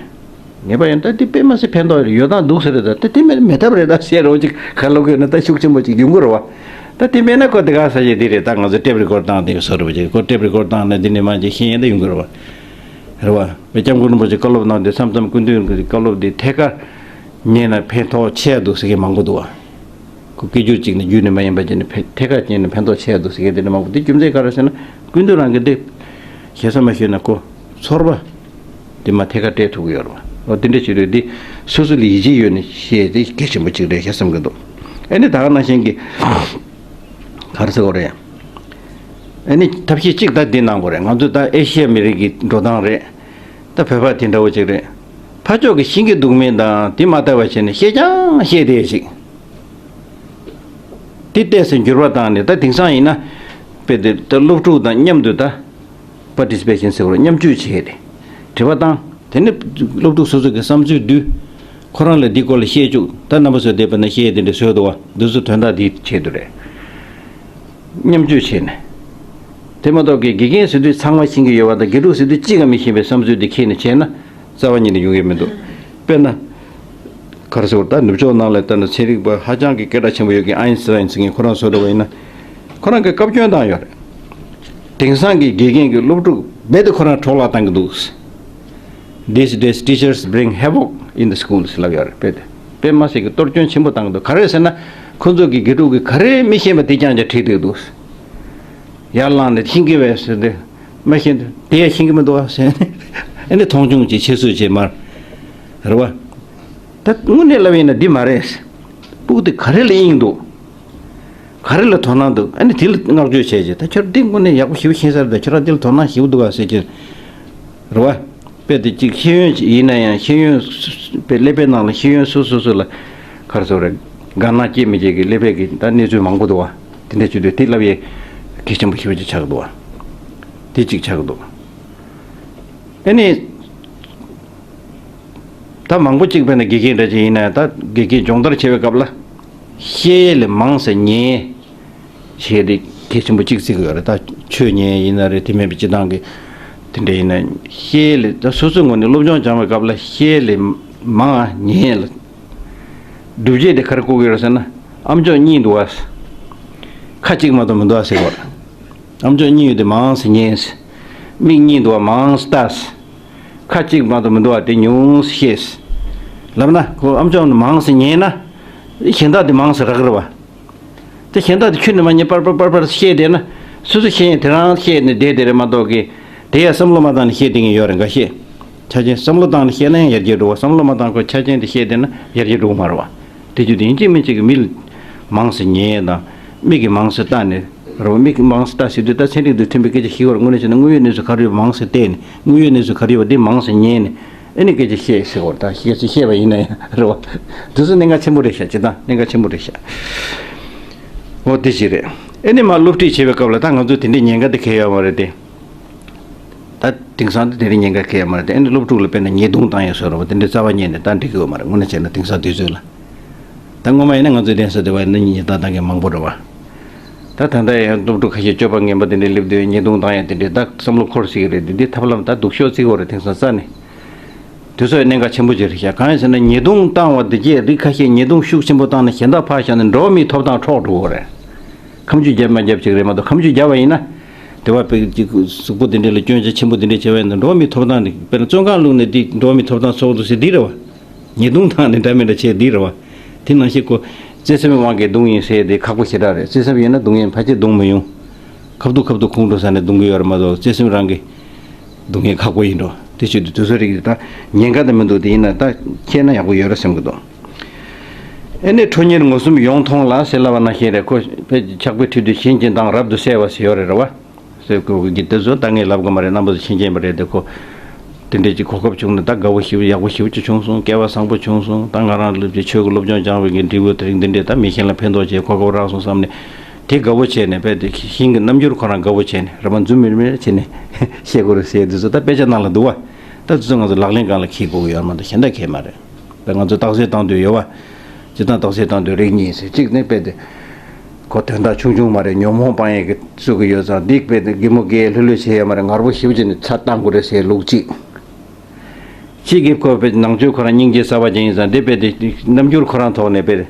ངེས་པ་ཡོད་ན་ད་འདི་དཔེ་མ་སྲིད་ཕན་ཐོགས་རེད། ཡོད་སྟངས་འདུག་ཟེར་རེད། ད་ད་དེ་མེད་མེད་ཐབས་རེད་ད་ཟེར་རོ་ཅིག་ག་ལོག་ཡོད་ན་ད་ཤུགས་ཆེན་པོ་ཅིག་ཡོང་གི་རེད་བ། ད་དེ་མེད་ན་ཁོ་དེ་ག་ས་ཞིག་འདི་རེད། ད་ང་ཚོ་ཊེབ་རི་ཀོཌ་བཏང་དེ་བཟོ་རེད་བ་ཅིག་ཁོ་ཊེབ་རི་ཀོཌ་བཏང་ན་འདི་ནས་མ་ཅིག་ཤེས་ཡས་ད་ཡོང་གི་རེད་བ། རེད་བ། བའི་སྐྱབས་མགོན་རིན་པོ་ཆེ་བཀའ་སློབ་གནང་དུས་མཚམས་མཚམས་སྐུ་མདུན་གྱི་བཀའ་སློབ་འདི་ཐད་ཀར་ཉན་ན་ཕན་ཐོགས་ཆེ་ཡ་འདུག་ཟེར་མཁན་མང་པོ་འདུག་བ། ཁོ་སྐད་སྒྱུར་གཅིག་ནས་བརྒྱུད་ནས་མ་ཡིན་པ་བྱས་ནས་ཕན་ཐད་ཀར་བྱས་ནས་ཕན་ཐོགས་ཆེ་ཡ་འདུག་ཟེར་མཁན་དེ་འདྲ་མང་པོ་འདུག། རྒྱུ་མཚན་ག་རེ་ཟེར་ན་སྐུ་མདུན་རང་གི་འདི་ཞེ་ས་མ་ཞུས་ན་ཁོ་ཚོར་བ་དེ་མ་ཐད་ཀར་སྤྲད་ཐུབ་ཀྱི་ཡོད་རེད་བ། འོ་དེ་འདྲ་བྱེད་དུས་འདི་སོ་སོ་ལ་ཡིད་ཆེས་ཡོད་ནས་བཤད་དེ་གལ་ཆེན་པོ་གཅིག་རེད་ཤག་བསམ་གྱི་འདུག། ཨ་ནི་ད་ག་ནང་བཞིན་གྱི་ག་རེ་ཟེར་དགོས་རེད། ཨ་ནི་ཐབས་ཤེས་གཅིག་ད་འདི་གནང་དགོས་རེད། ང་ཚོ་ད་ཨེ་ཤི་ཡ་མི་རིགས་ཀྱི་འགྲོ་སྟངས་རེད། ད་བོད་པ་དེ་འདྲ་བོ་ཅིག་རེད། ཕར་ཕྱོགས་ཀྱི་ཤེས་ཀྱི་འདུག་མིན་དང་དེ་མ་ལྟ་བ་བྱས་ནས་བཤད་ཀྱང་བཤད་བསྡད་ཅིག། དེ་ཏོག་ཙམ་འགྱུར་བ་བཏང་ནས་ད་དེང་སང་ཡིན་ན། དཔེ་དེ་ད་སློབ་ཕྲུག་དང་མཉམ་དུ་ད་པར་ཊི་སི་པེ་ཤན་ཟེར་བ་མཉམ་སྤྱོད་བྱས་ཏེ། དྲི་བ་བཏང་། དེ་ནས་སློབ་ཕྲུག་སོ་སོ་གི་བསམ་ཚུལ་བསྡུས། ཁོ་རང་ལ་འདི་སྐོར་ལ་བཤད་བཅུག། ད་རྣམ་པ་ཚོ་བསྡད་པ་ན་བཤད་དེ་འདྲ་བཟོས་འདུག་བ། འདི་ཚོ་དོན་དག་འདིའི་ཆེད་དུ་རེད། མཉམ་སྤྱོད་བྱས་ནས། དེ་མ་གཏོགས་ཀྱི་དགེ་རྒན་ཟེར་དུས་ཚང་མ་ཤེས་ཀྱི་ཡོད་པ་དང་དགེ་ཕྲུག་ཟེར་དུས་གཅིག་ཀྱང་མི་ཤེས་པའི་བསམ་ཚུལ་འདི་ཁྱེར་ནས་བྱས་ན་རྩ་བ་ཉིད་ནས་ཡོང་གི་མི་འདུག། དཔེར་ན། ག་རེ་ཟེར་བ། ད་ནུབ་ཕྱོགས་ནང་ལ་ལྟ་ན་ཚན་རིག་པ་ཧ་ཅང་གི་སྐད་གྲགས་ཆེན་པོ་ཡོད་མཁན་ཨའིན་སི་ཊའིན་ཟེར་མཁན་ཁོ་རང་བཟོ་འདྲ་བ་ཡིན་ན། ཁོ་རང་གིས་བཀའ་བཀྱོན་བཏང་ཡོད་རེད། དེང་སང་གི་དགེ་རྒན་གྱིས་སློབ་ཕྲུག་རྦད་དེ་ཁོ་རང་འཕྲོ་བརླག་བཏང་གི་འདུག། These days teachers bring havoc in the schools ལབ་ཡོད་རེད། དཔེ་དེ་དཔེ་མ་སྲིད་ཀྱི་གཏོར་སྐྱོན་ཆེན་པོ་བཏང་གི་འདུག། ག་རེ་ཟེར་ན། ཁོ་ཚོ་གི་དགེ་ཕྲུག་གིས་ག་རེ་མི་ཤེས་པ་དེ་རྐྱང་རྐྱང་ཁྲིད་བསྡད་འདུག། ཡར་ལངས་ནས་ཤེས་ཀྱི་བས་ཟེར་ཏེ། མ་ཤེས་དུས་དེ་ཡང་ཤེས་ཀྱི་མི་འདུག་ཨ་ཟེར་ནས། ཨ་ནི་མཐོང་ཆུང་བྱེད། ཆེད་བཟོས་བྱེད་མར། རེད་བ། ད་དངོས་གནས་ལབ་ཡིན་ན་འདི་མ་རེད། སྤུ་གུ་དེ་ག་རེ་ལ་དབྱིངས་འདུག། ག་རེ་ལ་དོ་སྣང་འདུག། ཨ་ནི་དེ་ལ་བསྔགས་བརྗོད་བྱས་རྗེས་ད་ཁྱོད་འདི་དངོས་གནས་ཡག་པོ་ཞེ་པོ་ཤེས་ས་རེད། ད་ཁྱོད་རང་འདི་ལ་དོ་སྣང་ཞེ་པོ་འདུག་ག་ཟེར་གྱི། རེད་བ། དཔེ་དེ་གཅིག་ཤེས་ཡོན་ཡིན་ན་ཡང་ཤེས་ཡོན་དཔེ་ཀླད་པའི་ནང་ལ་ཤེས་ཡོན་སོ་སོ་སོ་ལ་ག་རེ་ཟེར་རེད། དགའ་སྣང་སྐྱེ་མི་སྐྱེ་གི་ཀླད་པའི་གི་ད་གནས་ཚུལ་མང་པོ་འདུག་བ། དེ་འདྲ་བྱེད་དུས་དེ་ལབ་ཡས་གལ་ཆེན་པོ་ཞེ་པོ་ཅིག་ཆགས་འདུག་བ། དེ་གཅིག་ཆགས་འདུག། ཨ་ནི། ད་མང་པོ་གཅིག་དཔེར་ན་དགེ་རྒན་འདྲ་ཅིག་ཡིན་ན་ཡང་ད་དགེ་རྒན་སྦྱོང་བརྡར་བྱེད་པའི་སྐབས་ལ། བཤད་ཡས་ལས་མང་ཙམ་ཉན། བྱས་ཏེ་གལ་ཆེན་པོ་གཅིག་བརྩི་གི་ཡོད་རེད། ད་ཆོས་ཉན་ཡིན་ན་རེད། དེ་མིན་པའི་སྤྱི་བཏང་གི་དེ་འདྲ་ཡིན་ན་བཤད་ཡས་ལས་ད་སོ་སོའི་ངོས་ནས་སློབ་སྦྱོང་སྦྱང་བའི་སྐབས་ལ་བཤད་ཡས་ལས་མང་ཉན་ལ། སྒྲུབ་བྱེད་དེ་ག་རེ་བཀོད་ཀྱི་ཡོད་རེད་ཟེར་ན། ཨམ་ཅོག་གཉིས་འདུག་བ། ཁ་གཅིག་མ་གཏོགས་མི་འདུག་བ་ཟེར་གི་ཡོད་རེད། ཨམ་ཅོག་གཉིས་ཡོད་དེ་མང་ཙམ་ཉན། མིག་གཉིས་འདུག་བ། མང་ཙམ་ལྟ། ཁ་གཅིག་མ་གཏོགས་མི་འདུག་བ། དེ་ཉུང་ཙམ་ཤེས། ལབ་ན་ཁོ་ཨམ་ཅོག་ནི་མང་ཙམ་ཉན་ན། གཞན་དག་དེ་མང་ཙམ་རག་གི་རེད་བ། དེ་གཞན་དག་དེ་ཁྱོན་ནས་མ་ཉན་པར་པར་པར་པར་བཤད་བསྡད་ན། སོ་སོ་ཤེས་ཡས་དེ་རང་ཤེས་ནས་བསྡད་དེ་རེད་མ་གཏོགས་ཀི། དེ་ཡང་བསམ་བློ་མ་བཏང་ནས་བཤད་བསྡད་མཁན་ཡོད་རེད་འགའ་ཤས། ཆ་རྐྱེན་བསམ་བློ་བཏང་ནས་བཤད་ན་ཡང་ཡར་རྒྱས་འགྲོ་བ། བསམ་བློ་མ་བཏང་ཁོ་ཆ་རྐྱེན་དེ་བཤད་བསྡད་ན་ཡར་རྒྱས་འགྲོ་གི་མ་རེད་བ། དེ་བརྒྱུད་དེ་ཡིན་གཅིག་མིན་གཅིག་གི་མི་ལ་མང་ཙམ་ཉན་དང་། མིག་གིས་མང་ཙམ་བལྟ་ནས་རེད་བ། མིག་གིས་མང་ཙམ་བལྟ་ཟེར་དུས་ད་ཚན་རིག་དང་མཐུན་པའི་སྐད་ཆ་ཞིག་བར་དངོས་གནས་བྱས་ན་དངོས་ཡོད་གནས་ཚུལ་ག་རེ་ཡོད་པ་མང་ཙམ་བལྟས་ནས། དངོས་ཡོད་གནས་ཚུལ་ག་རེ་ཡོད་པ་དེ་མང་ཙམ་ཉན་ནས། ཨེ་ནི་སྐད་ཆ་བཤད་ཟེར་བར་ད་སྐད་ཆ་བཤད་པ་ཡིན་ན་ཡང་རེད་བ། དེ་ཚོ་གནད་འགག་ཆེན་པོ་རེད་ཤག་སྤྱིར་བཏང་གནད་འགག་ཆེན་པོ་རེད་ཤག་འོ་དེ་ཞིག་རེད། ཨེ་ནི་མ་སློབ་ཁྲིད་བྱེད་པའི་སྐབས་ལ་ད་ང་ཚོ་དེ་འདྲའི་ཉེན་ཁ་དེ་གལ་ཡོད་མ་རེད་དེ། ད་དེང་སང་དེ་དེ་འདྲའི་ཉེན་ཁ་གལ་ཡོད་མ་རེད་དེ། ཨེ་ནི་སློབ་ཕྲུག་ལ་དཔེར་ན་ཉེས་རྡུང་བཏང་ཡ་བཟོ་འདྲ་བ་དེ་འདྲའི་རྩ་བ་ཉིད་ནས་ད་འགྲིག་གི་ཡོད་མ་རེད། དངོས་གནས་བྱས་ན་དེང་སང་དུས་ཚོད་ལ། ད་སྔོན་མ་ཡིན་ན་ང་ཚོའི་གདན་ས་དེ་བ་ཡིན་ན་ཉེས་རྡུང་བཏང་མཁན་མང་པོ་རེད་བ། ད་ད་ལྟ་ཡང་སློབ་ཕྲུག་ཁ་ཤས་སྤྱོད་པ་ངན་པ་དེ་འདྲའི་སླེབས་དུས་ཉེས་རྡུང་བཏང་ཡ་དེ་འདྲའི་ད་བསམ་བློ་འཁོར་སྲིད་ཀྱི་རེད་དེ། འདི་ཐབས་ལམ་ད་སྡུག་ཤོས་བརྩི་དགོས་རེད་དེང་སང་རྩ་ནས། དེ་ཚོ་ཡང་གནད་འགག་ཆེན་པོ་ཅིག་རེད་ཤག་གང་ཡིན་ཟེར་ན་ཉེས་རྡུང་བཏང་བ་དེ་རྗེས་རིགས་ཁ་ཤས་ཉེས་རྡུང་ཤུགས་ཆེན་པོ་བཏང་ནས་གཞན་དག་ཕར་བཞག་ནས་འགྲོ་བ་མིའི་ཐོབ་ཐང་འཕྲོག་འགྲོ་གི་རེད། ཁ་མཆུ་རྒྱབ་མ་རྒྱབ་ཅིག་རེད་མ་གཏོགས། ཁ་མཆུ་རྒྱབ་པ་ཡིན་ན། དེ་བ་དཔེ་ཅིག་གཟུགས་པོ་དེ་འདྲ་ལ་སྐྱོན་ཆ་ཆེན་པོ་དེ་འདྲ་བྱས་པ་ཡིན་ན་འགྲོ་བ་མིའི་ཐོབ་ཐང་རེད། དཔེར་ན་བཙོན་ཁང་བླུགས་ནས་འདི་འགྲོ་བ་མིའི་ཐོབ་ཐང་སྲུང་འདུག་ཟེར་འདི་རེད་བ། ཉེས་རྡུང་བཏང་ནས་འདྲ་མི་འདྲ་བྱས་འདི་རེད་བ། དེ་ནང་བཞིན་ཁོ་བརྩེ་སེམས་དབང་གིས་རྡུང་ཡིན་ཟེར་དེ་ཁག་པོ་ཞེ་དྲག་རེད། བརྩེ་སེམས་ཡོད་ན་རྡུང་ཡིན་ཕལ་ཆེར་རྡུང་མི་ཡོང་། ཁ་ཐུག་ཁ་ཐུག་ཁོང་ཁྲོ་ཟ་ནས་རྡུང་གི་ཡོད་རེད་མ་གཏོགས་བརྩེ་སེམས་རང་གིས་རྡུང་མཁན་ཁག་པོ་ཡིན་འགྲོ། དེ་བྱེད་དུས་དུས་ཚོད་རིགས་དེ་ད་ཉེན་ཁ་དེ་མི་འདུག་དེ་ཡིན་ན་ད་ཁྱེད་ན་ཡག་པོ་ཡོད་རེད་བསམ་གི་འདུག་ཨེ་ནས་ཁྲོ་གཉེར་ངོ་གསུམ་ཡོངས་མཐོང་ལ་ཟེར་ལབ་པ་ནང་བཞིན་རེད། ཁོ་ཕྱག་དཔེ་ཁྲིད་དུས་བྱིན་གྱིས་བདག་རབ་ཏུ་གསལ་བ་ཟེར་ཡོད་རེད་རེད་བ། ཟེར་དགོས་ཀྱི་དེ་ཚོ་ད་ངས་ལབ་དགོས་མ་རེད། རྣམ་པ་ཚོ་མཁྱེན་མཁྱེན་པ་རེད་དེ། ཁོ་དེ་འདྲས་ཀྱི་གོ་སྐབས་བྱུང་ན་ད་དགའ་བོ་ཞེ་པོ་ཡག་པོ་ཞེ་པོ་ཅིག་བྱུང་སོང་། སྐལ་བ་བཟང་པོ་བྱུང་སོང་། ད་ང་རང་ལ་ཆོས་ཀྱི་སློབ་སྦྱོང་སྦྱང་བའི་གི་འབྲས་བུ་དེ་རིང་འདི་འདྲས་ད་མི་གཞན་ལ་ཕན་ཐོགས་བྱས་གོ་སྐབས་རག་སོང་བསམ་ནས་དེ་དགའ་བོ་བྱས་ནས་དཔེ་དེ་ཞིང་གི་རྣམ་འགྱུར་ཁོ་རང་དགའ་བོ་བྱས་ནས་ར་མ་འཛུམ་མིར་མིར་བྱས་ནས་བཤད་དགོས་རེད་ཟེར་དུས་ཚོད་ད་དཔེ་ཆ་ནང་ལ་འདུག་བ། ད་དུས་ཚོད་ང་ཚོ་ལག་ལེན་སྒང་ལ་འཁྱེར་དགོས་ཀྱི་ཡོད་མ་གཏོགས་གཞན་དག་གས་མ་རེད། ད་ང་ཚོས་རྟགས་གསལ་བཏང་འདོད་ཡོད་བ། སྤྱིར་བཏང་རྟགས་གསལ་བཏང་འདོད་རིགས་གཉིས་ཟེར། གཅིག་ནི་དཔེ་དེ། ཁོ་དོན་དག་ཆུང་ཆུང་མ་རེད། ཉོན་མོངས་སྤང་ཡས་ཀྱི་བཙུགས་ཀྱི་ཡོད་ཙང་འདི་དཔེ་དེ་གད་མོ་བགད་ལྷོད་ལྷོད་བྱས་ཡོད་མ་རེད། ངར་པོ་ཞེ་པོ་བྱས་ནས་ཚ་བཏང་དགོས་རེད་ཟེར་ལུགས་གཅིག་གཅིག་གིས་ཁོ་དཔེ་ནང་ཆོས་ཁོ་རང་སྙིང་རྗེ་གསར་པ་ཅན་ཡིན་ཙང་འདི་དཔེ་དེ་རྣམ་འགྱུར་ཁོ་རང་ཐོག་ནས་དཔེ་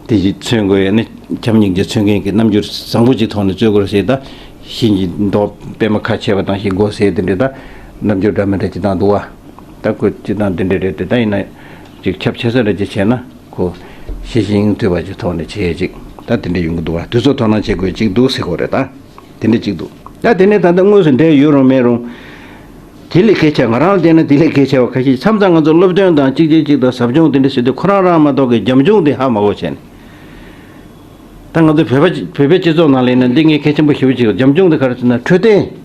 དེ་ཅིག་མཚོན་དགོས་ཡ་ནི་བྱམས་སྙིང་རྗེ་མཚོན་མཁན་གྱི་རྣམ་འགྱུར་བཟང་པོ་ཅིག་ཐོག་ནས་རྩོད་དགོས་རེད་ཟེར། ད་གཤིན་གྱི་མདོག་པད་མ་ཁ་ཕྱེ་བ་དང་ཞིག་དགོས་ཟེར་དེ་འདྲ་ད་རྣམ་འགྱུར་འདྲ་མི་འདྲ་ཅིག་བཏང་འདུག་བ། ད་ཁོ་ཅི་དང་དེ་འདྲ་རེད་དེ། ད་ཡིན་ན་ཅིག་ཁྱབ་ཆེ་ས་འདྲ་ཅིག་བྱས་ན་ཁོ་ཤེས་བཞིན་ཐུབ་པ་ཅིག་ཐོག་ནས་བྱས་ཅིག་ད་དེ་འདྲ་ཡོང་གི་འདུག་བ། དུས་ཚོད་དོ་སྣང་བྱེད་དགོས་ཅིག་འདུག་ཟེར་དགོས་རེད། ད་དེ་འདྲ་ཅིག་འདུག་ད་དེ་ནས་ད་ལྟ་དངོས་སུ་འབྲེལ་ཡོད་རུང་མེད་རུང་། དེ་ལས་གལ་ཆེ་བ་ང་རང་ལ་བལྟས་ན་དེ་ལས་གལ་ཆེ་བ་ཁ་ཤས། མཚམས་མཚམས་ང་ཚོ་སློབ་སྟོན་དང་གཅིག་གཅིག་གཅིག་དང་ཟབ་སྦྱོང་དེ་འདྲ་ཟེར་དུས་ཁོ་རང་རང་མ་གཏོགས་ཀྱི་རྒྱབ་ལྗོངས་དེ་ཧ་མ་གོ་བྱས་ནས། ད་ང་ཚོ་བོད་པ་བོད་པའི་སྤྱི་ཚོགས་ནང་ལ་ཡིན་ན་འདི་ངས་གལ་ཆེན་པོ་ཞེ་པོ་ཅིག་རྒྱབ་ལྗོངས་དེ་ག་རེ་ཟེར་ན་འཕྲོད་བསྟེན།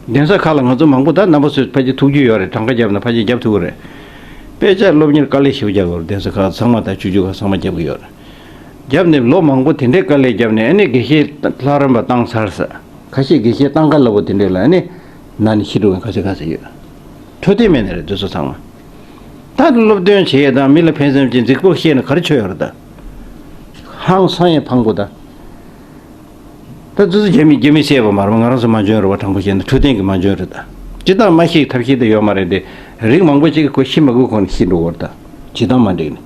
གདན་ས་ཁག་ལ་ང་ཚོ་མང་པོ་ད་རྣམ་པ་ཚོས་ཕལ་ཆེར་ཐུག་རྒྱུ་ཡོད་རེད། གྲངས་ཀ་བརྒྱབ་ན་ཕལ་ཆེར་རྒྱབ་ཐུབ་ཀྱི་རེད། དཔེ་ཆ་སློབ་གཉེར་དཀའ་ལས་ཞེ་པོ་རྒྱག་གི་ཡོད་རེད། གདན་ས་ཁག་ཚང་མ་ད་ཆུང་ཆུང་ཁག་ཚང་མ་རྒྱབ་ཀྱི་ཡོད་རེད། རྒྱབ་ནས་ལོ་མང་པོ་དེ་འདྲའི་དཀའ་ལས་བརྒྱབ་ནས་ཨ་ནི་དགེ་བཤེས་ལྷ་རམས་པ་བཏང་ཚར་ས། ཁ་ཤས་དགེ་བཤེས་བཏང་ག་སླ་པོ་དེ་འདྲས་ལ་ཨ་ནི་ན་ནས་ཤི་འགྲོ་མཁན་ཁ་ཤས་ཁ་ཤས་ཡོད། འཕྲོད་བསྟེན་མེད་ནི་རེད་དེ་ཚོ་ཚང་མ། ད་སློབ་སྟོན་བྱེད་ཡས་དང་མི་ལ་ཕན་སེམས་ཀྱི་རྫིག་པོ་བཤད་ན་ག་རེ་ཆོད་ཡོད་རེད་ད། ཧང་སང་ཡས་ཕངས་པོ་ད། ད་དེ་ཚོ་རྒྱ་མི་རྒྱ་མི་བཤད་པ་མ་རེད་པ། ང་རང་ཚོ་མ་འཇོན་རེད་པ། དྲང་པོ་བཤད་ན་འཕྲོད་བསྟེན་གྱི་མ་འཇོན་རེད་ད། སྤྱིར་བཏང་མ་ཤི་ཐབས་ཤེས་དེ་ཡོད་མ་རེད་དེ། རིགས་མང་པོ་ཅིག་གིས་ཁོ་ཤི་མ་དགོས་གོང་ནས་ཤི་འགྲོ་གི་རེད་ད། བྱེད་སྟངས་མ་འགྲིག་ནས།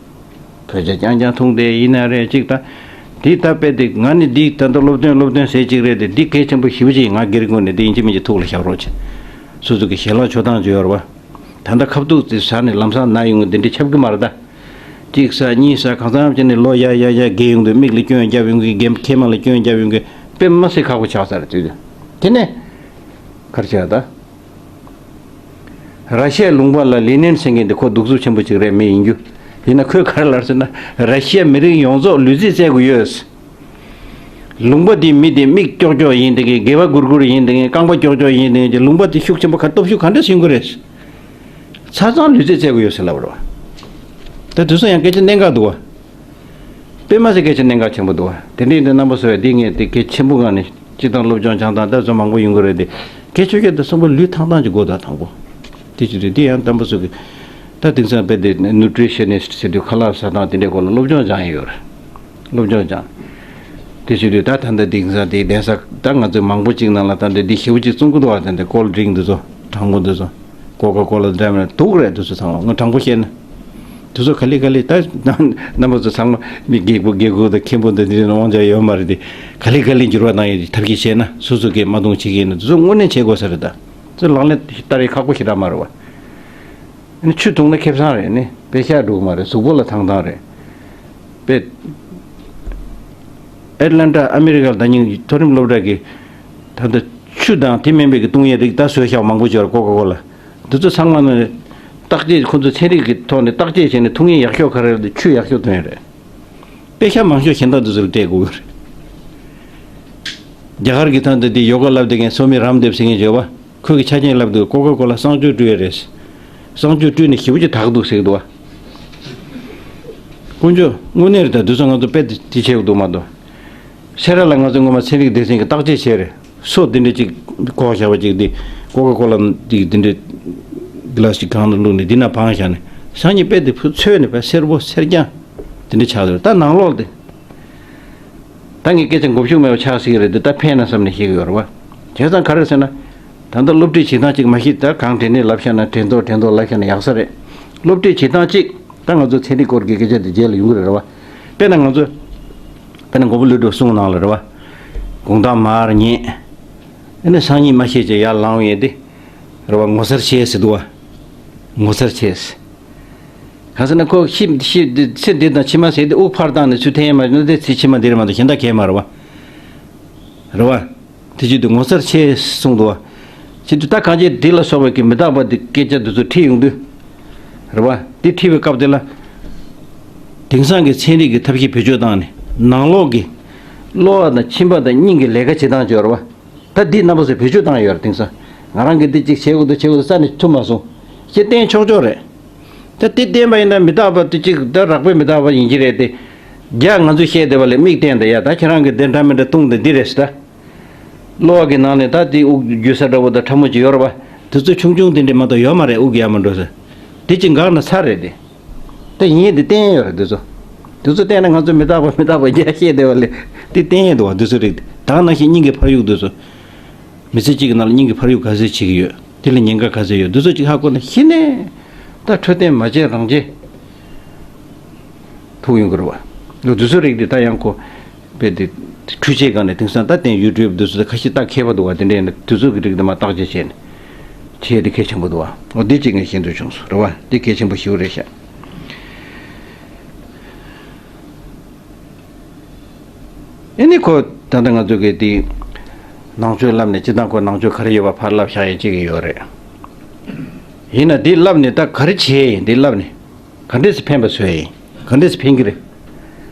བོད་ཇ་རྐྱང་རྐྱང་འཐུང་བསྡད་ཡིན་ན་རེད་ཅིག་ད། འདི་ད་དཔེ་དེ་ང་ནི་འདི་ད་ལྟ་སློབ་སྟོན་སློབ་སྟོན་ཟེར་ཅིག་རེད་དེ། འདི་གལ་ཆེན་པོ་ཞེ་པོ་ཅིག་ང་སྒེར་ངོས་ནས་འདི་ཡིན་གཅིག་མིན་གཅིག་ཐུགས་ལ་བཞག་རོགས་བྱེད། སོ་སོ་གི་ཞལ་ལག་མཆོད་སྟངས་ཅིག་ཡོད་རེད་པ། ད་ལྟ་ཁ་ཐུག་ཅིག་ཟ་ནས་ལམ་སང་ན་ཡོང་གི་འདི་འདྲ་ཁྱབ་གི་མ་རེད་ད། གཅིག་ཟ་གཉིས་ཟ་གང་འཚམ་བྱས་ནས་ལོ་ཡར་ཡར་ཡར་རྒས་ཡོང་དུས་མིག་ལ་སྐྱོན་བརྒྱབ་ཡོང་གི། རྒན་མཁལ་མ་ལ་སྐྱོན་བརྒྱབ་ཡོང་གི། དཔེ་མ་སྲིད་ཁག་པོ་ཆགས་ཚར་དུས་དེ་ནས་ག་རེ་བྱས་ད། ར་ཤི་ཡའི་ལུང་པ་ལ་ལེ་ནིན་ཟེར་མཁན་དེ་ཁོ་གདུག་རྩུབ་ཆེན་པོ་ཅིག་རེད། མི་ཡིན་རྒྱུ། ཡིན་ན་ཁོས་ག་རེ་ལབ་ཟེར་ན། ར་ཤི་ཡ་མི་རིགས་ཡོངས་རྫོགས་ལུས་རྩལ་རྩེད་དགོས་ཡོད། ལུང་པ་འདིའི་མི་དེ་མིག་ཀྱོག་ཀྱོག་ཡིན་དེ་གི། སྒལ་པ་སྒུར་སྒུར་ཡིན་དེ་གི། རྐང་པ་ཀྱོག་ཀྱོག་ཡིན་དེ་གི། ལུང་པ་དེ་ཤུགས་ཆེན་པོ་ག་སྟོབས་ཤུགས་ག་འདྲ་ཟིན་དགོས་རེད། ཆ་ཚང་ལུས་རྩལ་རྩེད་དགོས་ཡོད་ཟེར་ལབ་རེད་པ། ད་དུས་སང་ཡང་སྐད་ཆ་གནད་འགག་འདུག་པ། དཔེ་མ་སྲིད་སྐད་ཆ་གནད་འགག་ཆེན་པོ་འདུག་པ། དེ་འདྲ་ཡིན་དུས་རྣམ་པ་ཚོས་འདི་ངས་དེ་གལ་ཆེན་པོ་ངང་ནས་སྤྱིར་བཏང་སློབ་སྦྱོང་སྦྱང་སྟངས་ད་ཚོ་མང་པོ་ཡོང་གི་རེད་དེ། གལ་ཆེ་ཤོས་དེ་གསུམ་པོ་ལུས་ཐང་ཐང་ཅིག་དགོས་ད། དང་པོ་དེ་ཅིག་རེད། དེ་ཡང་རྣམ་པ་ཚོ་གི་ད་དེང་སང་དཔེ་དེ་ནུ་ཊི་རི་ཤ་ནི་སི་ཊི་ཟེར་དུས་ཁ་ལག་ཟ་སྟངས་དེ་འདྲའི་སྐོར་ལ་སློབ་སྦྱོང་སྦྱང་ཡས་ཡོད་རེད། སློབ་སྦྱོང་སྦྱང་། དེ་བྱེད་དུས་ད་ད་ལྟ་དེང་སང་དེ་གདན་ས་ད་ང་ཚོ་མང་པོ་ཅིག་ནང་ལ་ད་ལྟ་འདི་ཞེ་པོ་ཅིག་བཙོང་གི་འདུག་པ། ད་ལྟ་ཀོལ་ཌི་རིང་འདི་ཚོ། གྲང་མོ་འདི་ཚོ། ཀོ་ཀ་ཀོ་ལ་འདྲ་མིན་དུག་རེད། འདི་ཚོ་ཚང་མ་ང་དྲང་པོ་བཤད་ན། འདི་ཚོ་ག་ལེ་ག་ལེ་ད་རྣམ་པ་ཚོ་ཚང་མ་མི་རྒད་པོ་རྒད་པོ་དང་མཁན་པོ་འདི་འདྲའི་དབང་ཆ་ཡོད་མ་རེད་དེ། ག་ལེ་ག་ལེ་འགྱུར་བ་གཏོང་ཡས་ཐབས་ཤེས་བྱས་ན། སོ་སོ་གིས་མ་འདང་བྱེད་ཀྱི་ཡིན་ན་འདི་ཚོ་དངོས་གནས་བྱེད་དགོས་ས་རེད། ད་ཚོ་ལག་ལེན་བསྟར་ཡས་ཁག་པོ་ཞེ་དྲག་མ་རེད་པ། ཨ་ནི་ཆུ་འཐུང་ན་ཁེ་བཟང་རེད། ཨ་ནི་དཔེ་ཤ་འགྲོ་གི་མ་རེད། གཟུགས་པོ་ལ་ཐང་ཐང་རེད། དཔེ། ཨེཊ་ལན་ཊ་ཨ་མི་རི་ཀ་ལ་ད་ཉིན་མཐོ་རིམ་སློབ་གྲྭ་གི་ད་ལྟ་ཆུ་དང་དེ་མིན་པའི་གི་བཏུང་ཡས་རིགས་ད་བཟོས་བཞག་མང་པོ་ཅིག་ཡོད་རེད། ཀོ་ཀ་ཀོ་ལ། འདི་ཚོ་ཚང་མ་ནི་བརྟག་དཔྱད། ཁོ་ཚོ་ཚན་རིག་གི་ཐོག་ནས་བརྟག་དཔྱད་བྱས་ནས་འཐུང་ཡས་ཡག་ཤོས་ག་རེ་རེད་དེ། ཆུ་ཡག་ཤོས་འཐུང་ཡས་རེད། དཔེ་ཤ་མང་ཤོས་གཞན་དག་འདི་ཚོ་ལ་སྤྲད་དགོས་ཀྱི་རེད། རྒྱ་གར་གྱི་ད་ལྟ་འདི་ཡོ་ག་ལབ་བསྡད་མཁན་སོ་མི་རམ་དེབ་ཟེར་མཁན་ཅིག་ཡོད་པ། ཁོས་ཀྱི་ཆ་རྐྱེན་ལབ་འདུག་ཀོ་ཀ་ཀོ་ལ་གསང་སྤྱོད་སྤྲོད་ཡས་རེད། གསང་སྤྱོད་སྤྲོད་ནས་ཞེ་པོ་ཅིག་དག་འདུག་ཟེར་གི་འདུག་བ། དཀོན་མཆོག་དངོས་གནས་རེད། ད་དུས་ཚོད་ང་ཚོ་དཔེ་དེ་བྱེད་དགོས་འདུག་མ་གཏོགས། སེ་ར་ལ་ང་ཚོ་སྔོན་མ་ཚན་རིག་སྡེ་ཚན་གྱི་བརྟག་དཔྱད་བྱས་རེད། སོ་འདི་འདྲ་ཅིག་བཀོག་བཞག་པ་ཅིག་འདི་ཀོ་ཀ་ཀོ་ལ་ཅིག་འདི་འདྲ་གི་ལ་ཞིག་གང་ལ་བླུགས་ནས་འདི་ན་བང་བཞག་ནས་སང་ཉིན་དཔེ་དེ་ཕུ་ཚོས་ནས་དཔེ་སེར་པོ་སེར་རྐྱང་འདི་འདྲ་ཆགས་འདུག་ད་ནང་ལོགས་དེ། ད་ངས་སྐད་ཆ་མགོ་མཇུག་མེད་པ་ཆགས་སྲིད་ཀྱི་རེད་འདུག་ད་ཕན་ན་བསམ་ནས་བཤད་ཀྱི་ཡོད་རེད་བ། བྱས་ཙང་ག་རེ་ཟེར་ན། ད་ལྟ་སློབ་ཁྲིད་བྱེད་སྟངས་གཅིག་མ་གཞི་ད་གང་དྲན་ནས་ལབ་བཞག་ན་དྲན་ཐོག་དྲན་ཐོག་ལབ་བཞག་ན་ཡག་ས་རེད། སློབ་ཁྲིད་བྱེད་སྟངས་གཅིག་ད་ང་ཚོ་ཚན་རིག་སྐོར་གྱི་སྐད་ཆ་དེ་རྗེས་ལ་ཡོང་གི་རེད་རེད་བ། དཔེར་ན་ང་ཚོ། དཔེར་ན་མགོན་པོ་ཀླུ་སྒྲུབ་གསུང་ནང་ལ་རེད་བ། དགོང་དག་མར་ཉལ། ཨ་ནི་སང་ཉིན་མ་ཤེས་ཀྱི་ཡར་ལངས་ཡས་དེ། རེད་བ་ངོ་མཚར་ཆེ་ཟེར་འདུག་བ། ངོ་མཚར་ཆེ་ཟེར། གང་ཟེར་ན་ཁོ་ཤི་ཤི་ཚེ་འདི་དང་ཕྱི་མ་ཟེར་དེ་དབུགས་ཕར་བཏང་ནས་ཚུར་འཐེན་ཡས་མ་ཡིན་ན་དེ་ཚེ་ཕྱི་མ་འདིར་མ་གཏོགས་གཞན་དག་གས་མ་རེད་བ། རེད་བ། དེ་བྱེད་དུས་ངོ་མཚར་ཆེ་གསུངས་འདུག་བ། བྱེད་དུས་ད་གང་ཅི་འདི་ལ་སོགས་པའི་གི་མི་རྟག་པ་འདི་སྐད་ཆ་འདི་ཚོ་ཁྲིད་ཡོང་དུས། རེད་བ། འདི་ཁྲིད་པའི་སྐབས་དེ་ལ། དེང་སང་གི་ཚན་རིག་གི་ཐབས་ཤེས་བེད་སྤྱོད་བཏང་ནས་ནང་ལོགས་ཀྱི་གློ་བ་དང་མཆིན་པ་དང་སྙིང་གི་ལས་ཀ་བྱེད་སྟངས་ཅིག་ཡོད་རེད་བ། ད་འདི་རྣམ་པ་ཚོས་བེད་སྤྱོད་བཏང་ཡོད་རེད་དེང་སང་། ང་རང་གིས་འདི་གཅིག་བྱེད་དགོས་འདུག་བྱེད་དགོས་འདུག་རྩ་ནས་ཐུབ་མ་སོང་། ཞེས་བསྟན་ཆོག་ཆོག་རེད། ད་དེ་བསྟན་པ་ཡིན་ན་མི་རྟག་པ་དེ་གཅིག་ད་རགས་པའི་མི་རྟག་པ་ཡིན་གྱི་རེད་དེ། རྒྱ་ང་ཚོས་བཤད་བསྡད་པ་ལས་མིག་བསྟན་ད་ཡ་ད་ཁྱེད་རང་གིས་འདི་འདྲ་མི་འདྲ་བཏུང་ད་འདི་རེད་ཟེར་ད། གློ་བ་གི་ནང་ནས་ད་དེ་དབུགས་རྒྱུ་ས་འདྲ་བོ་དང་ཕྲ་མོ་ཅིག་ཡོད་རེད་བ། དེ་ཚོ་ཆུང་ཆུང་དེ་འདྲས་མ་གཏོགས་ཡོད་མ་རེད། དབུགས་ཡར་མར་འགྲོ་ས། དེ་ཅིག་འགག་ན་ཚར་རེད་དེ། ད་ཡིན་དེ་བསྟན་ཡོད་རེད་དེ་ཚོ། དེ་ཚོ་བསྟན་ན་ང་ཚོ་མི་རྟག་པ་མི་རྟག་པ་རྒྱ་བཤད་བསྡད་པ་ལས་དེ་བསྟན་ཡོད་འདུག་བ། དེ་ཚོ་རེད་དེ་ད་ག་ནང་བཞིན་སྙིང་གི་འཕར་གཡུག་དེ་ཚོ། མི་ཚེ་གཅིག་གི་ནང་ལ་སྙིང་གི་འཕར་གཡུག་ག་ཚོད་བྱེད་ཀྱི་ཡོད། དེ་ལ་ཉེན་ཁ་ག་ཚོད་ཡོད། འདི་ཚོ་གཅིག་ཧ་གོ་ན་གཞི་ནས་ད་འཕྲོད་བསྟེན་མ་བྱས་རང་བྱས་ཐུག་ཡོང་གི་རེད་བ། འདི་ཚོ་རིགས་འདི་ད་ཡང་ཁོ་དཔེ་དེ་འཕྲུལ་ཆས་སྒང་ནས་དེང་སང་ད་བསྟན་ཡུ་ཊུབ་འདི་ཚོ་ད་ཁ་ཤས་ད་མཁས་པ་འདུག་བ། དེ་འདྲས་ནས་འདི་ཚོ་གི་རིགས་འདི་མ་བརྟག་དཔྱད་བྱས་ནས་བྱས་དེ་གལ་ཆེན་པོ་འདུག་བ། འོ་འདི་གཅིག་ངས་ཤེས་འདོད་བྱུང་སོང་རེད་བ། འདི་གལ་ཆེན་པོ་ཞེ་པོ་རེད་ཤག་ཨེ་ནི་ཁོ་ད་ལྟ་ང་ཚོ་གི་དེ་ནང་ཆོས་བསླབ་ནས་སྤྱི་བཏང་ཁོ་ནང་ཆོས་ག་རེ་ཡོད་པ་ཕར་བསླབ་བཞག་ཡས་གཅིག་ཡོད་རེད། ཡིན་ན་དེ་བསླབ་ནས་ད་ག་རེ་བྱས་ཡིན་དེ་བསླབ་ནས་ག་འདྲས་སེ་ཕན་པ་བཟོས་ཡིན། ག་འདྲས་སེ་ཕན་གི་རེད།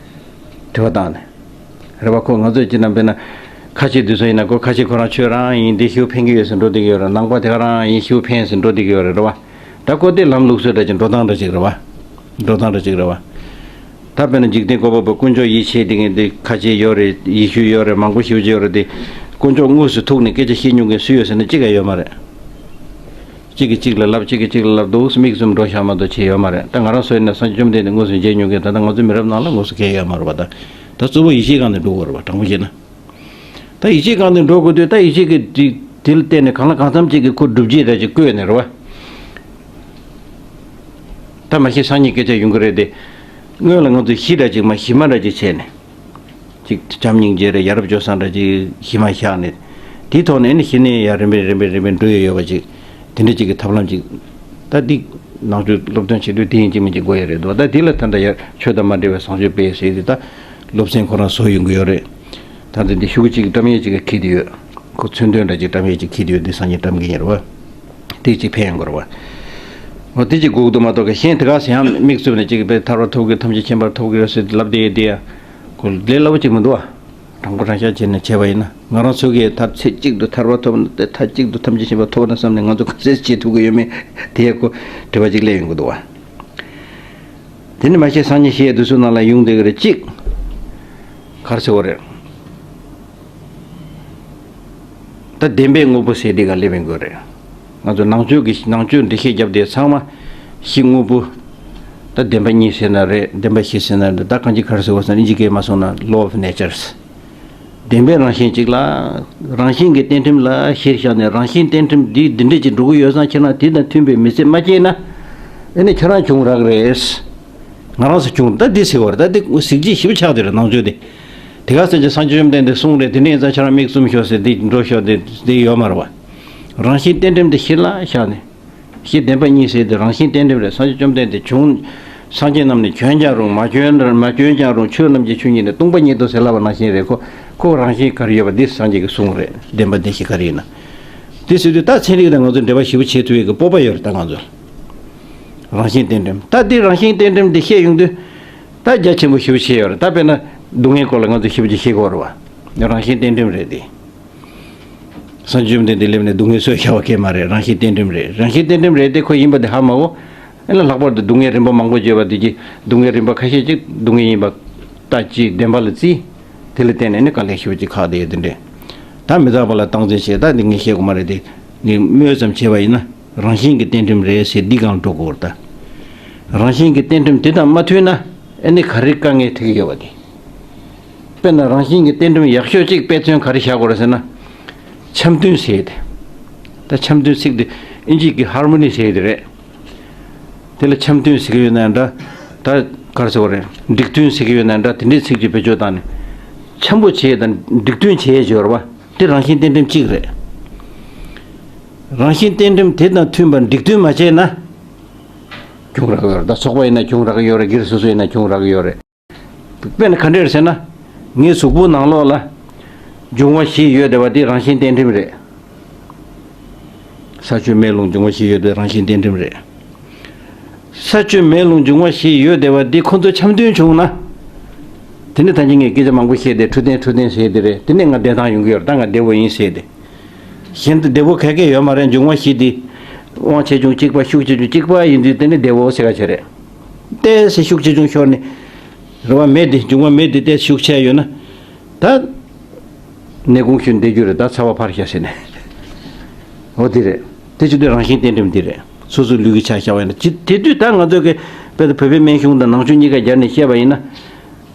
དྲི་བ་བཏང་ནས་རེད་བ། ཁོ་ང་ཚོས་སྤྱི་བཏང་དཔེར་ན་ཁ་ཆེ་དུས་ཚོད་ཡིན་ན་ཁོ་ཁ་ཆེ་ཁོ་རང་ཆོས་རང་ཡིན་དེ་ཞུ་ཕན་གི་ཡོད་ཟེར་འགྲོ་བསྡད་ཀྱི་ཡོད་རེད། ནང་པ་དེ་ག་རང་ཡིན་ཞུ་ཕན་ཟེར་འགྲོ་བསྡད་ཀྱི་ཡོད་རེད་རེད་བ། ད་ཁོ་དེ་ལམ་ལུགས་སྲོལ་འདྲ་ཅིག་འགྲོ་སྟངས་འདྲ་ཅིག་རེད་བ། འགྲོ་སྟངས་འདྲ་ཅིག་རེད་བ། ད་དཔེར་ན་འཇིག་རྟེན་བཀོད་པ་པོ་དཀོན་མཆོག་ཡིད་ཆེས་དེ་ངས་འདི་ཁ་ཆེ་ཡོད་རེད། ཡེ་ཤུ་ཡོད་རེད། མང་པོ་ཞེ་པོ་ཅིག་ཡོད་རེད་དེ། དཀོན་མཆོག་དངོས་སུ་ཐུག་ནས་སྐད་ཆ་བཤད་མྱོང་མཁན་སུ་ཡོད་ཟེར་ན་གཅིག་ཀྱང་ཡོད་མ་རེད། གཅིག་གིས་གཅིག་ལ་ལབ་གཅིག་གིས་གཅིག་ལ་ལབ་འདུག་མིག་བཙུམ་འགྲོ་བཞག་མ་གཏོགས་བྱས་ཡོད་མ་རེད། ད་ང་རང་ཚོ་ཡིན་ན་སངས་རྒྱས་བཅོམ་ལྡན་འདས་དངོས་སུ་མཇལ་མྱོང་མཁན་ད་ལྟ་ང་ཚོའི་མི་རབས་ནང་ལ་དངོས་སུ་མཁན་ཡོད་མ་རེད་པ། ད་ད་གཙོ་བོ་ཡིད་ཆེས་སྒང་ནས་འགྲོ་དགོས་རེད་པ། དྲང་པོ་བཤད་ན། ད་ཡིད་ཆེས་སྒང་ནས་འགྲོ་དགོས་དུས་ད་ཡིད་ཆེས་ཀྱི་དེ་དེ་ལ་བརྟེན་ནས་གང་ལ་གང་འཚམ་ཅིག་གི་ཁོ་སྒྲུབ་བྱེད་འདྲ་ཅིག་བཀོད་ནས་རེད་པ། ད་མ་གཞི་སང་ཉིན་སྐད་ཆ་ཡོང་གི་རེད་དེ། སྔོན་ལ་ང་ཚོས་གཞི་འདྲ་ཅིག་མ་གཞི་མ་འདྲ་ཅིག་བྱས་ནས། ཅིག་བྱམས་སྙིང་རྗེ་རེད། ཡ་རབས་སྤྱོད་བཟང་འདྲ་ཅིག་གཞི་མ་བཞག་ནས། དེའི་ཐོག་ནས་ནི་གཞི་ནས་ཡར་རིམ་པས་རིམ་པས་རིམ་པས་འགྲོ་ཡི་ཡོད་པ་ཅིག་དེ་འདྲ་ཅིག་གི་ཐབས་ལམ་ཅིག་ད་འདི་ནང་ཆོས་སློབ་སྟོན་བྱེད་དུས་དེ་ཡིན་གཅིག་མིན་གཅིག་དགོས་ཡ་རེད་འདུག་ད་འདི་ལ་ད་ལྟ་ཡར་ཆོས་དང་མ་འབྲེལ་བའི་བཟང་སྤྱོད་སྤེལ་ཟེར་དེ་ད་སློབ་ཚན་ཁོ་རང་བཟོ་ཡོང་གི་ཡོད་རེད། ད་ལྟ་འདི་ཤོག་གུ་གཅིག་བཀྲམ་ཡས་གཅིག་གི་འཁྱེར་དུ་ཡོད། ཁོ་མཚོན་དོན་འདྲ་གཅིག་བཀྲམ་ཡས་གཅིག་འཁྱེར་དུ་ཡོད། འདི་སང་ཉིན་བཀྲམ་གི་ཡིན་རེད་བ། དེ་གཅིག་ཕན་ཡོང་གི་རེད་བ། འོ་དེ་གཅིག་དགོས་ཀྱི་འདུག་མ་གཏོགས་གཞན་དེ་ག་ཟེ་ཡང་མིག་བཙུམ་ནས་གཅིག་དཔེ་ཐར་པ་ཐོབ་ཀྱི་ཐམས་ཅད་མཁྱེན་པར་ཐོབ་ཀྱི་རེད་ཟེར་ལབ་བསྡད་ཡས་དེ་ཡ། ཁོ་ལས་སླ་པོ་གཅིག་མི་འདུག་བ། དྲང་པོ་དྲང་བཞག་བྱས་ནས་བྱས་པ་ཡིན་ན་ང་རང་ཚོ་གིས་ད་ཚེ་གཅིག་ཏུ་ཐར་པ་ཐོབ་ན་དེ་མཐའ་གཅིག་ཏུ་ཐམས་ཅད་མཁྱེན་པ་ཐོབ་ན་བསམ་ནས་ང་ཚོ་ག་ཚོད་བྱེད་ཐུབ་ཀྱི་ཡོད་མེད་དེ་ཡ་ཁོ་དྲི་བ་གཅིག་སླེབས་ཡོང་གི་འདུག་བ། དེ་ནི་མ་གཞི་སང་ཉིན་བཤད་ཡས་དུས་ཚོད་ནང་ལ་ཡོང་བསྡད་ཀྱི་རེད་གཅིག་ག་རེ་ཟེར་དགོས་རེད། ད་བདེན་པའི་དངོས་པོ་ཟེར་དེ་ག་སླེབས་ཡོང་གི་རེད། ང་ཚོ་ནང་ཆོས་ཀྱི་ནང་ཆོས་འགྲེལ་བཤད་རྒྱབ་དེ་ཚང་མ་གཞི་དངོས་པོ། ད་བདེན་པ་གཉིས་ཟེར་ན་རེད། བདེན་པ་བཞི་ཟེར་ན་རེད། ད་གང་ཅི་ག་རེ་ཟེར་བ་ཟེར་ན་ཨིན་ཇི་སྐད་མ་སོང་ན་law of natures། བདེན་པའི་རང་བཞིན་གཅིག་ལ། རང་བཞིན་གྱི་གཏན་ཁྲིམས་ལ་གཞིར་བཞག་ནས་རང་བཞིན་གཏན་ཁྲིམས་འདི་འདི་འདྲས་ཅིག་འགྲོ་གི་ཡོད་ཙང་ཁྱེད་རང་དེ་དང་མཐུན་པའི་མི་ཚེ་མ་སྐྱེལ་ན། ཨེ་ནི་ཁྱེད་རང་བྱུང་རག་རེད། ང་རང་ཚོ་བྱུང་ད་འདི་ཟེར་བ་རེད། ད་འདི་གཟི་བརྗིད་ཞེ་པོ་ཆགས་དེ་རེད་ནང་ཆོས་དེ། དེ་ག་ཟེར་གྱི་སངས་རྒྱས་བཅོམ་ལྡན་འདས་གསུངས་རེད། དེ་འདྲ་ཡིན་ཙང་ཁྱེད་རང་མིག་བཙུམ་ཤོག་ཟེར་འདི་འགྲོ་ཤོག་འདི་འདི་ཡོད་མ་རེད་བ། རང་བཞིན་གཏན་ཁྲིམས་དེ་གཞི་ལ་བཞག་ནས། གཞི་བདེན་པ་གཉིས་ཟེར་དེ་རང་བཞིན་གཏན་ཁྲིམས་རེད། སངས་རྒྱས་བཅོམ་ལྡན་འདས་བྱུང་། སངས་རྒྱས་རྣམས་ནི་བྱོན་ཀྱང་རུང་མ་བྱོན་མ་བྱོན་ཀྱང་རུང་ཆོས་རྣམས་ཀྱི་ཆོས་ཉིད་ནི་སྟོང་པ་ཉིད་དོ་ཟེར་ལབ་པ་ནང་བཞིན་རེད། ཁོ་ཁོ་རང་བཞིན་ག་རེ་ཡོད་པ་འདི་སངས་རྒྱས་ཀྱིས་གསུངས་རེད། བདེན་པ་བདེན་བཞི་ག་རེ་ཡིན་ན། དེ་ཟེར་དུས་ད་ཚན་རིག་དང་ང་ཚོ་འབྲེལ་བ་ཞེ་པོ་བྱེད་ཐུབ་ཡས་ཀྱི་སྤོབས་པ་ཡོད་རེད། ད་ང་ཚོ་རང་བཞིན་གཏན་ཁྲིམས་ད་འདི་རང་བཞིན་གཏན་ཁྲིམས་འདི་བཤད་ཡོང་དུས་ད་རྒྱ་ཆེན་པོ་ཞེ་པོ་བྱས་ཡོད་རེད། ད་དཔེར་ན་སྡུག་བསྔལ་སྐོར་ལ་ང་ཚོ་ཞེ་པོ་ཅིག་བཤད་དགོས་རེད་བ། རང་བཞིན་གཏན་ཁྲིམས་རེད་དེ། སངས་རྒྱས་བཅོམ་ལྡན་འདས་སླེབས་ནས་སྡུག་བསྔལ་གསོས་བཞག་པ་གས་མ་རེད། རང་བཞིན་གཏན་ཁྲིམས་རེད། རང་བཞིན་གཏན་ཁྲིམས་རེད་དེ་ཁོ་ཡིན་པ་དེ་ཧ་མ་གོ། ཨེ་ལ་ལྷག་པར་དུ་སྡུག་བསྔལ་རིམ་པ་མང་པོ་བརྗོད་པ་དེ་གྱིས་སྡུག་བསྔལ་རིམ་པ་ཁ་ཤས་ཅིག་སྡུག་བསྔལ་ཡིན་པ་ལྟ་ཅི་བདེན་པ་ལ་བརྩི། དེ་ལ་བརྟེན་ནས་ནི་དཀའ་ལས་ཞེ་པོ་ཅིག་ཁག་བསྡད་ཡོད་དེ་འདྲས། ད་མི་རྟག་པ་ལ་སྟངས་འཛིན་བྱེད་ད་འདི་ངས་བཤད་དགོས་མ་རེད་དེ། ངས་སྨོས་ཙམ་བྱས་པ་ཡིན་ན་རང་བཞིན་གྱི་གཏན་ཁྲིམས་རེད་ཟེར་འདི་སྒང་འགྲོ་དགོས་རེད་ད། རང་བཞིན་གྱི་གཏན་ཁྲིམས་དེ་དང་མ་མཐུན་ན་ཨེ་ནི་ག་རེ་དཀའ་ངལ་འཕྲད་ཀྱི་ཡོད་པ་དེ། དཔེར་ན་རང་བཞིན་གྱི་གཏན་ཁྲིམས་ཡག་ཤོས་གཅིག་དཔེ་མཚོན་ག་རེ་བཞག་དགོས་རེད་ཟེར་ན། འཆམ་མཐུན་ཟེར་ཏེ། ད་འཆམ་མཐུན་ཚིག་དེ་ཨིན་ཇི་གི་ཧར་མོ་ནི་ཟེར་དེ་རེད། དེ་ལ་འཆམ་མཐུན་ཟེར་གི་ཡོད་ན་འདྲ། ད་ག་རེ་ཟེར་དགོས་རེད། འགྲིག་མཐུན་ཟེར་གི་ཡོད་ན་འདྲ། དེ་འདྲའི་ཚིག་གཅིག་བེད་སྤྱོད་བཏང་ནས། འཆམ་པོ་བྱེད་དང་འགྲིག་མཐུན་བྱེད་ཡས་ཡོད་རེད་བ། དེ་རང་བཞིན་གཏན་ཁྲིམས་གཅིག་རེད། རང་བཞིན་གཏན་ཁྲིམས་དེ་དང་མཐུན་པར་འགྲིག་མཐུན་མ་བྱས་ན། གྱོང་རག་གི་ཡོད་རེད། ད་ཚོགས་པ་ཡིན་ན་གྱོང་རག་གི་ཡོད་རེད། སྒེར་སོ་སོ་ཡིན་ན་གྱོང་རག་གི་ཡོད་རེད། དཔེར་ན་ག་འདྲ་རེད་ཟེར་ན། ངའི་གཟུགས་པོ་ནང་ལོགས་ལ་འབྱུང་བ་བཞི་ཡོད་བསྡད་པ་དེ་རང་བཞིན་གཏན་ཁྲིམས་རེད། ས་ཆུ་མེ་རླུང་འབྱུང་བ་བཞི་ཡོད་བསྡད་རང་བཞིན་གཏན་ཁྲིམས་རེད། ས་ཆུ་མེ་རླུང་འབྱུང་བ་བཞི་ཡོད་བསྡད་པ་འདི་ཁོ་ཚོ་འཆམ་མཐུན་བྱུང་ན། དེ་ནི་ད་གིན་ངས་སྐད་ཆ་མང་པོ་བཤད་དེ་འཕྲོད་བསྟེན་འཕྲོད་བསྟེན་ཟེར་དེ་རེད། དེ་ནས་ང་བདེ་ཐང་ཡོང་གི་ཡོད་རེད། ད་ང་བདེ་བོ་ཡིན་ཟེར་དེ། གཞན་དུ་བདེ་བོ་ག་གེ་ཡོད་མ་རེད། འབྱུང་བ་བཞི་དེ། དབང་ཆེ་ཆུང་གཅིག་པ་ཤུགས་ཆེ་ཆུང་གཅིག་པ་ཡིན་དུས་དེ་ནི་བདེ་བོ་ཟེར་ག་བྱེད་རེད། ཏོག་ཙམ་ཤུགས་ཆེ་ཆུང་ཤོར་ནས། རེད་བ། མེ་དེ་འབྱུང་བ་མེ་དེ་ཏོག་ཙམ་ཤུགས་ཆེ་ཡོད་ན། ད། ནད་གུང་ཤུན་བསྡད་རྒྱུ་རེད། ད་ཚ་བ་ཕར་བཞག་ཟེར་ནས། འོ་དེ་རེད། དེ་བྱེད་དུས་རང་བཞིན་གཏན་ཁྲིམས་དེ་རེད། སོ་སོའི་ལུས་ཀྱི་ཆ་བཞག་པ་ཡིན་ན་ཅི་དེ་དུས་ད་ང་ཚོ་གི་དཔེ་ད་བོད་པའི་སྨན་གཞུང་དང་ནང་ཆོས་གཉིས་ཀ་སྦྱར་ནས་བཤད་པ་ཡིན་ན།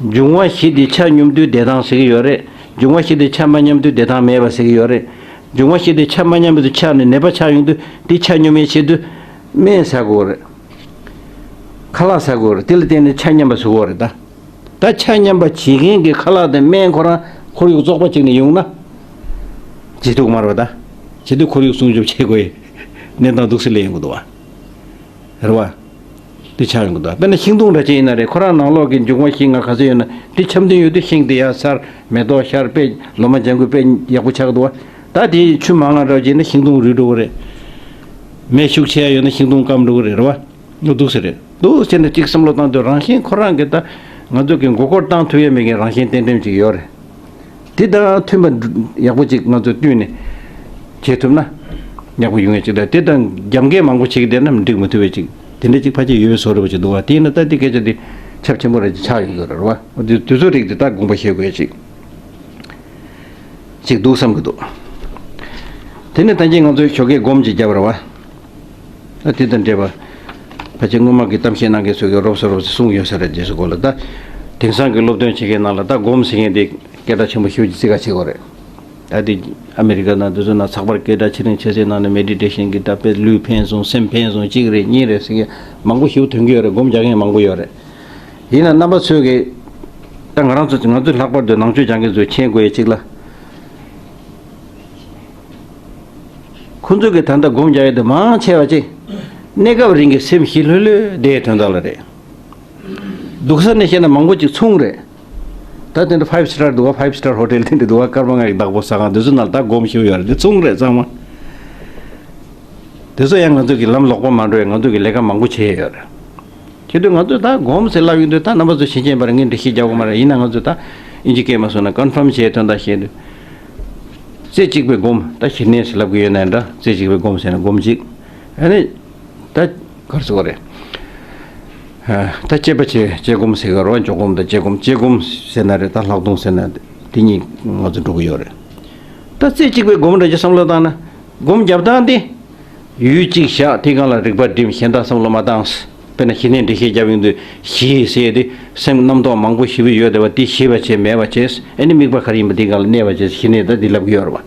འབྱུང་བ་བཞི་དེ་ཆ་སྙོམས་དུས་བདེ་ཐང་ཟེར་གྱི་ཡོད་རེད། འབྱུང་བ་བཞི་དེ་ཆ་མ་སྙོམས་དུས་བདེ་ཐང་མེད་པ་ཟེར་གྱི་ཡོད་རེད། འབྱུང་བ་བཞི་དེ་ཆ་མ་མཉམ་པ་དུ་ཆགས་ནས་ནད་པ་ཆགས་ཡོང་དུས་དེ་ཆ་སྙོམས་ཡས་ཆེད་དུ་སྨན་ཟ་དགོས་རེད། ཁ་ལག་ཟ་དགོས་རེད། དེ་ལ་བརྟེན་ནས་ཆ་མཉམ་པ་བཟོ་དགོས་རེད་ད། ད་ཆ་མཉམ་པ་བྱེད་མཁན་གྱི་ཁ་ལག་དང་སྨན་ཁོ་རང་ཁོར་ཡུག་བཙོག་པ་ཅིག་ནས་ཡོང་ན། ཇེ་སྡུག་མ་རེད་པ་ད། བྱེད་དུས་ཁོར་ཡུག་སྲུང་སྐྱོབ་བྱེད་དགོས་ཡི། གནས་སྟངས་སྡུག་སེ་སླེབས་ཡོང་གི་འདུག་བ། རེད་བ། དེ་ཆགས་ཡོང་གི་འདུག་དཔེར་ན་ཤིང་སྡོང་འདྲ་ཅིག་ཡིན་ན་རེད། ཁོ་རང་ནང་ལོགས་ཀྱི་འབྱུང་བ་བཞི་ལྔ་ག་ཚོད་ཡོད་ན་དེ་འཆམ་མཐུན་ཡོད་དུས་ཤིང་དེ་ཡར་སར་མེ་ཏོག་ཤར་དཔེ་ལོ་མ་ལྗང་ཁུ་དཔེ་ཡག་པོ་ཆགས་འདུག་བ། ད་དེ་ཆུ་མང་ང་འདྲ་བ་ཅིག་ཡིན་ན་ཤིང་སྡོང་རུལ་འགྲོ་གི་རེད། མེ་ཤུགས་ཆེ་ཡ་ཡོད་ན་ཤིང་སྡོང་སྐམ་འགྲོ་གི་རེད། རེད་བ། འོ་འདུག་སེ་རེད། འདུག་སེ་ནས་གཅིག་བསམ་བློ་བཏང་དུས་རང་བཞིན་ཁོ་རང་གི་ད་ང་ཚོ་གི་མགོ་སྐོར་བཏང་ཐུབ་ཡ་མེད་མཁན་རང་བཞིན་གཏན་ཁྲིམས་ཅིག་ཡོད་རེད། དེ་དང་མཐུན་པ་ཡག་པོ་ཅིག་ང་ཚོ་བསྟུན་ནས་བྱེད་ཐུབ་ན་ཡག་པོ་ཡོང་ཡ་ཅིག་དང་། དེ་དང་རྒྱབ་འགལ་མང་པོ་བྱེད་ཀྱི་བསྡད་ན་འགྲིག་མི་ཐུབ་པ་ཅིག་དེ་འདྲ་ཅིག་ཕལ་ཆེར་ཡོད་པའི་བཟོ་འདྲ་པོ་ཅིག་འདུག་བ། དེ་ཡིན་ན་ད་དེ་སྐད་ཆ་དེ་ཁྱབ་ཆེན་པོ་རེད་ཅིག་ཆགས་ཡོང་གི་རེད་བ། འོ་དེ་དུས་ཚོད་རིགས་དེ་ད་དགོངས་པ་བཞེས་དགོས་ཡ་ཅིག་ཅིག་འདུག་བསམ་གྱི་འདུག་དེ་ནས་ད་གིན་ང་ཚོའི་ཞོགས་ཀས་སྒོམ་ཅིག་བརྒྱབ་རེད་བ། ད་དེ་དང་འབྲེལ་བ། ཕལ་ཆེར་སྔོན་མ་གི་གཏམ་བཤད་གནང་མཁན་ཚོས་ཀྱི་རོབ་ཙམ་རོབ་ཙམ་གསུངས་ཡོད་ས་རེད། རྗེས་སུ་གོ་ལ་ད། དེང་སང་གི་སློབ་སྟོན་བྱེད་མཁན་ནང་ལ་ད་སྒོམ་ཟེར་མཁན་དེ་སྐད་གྲགས་ཆེན་པོ་ཞེ་པོ་ཅིག་བརྩི་ག་བྱེད་དགོས་རེད། ད་དེ་ཨ་མི་རི་ཀ་ནང་དེ་ཚོ་ནང་ཚགས་པར་སྐད་གྲགས་ཆེ་རིང་ཆེ་སའི་ནང་ནས་མེ་ཌི་ཊེ་ཤན་གྱི་ད་དཔེ་ལུས་ཕན་སོང་སེམས་ཕན་སོང་གཅིག་རེད་གཉིས་རེད་ཟེར་མཁན་མང་པོ་ཞེ་པོ་ཐོན་གྱི་ཡོད་རེད། སྒོམ་རྒྱག་མཁན་མང་པོ་ཡོད་རེད། ཡིན་ན་རྣམ་པ་ཚོས་ཀྱི། ད་ང་རང་ཚོ་ང་ཚོ་ལྷག་པར་དུ་ནང་ཆོས་སྦྱང་མཁན་ཚོས་མཁྱེན་དགོས་ཡ་གཅིག་ལ། ཁོ་ཚོས་ཀྱི་ད་ལྟ་སྒོམ་རྒྱག་ཡ་དེ་མང་ཆེ་བ་ཅིག་གནས་སྐབས་རིང་གི་སེམས་ཞི་ལྷོད་ལྷོད་བསྡད་དོན་དག་ལ་རེད། སྡུག་ས་ནས་བཤད་ན་མང་པོ་ཅིག་ཚོང་རེད། ད་དེ་འདྲ་ཕའིབ་སི་ཊར་འདུག་བ། ཕའིབ་སི་ཊར་ཧོ་ཊེལ་དེ་འདྲ་འདུག་བ། སྐར་མ་ལྔ་ཡི་བདག་པོ་ཟ་ཁང་དེ་ཚོ་ནང་ལ་ད་སྒོམ་ཞིག་ཡོད་རེད། དེ་ཚོང་རེད་ཚང་མ། དེ་ཚོ་ཡང་ང་ཚོ་གི་ལམ་ལོག་པ་མ་འགྲོ་ཡ་ང་ཚོ་གི་ལས་ཀ་མང་པོ་བྱས་ཡོད་རེད། བྱེད་དུས་ང་ཚོས་ད་སྒོམ་ཟེར་ལབ་ཡོང་དུས་ད་རྣམ་པ་ཚོ་ཤེས་ཀྱིན་པར་ངས་འགྲེལ་བཤད་རྒྱག་དགོས་མ་རེད། ཡིན་ན་ང་ཚོས་ད་ཨིན་ཇི་སྐད་མ་སོང་ན་ཀོན་ཕརམ་བྱས་དོན་དག་བཤད་དུས། རྩེ་གཅིག་པའི་སྒོམ་ད་ཞི་གནས་ཟེར་ལབ་ཀྱི་ཡོད་ན་འདྲ། རྩེ་གཅིག་པའི་སྒོམ་ཟེར་ན་སྒོམ་གཅིག་ཨ་ནི། ད་ག་རེ་ཟེར་དགོས་རེད། ད་དཔྱད་པ་བྱེད་དཔྱད་སྒོམ་ཟེར་གི་རེད་བ། འཇོག་སྒོམ་དང་དཔྱད་སྒོམ། དཔྱད་སྒོམ་ཟེར་ན་རེད། ད་ལྷག་མཐོང་ཟེར་ན་དེ་གཉིས་ང་ཚོ་འགྲོ་གི་ཡོད་རེད། ད་རྩེ་གཅིག་པའི་སྒོམ་འདྲ་ཅིག་བསམ་བློ་བཏང་ན། སྒོམ་རྒྱབ་སྟངས་དེ། ཡུལ་གཅིག་བཞག་དེའི་སྒང་ལ་རིག་པ་སྒྲིམ། གཞན་དག་བསམ་བློ་མ་བཏང་། དཔེར་ན་ཞི་གནས་འགྲེལ་བཤད་རྒྱབ་ཡོང་དུས་ཞི་ཟེར་དེ་སེམས་རྣམ་རྟོག་མང་པོ་ཞེ་པོ་ཡོད་བསྡད་པ་དེ་ཞི་བ་བྱས་མེད་པ་བྱས། ཨ་ནི་དམིགས་པ་ག་རེ་ཡིན་པ་དེའི་སྒང་ལ་གནས་པ་བྱས། ཞི་གནས་ད་དེ་ལབ་ཀྱི་ཡོད་རེད་བ།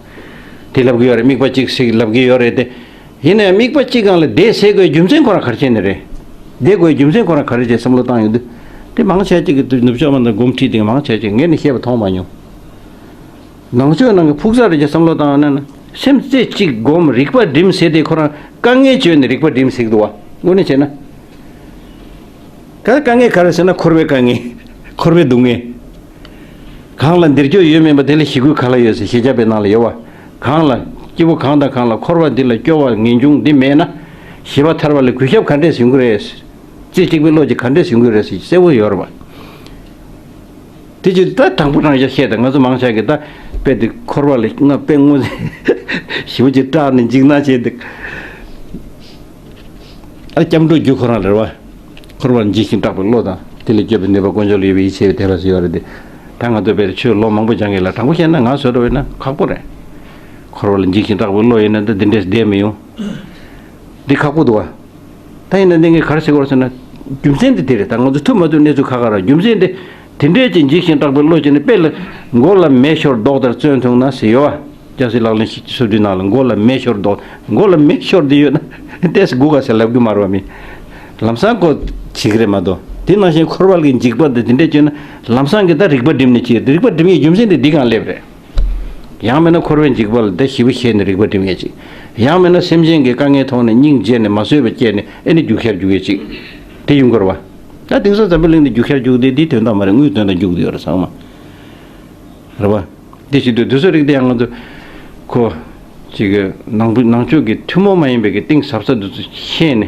དེ་ལབ་ཀྱི་ཡོད་རེད། དམིགས་པ་གཅིག་ཟེར་ལབ་ཀྱི་ཡོད་རེད་དེ། ཡིན་ནའང་དམིགས་པ་གཅིག་སྒང་ལ་བསྡད་ཟེར་དགོས་རྒྱུ་མཚན་ཁོ་རང་ག་རེ་བྱས་ནས་རེད། བསྡད་དགོས་རྒྱུ་མཚན་ཁོ་རང་ག་རེ་བྱས་བསམ་བློ་བཏང་ཡོང་དུས། དེ་མང་ཆེ་ཅིག་གིས་དུས་ནུབ་ཕྱོགས་མ་དང་སྒོམ་ཁྲིད་དེ་མང་ཆེ་ཅིག་ངས་ནི་བཤད་པ་མཐོང་མ་མྱོང་། ནང་ཆོས་ནང་གི་ཕུགས་བསམ་རེ་ཅིག་བསམ་བློ་བཏང་ན་ན། སེམས་རྩེ་གཅིག་སྒོམ་རིག་པ་སྒྲིམ་ཟེར་དེ་ཁོ་རང་དཀའ་ངལ་བརྗོད་ནས་རིག་པ་སྒྲིམ་ཟེར་གི་འདུག་བ། དངོས་གནས་བྱས་ན། ད་དཀའ་ངལ་ག་རེ་ཟེར་ན་འཁོར་བའི་དཀའ་ངལ། འཁོར་བའི་སྡུག་བསྔལ། གང་ལ་འདིར་སྐྱོ་ཡོད་མིན་པ་དེ་ལ་ཞི་རྒོལ་ག་ལ་ཡོད་ཟེར་ཞི་རྒྱས་པའི་ནང་ལ་ཡོད་བ། གང་ལ་སྐྱིད་པོ་གང་དང་གང་ལ་འཁོར་བ་འདི་ལ་སྐྱོ་བ་ངེས་འབྱུང་འདི་མེད་ན། ཞི་བ་ཐར་བ་ལ་གུས་ཞབས་ག་འདྲས་ཡོང་གི་རེད། རྩེ་གཅིག་པའི་བློ་ཅིག་ག་འདྲས་ཡོང་གི་རེད་ཟེར་གསལ་བོ་ཡོད་རེད་བ། དེ་ཅི་ད་དང་པོ་རང་ཅག་བཤད་དང་ང་ཚོ་མང་ཆེ་གི་ད། དཔེ་དེ་འཁོར་བ་ལས་ང་དཔེ་དངོས་ཞེ་པོ་ཅིག་སྐྲག་ནས་འཇིགས་སྣང་བྱས་འདུག་ཨ། སྐྱབས་འགྲོ་རྒྱུ་ཁོ་རང་ལ་རེད་བ། འཁོར་བར་འཇིགས་ཤིང་སྐྲག་པའི་བློ་དང་། དེ་ལས་སྐྱོབ་པའི་ནུས་པ་དཀོན་མཆོག་ལ་ཡོད་པའི་ཡིད་ཆེས་པའི་དད་པ་ཟེར་ཡོད་རེད་དེ། ད་ང་ཚོ་དཔེར་ཆོས་ལོ་མང་པོ་སྦྱང་གི་ལ། དྲང་པོ་བཤད་ན་ང་བཟོ་འདྲ་བས་ན་ཁག་པོ་རེད། འཁོར་བ་ལ་འཇིགས་ཤིང་སྐྲག་པའི་བློ་ཡིན་ན་ད་འདི་འདྲས་བསྡད་མི་ཡོང་། འདི་ཁག་པོ་འདུག་བ། ད་ཡིན་ན་འདི་ངས་ག་རེ་ཟེར་དགོས་རེད་ཟེར་ན། རྒྱུ་མཚན་དེ་དེ་རེད། ད་ང་ཚོ་ཐུབ་མ་ཐུབ་གནས་ཚུལ་ཁག་ཁག་རེད། རྒྱུ་མཚན་དེ། དེ་འདྲས་ཀྱི་འཇིགས་ཤིང་སྐྲག་པའི་བློ་ཅན་ནི་དཔེ་ལ། མགོ་ལ་མེ་ཤོར་མདོག་ལྟར་བཙོན་ཐུང་ན་ཟེར་ཡོད་བ། སྐྱ་སེར་ལག་ལེན་ཞིག་སོ་བདུན་ནང་ལ་མགོ་ལ་མེ་ཤོར་མདོག་མགོ་ལ་མེ་ཤོར་དེ་ཡོད་ན་ཏོག་ཙམ་སྒུག་ག་ཟེར་ལབ་རྒྱུ་མ་རེད་བ། མི་ལམ་སང་ཁོ་བྱེད་ཀྱི་རེད་མ་གཏོགས། དེ་ནང་བཞིན་འཁོར་བ་གི་འཇིགས་པ་དེ་དེ་འདྲས་བྱུང་ན་ལམ་སང་གི་ད་རིག་པ་སྒྲིམ་ནས་བྱེད། རིག་པ་སྒྲིམ་ཡས་རྒྱུ་མཚན་དེ་འདི་གང་སླེབས་རེད། ཡང་མིན་ན་འཁོར་བའི་འཇིགས་པ་ལ་དེ་ཞེ་པོ་ཞེད་ནས་རིག་པ་སྒྲིམ་ཡས་ཅིག་ཡང་མིན་ན་སེམས་ཅན་གྱི་དཀའ་ངལ་མཐོང་ནས་སྙིང་རྗེ་ནས་མ་བཟོད་པ་སྐྱེས་ནས་ཨེ་ནི་རྒྱུག་ཤར་རྒྱུག་ཡས་ཅིག་དེ་ཡོང་གི་རེད་བ། ད་དེང་སང་འཛམ་བུ་གླིང་འདི་རྒྱུག་ཤར་རྒྱུག་དེ་འདི་དོན་དག་མ་རེད། དངུལ་དོན་དག་རྒྱུག་དེ་ཡོད་རེད་ཚང་མ། རེད་བ། དེ་བྱེད་དུས་དེ་ཚོའི་རིགས་དེ་ཡང་ང་ཚོ་ཁོ་ཅིག་གི་ནང་བུ་ནང་ཆོས་ཀྱི་ཐུན་མོང་མ་ཡིན་པའི་གི་གཏིང་ཟབ་ས་དེ་ཚོ་ཤེས་ནས་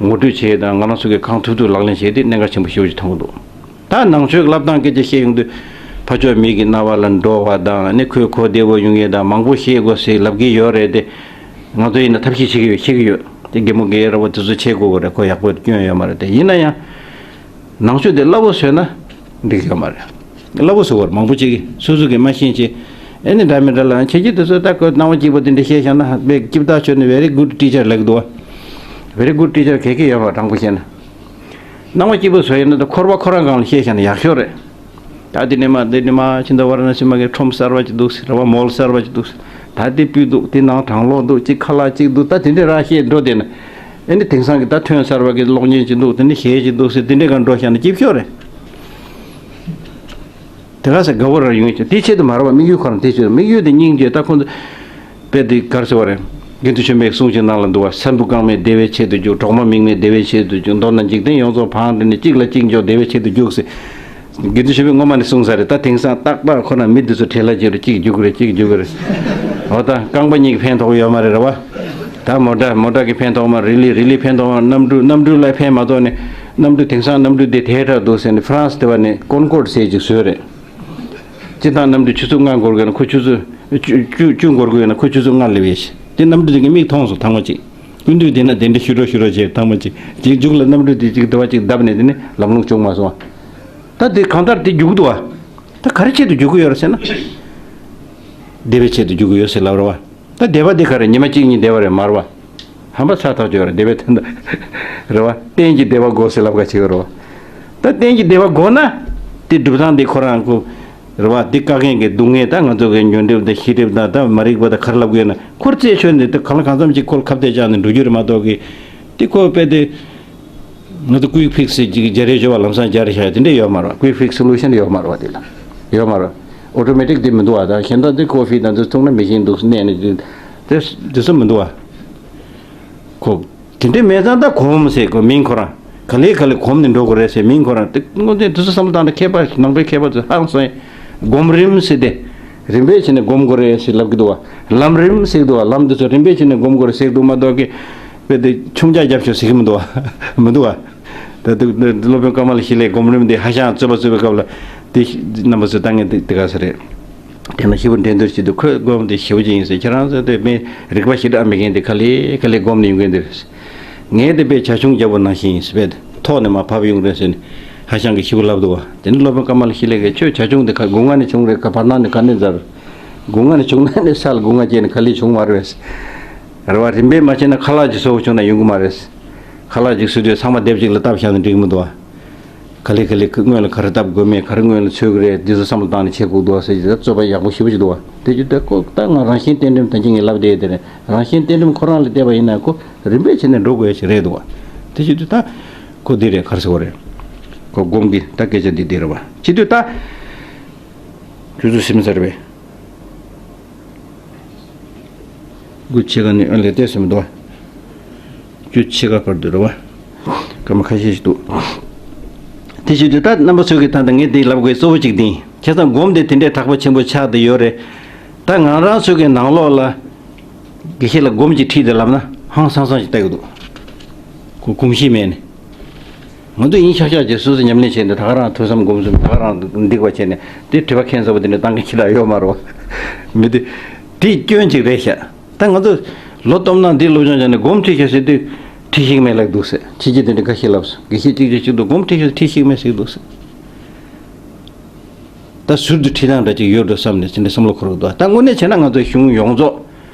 ངོ་སྤྲོད་བྱས་དང་། ང་རང་ཚོ་གི་གང་ཐུབ་ཐུབ་ལག་ལེན་བྱས་ཏེ་གནད་འགག་ཆེན་པོ་ཞེ་པོ་ཅིག་མཐོང་གི་འདུག་ད་ནང་ཆོས་ཀྱི་བསླབ་སྟངས་སྐད་ཆ་བཤད་ཡོང་དུས་ཕ་ཕྱོགས་མི་གི་རྣ་བ་ལ་འགྲོ་བ་དང་། ནི་ཁོས་གོ་བདེ་བོ་ཡོང་ཡས་དང་། མང་པོ་བཤད་དགོས་ཟེར་ལབ་ཀྱི་ཡོད་རེད་དེ། ང་ཚོ་ཡིན་ན་ཐབས་ཤེས་བྱེད་ཀྱི་ཡོད། བྱེད་ཀྱི་ཡོད། དེ་རྒན་མོ་དགེ་བའི་ར་བ་དེ་ཚོ་བྱེད་དགོས་ཀྱི་རེད། ཁོ་ཡག་པོ་སྐྱོན་ཡོད་མ་རེད་དེ། ཡིན་ན་ཡང་། ནང་ཆོས་དེ་སླ་བོ་བཟོས་ན་འགྲིག་ཡོད་མ་རེད། སླ་བོ་བཟོ་བར་མང་པོ་ཅིག་གིས་སོ་སོ་གིས་མ་ཤེས་ཅེས། ཨེ་ནི་འདྲ་མི་འདྲ་ལ་ཁྱེད་ཀྱིས་དེ་ཚོ་ད་ཁོ་སྣང་བ་སྐྱིད་པོ་དེ་འདྲ་བཤད་བཞག་ན་དཔེ་སྐྱིད་པོ་ཆོས་ནི་very good teacher ལབ་འདུག་བ། Very good teacher ག་གེ་ཡོད་མ་རེད། དྲང་པོ་བཤད་ན། སྣང་བ་སྐྱིད་པོ་བཟོ་ཡིན་ན་ད་འཁོར་བ་ཁོ་རང་སྒང་ལ་བཤད་བཞག་ན་ཡག་ཤོས་རེད། ད་དེ་ནས་མ་དེ་ནས་མ་ཕྱི་ཟླ་ཝ་ར་ཎ་སི་མ་གི་ཁྲོམ་གསར་བ་ཅིག་འདུག་ཟེར་བ། མོལ་གསར་བ་ཅིག་འདུག་ཟེར། ད་དེ་སྤུས་འདུག་དེ་ནང་གྲང་གློག་འདུག་ཅིག་ཁ་ལག་ཅིག་འདུག་ད་དེ་འདྲས་རང་བཤད་འགྲོ་དེ་ན། ཨེ་ནི་དེང་སང་གི་ད་ཐོན་གསར་བ་གི་གློག་བརྙན་ཅིག་འདུག་དེ་ནི་གཞས་ཅིག་འདུག་ཟེར། དེ་འདྲས་གང་འགྲོ་བཞག་ན་སྐྱིད་ཤོས་རེད། དེ་ག་ས་དགའ་བོ་རང་ཡོང་ཅིག་དེ་ཆེད་དུ་མ་རེད་བ། དམིགས་ཡུལ་ཁོ་རང་དེ་ཆེད་དུ། དམིགས་ཡུལ་དེ་སྙིང་རྗེ། ད་ཁོང་ཚོ་དཔེ་དེ་ག་རེ་ཟེར་བ་རེད། དགེ་འདུན་ཆོས་འཕེལ་གྱི་གསུང་ཅིག་ནང་ལ་འདུག་བ། ས་འབུ་རྐང་མེད་བདེ་བའི་ཆེད་དུ་རྒྱུག་གྲོག་མ་མིག་མེད་བདེ་བའི་ཆེད་དུ་རྒྱུག་མདོར་ན་འཇིག་རྟེན་ཡོངས་རྫོགས་བང་བསྒྲིགས་ནས་གཅིག་ལ་གཅིག་འཇོག་བདེ་བའི་ཆེད་དུ་རྒྱུག་ཟེར། དགེ་འདུན་ཆོས་འཕེལ་སྔོན་མ་ནས་གསུངས་ས་རེད། ད་དེང་སང་ཏག་ཏག་ཁོ་ན་མི་འདི་ཚོ་བྲེལ་བ་ཅིག་རེད། གཅིག་རྒྱུག་གི་རེད། གཅིག་རྒྱུག་གི་རེད། འོ་ད་རྐང་པ་གཉིས་ཀྱི་ཕན་ཐོགས་ཡོད་མ་རེད། རེད་བ། ད་མོ་ཊ་མོ་ཊ་གི་ཕན་ཐོགས་མ་རེད། རི་ལི་རི་ལི་ཕན་ཐོགས་མ་རེད། གནམ་གྲུ་གནམ་གྲུ་ལ་ཕན་མ་ཐོགས་ནས། གནམ་གྲུ་དེང་སང་གནམ་གྲུ་དེ་དེ་འདྲ་འདུག་ཟེར་ནས་ཧྥ་རན་སི་དེ་བ་ནས་ཀོན་ཀོར་ཌི་ཟེར་ཅིག་བཟོས་རེད། སྤྱིར་བཏང་གནམ་གྲུ་ཆུ་ཚོད་ལྔ་འགོར་དགོས་ན་ཁོ་ཆུ་ཚོད་བཅུ་བཅུ་བཅུ་འགོར་དགོས་ན་ཁོ་ཆུ་ཚོད་ལྔ་སླེབས་ཡས་ཤིག་དེ་གནམ་གྲུ་དེ་གི་མིག་མཐོང་སོང་ཐང་མ་ཅིག་སྐུ་མདུན་དེ་ན་དེ་འདྲ་ཞུ་རོགས་ཞུ་རོགས་བྱས་ཐང་མ་ཅིག་ཅིག་མཇུག་ལ་གནམ་གྲུ་དེ་ཅིག་དེ་བ་ཅིག་བརྡབས་ནས་དེ་ནི་ལམ་ལྷོང་བྱུང་མ་སོང་བ། ད་དེ་གང་ལྟར་དེ་རྒྱུག་འདུག་བ། ད་ག་རེ་ཆེད་དུ་རྒྱུག་གི་ཡོད་རེད་ཟེར་ན། བདེ་བའི་ཆེད་དུ་རྒྱུག་གི་ཡོད་ཟེར་ལབ་རེད་བ། ད་བདེ་བ་འདི་ག་རེ། ཉི་མ་གཅིག་གཉིས་བདེ་བ་རེད་མ་རེད་བ། ཧམ་པ་ཚ་ཐག་ཆོད་རེད། བདེ་བའི་དོན་དུ་རེད་བ། གཏན་གྱི་བདེ་བ་དགོས་ཟེར་ལབ་ག་བྱེད་ཀྱི་རེད་བ། ད་གཏན་གྱི་བདེ་བ་དགོས་ན། དེ་སྒྲུབ་སྟངས་འདི་ཁོ་རང་ཁོ། རེད་བ། འདི་བཀག་མཁན་གྱི་སྡུག་བསྔལ། ད་ང་ཚོ་གི་ཉོན་སྒྲིབ་དང་ཤེས་སྒྲིབ་དང་ད་མ་རིག་པ་དང་ག་རེ་ལབ་དགོས་ན་ཁོར་རྩད་ཆོད་ནས་ད་གང་ལ་གང་འཚམ་ཅིག་ཁོ་ལ་ཁ་གཏད་བཅག་ནས་འགྲོ་རྒྱུ་རེད་མ་གཏོགས་གི། འདི་ཁོ་དཔེ་དེ། ང་ཚོ་ཀུའིག་ཕིག་སི་ཅིག་སྦྱར་རེ་ཞོ་བ་ལམ་སང་སྦྱར་རེ་བཞག་ཡ་དེ་འདྲས་ཡོད་མ་རེད་བ། ཀུའིག་ཕིག་སི་སོ་ལུ་ཤན་ཡོད་མ་རེད་བ། དེ་ལ་ཡོད་མ་རེད་བ། ཨོ་ཊོ་མེ་ཊིག་དེ་མི་འདུག་བ། ད་གཞན་དག་དེ་ཀོ་ཕི་དང་དེ་འཐུང་ན་མེ་ཤིན་འདུག་ནས་ནས་དེ་དེ་ཚོ་མི་འདུག་བ། ཁོ་དེ་འདྲས་མེད་ཙང་ད་སྒོམ་ཟེར་ཁོ་མིང་ཁོ་རང་ག་ལེ་ག་ལེ་སྒོམ་ནས་འགྲོ་དགོས་རེད་ཟེར་མིང་ཁོ་རང་དེ་དངོས་དེ་དེ་ཚོ་བསམ་བློ་བཏང་ན་མཁས་པ་ནང་པའི་མཁས་པ་ཚོ་ཧང་སང་སྒོམ་རིམ་ཟེར་དེ། རིམ་པས་བྱས་ནས་སྒོམ་དགོས་རེད་ཟེར་ལབ་ཀྱི་འདུག་བ། ལམ་རིམ་ཟེར་གྱི་འདུག་བ། ལམ་འདི་ཚོ་རིམ་པས་བྱས་ནས་སྒོམ་དགོས་རེད་ཟེར་གྱི་འདུག་མ་གཏོགས་ཀྱི། དཔེ་དེ་ཆུང་ཅག་རྒྱབ་ཤོག་ཟེར་གྱི་མི་འདུག་བ། མི་འདུག་བ། ད་དུ་སློབ་དཔོན་ཀ་མ་ལ་ཤཱི་ལའི་སྒོམ་རིམ་དེ་ཧ་ཤང་རྩོད་པ་རྩོད་པའི་སྐབས་ལ་དེ་རྣམ་པ་ཚོས་ད་ངས་དེ་དེ་ག་ས་རེད། དེ་ན་ཞེ་པོ་འགྲན་བསྡུར་བྱེད་དུས་ཁོས་སྒོམ་དེ་ཞེ་པོ་ཅིག་ཡིན་ཟེར། ཁྱེད་རང་ཚོ་དེ་མི་རིག་པ་ཞེ་དྲག་མེད་མཁན་དེ་ག་ལེ་ག་ལེ་སྒོམ་ནས་ཡོང་གི་འདུག་ངས་དེ་དཔེ་བྱ་ཁྱུང་རྒྱལ་པོ་ནང་བཞིན་ཡིན་ཟེར། དཔེ་ཐོག་ནས་མར་བབས་ཡོང་རེད་ཟེར་ནས་ཧ་ཤང་གིས་ཞེ་པོ་ལབ་འདུག་བ། དེ་ནས་སློབ་དཔོན་ཀ་མ་ལ་ཤཱི་ལའི་གིས་ཁྱོད་བྱ་ཁྱུང་དེ་ཁ་སྒོ་ང་ནས་བྱུང་རེད། ཁ་བར་སྣང་ནས་ག་ནས་འཛར། སྒོ་ང་ནས་བྱུང་ན་ནི་ས་ལ་སྒོ་ང་བཅད་ནས་ག་ལེ་བྱུང་མ་རེད། རེད་བ། རིམ་པས་མ་བྱས་ན་ཁ་ལག་ཅིག་བཟོ་དགོས་བྱུང་ན་ཡོང་གི་མ་རེད། ཁ་ལག་ཅིག་བཟོ་དུས་ཚང་མ་སྡེབ་གཅིག་ལ་བཏབ་བཞག་ན་འགྲིག་གི་མི་འདུག་བ། ག་ལེ་ག་ལེ་སྔོན་ལ་ག་རེ་བཏབ་དགོས་མེད། ག་རེ་སྔོན་ལ་འཚོལ་གི་རེད། འདི་ཚོ་བསམ་བློ་བཏང་ནས་བྱེད་དགོས་འདུག་བ་ཟེར་གྱི་རྩོད་པ་ཡག་པོ་ཞེ་པོ་ཅིག་འདུག་བ། དེ་བརྒྱུད་དེ་ཁོ་ད་ང་རང་བཞིན་གཏན་སྒྲོན་ད་གིན་ངས་ལབ་བསྡད་དེ་རེད། རང་བཞིན་གཏན་སྒྲོན་ཁོ་རང་ལ་བལྟས་པ་ཡིན་ན་ཁོ་རིམ་པས་བྱས་ནས་འགྲོ་དགོས་ཡ་ཞིག་རེད་འདུག་བ། དེ་བརྒྱུད་དེ་ད་ཁོ་འདི་རེད། ག་རེ་ཟེར་བ་རེད། ཁོ་སྒོམ་གི་ད་སྐད་ཆ་འདི་འདི་རེད་བ། བྱེད་དུས་ད་ཁྱོད་ཚོ་སེམས་ཚར་བས། དགུ་ཕྱེད་ཀ་ནས་ཨ་ལས་བལྟས་ཟིན་མི་འདུག་བ། བཅུ་ཕྱེད་ཀ་བར་དུ་རེད་བ། སྐར་མ་ཁ་ཤས་ཤིག་འདུག་དེ་བྱེད་དུས་ད་རྣམ་པ་ཚོ་གིས་ད་ལྟ་ངས་འདི་ལབ་དགོས་གཙོ་བོ་གཅིག་འདི་ཡིན། བྱས་ཙང་སྒོམ་དེ་དེ་འདྲའི་དྲག་པོ་ཆེན་པོ་ཆགས་བསྡད་ཡོད་རེད། ད་ང་རང་ཚོ་གི་ནང་ལོགས་ལ་དགེ་བཤེས་ལ་སྒོམ་གྱི་ཁྲིད་དེ་ལབ་ན་ཧང་སང་སང་ཞིག་ལྟ་གི་འདུག་ཁོ་གོམས་གཤིས་མེད་ནས། ང་ཚོ་ཡིན་ཤག་ཤག་བྱས་སོ་སོ་ཉམས་ལེན་བྱས་ནས་ད་ག་རང་ཐོས་བསམ་སྒོམ་གསུམ་ད་ག་རང་འདི་པ་བྱས་ནས་དེ་འཁྲུལ་པ་མཁྱེན་ས་པོ་དེ་འདྲ་བཏང་གི་ཁྱི་ལ་ཡོད་མ་རེད་བ། མི་དེ་དེ་སྐྱོན་ཅིག་རེད་ཤག་ད་ང་ཚོ་ལོ་སྟོང་ནང་འདི་སློབ་སྦྱོང་བྱས་ནས་སྒོམ་ཁྲིད་ཤག་ཟེར་དུས་ཁྲིད་ཤེས་མེད་ལབ་འདུག་ཟེར། ཁྱི་ཁྱི་དེ་འདྲ་ཁ་ཤས་ལབ་སོང་། དགེ་བཤེས་གཅིག་གཅིག་གཅིག་ཏུ་སྒོམ་ཁྲིད་ཤག་ཁྲིད་ཤེས་མེད་ཟེར་འདུག་ཟེར། ད་ཟུར་དུ་ཁྲིད་སྟངས་འདྲ་ཅིག་ཡོད་འགྲོ་བསམ་ནས་དེ་འདྲ་བསམ་བློ་འཁོར་གི་འདུག་ད་དངོས་གནས་བྱས་ན་ང་ཚོའི་གཞུང་ཡོངས་རྫོགས་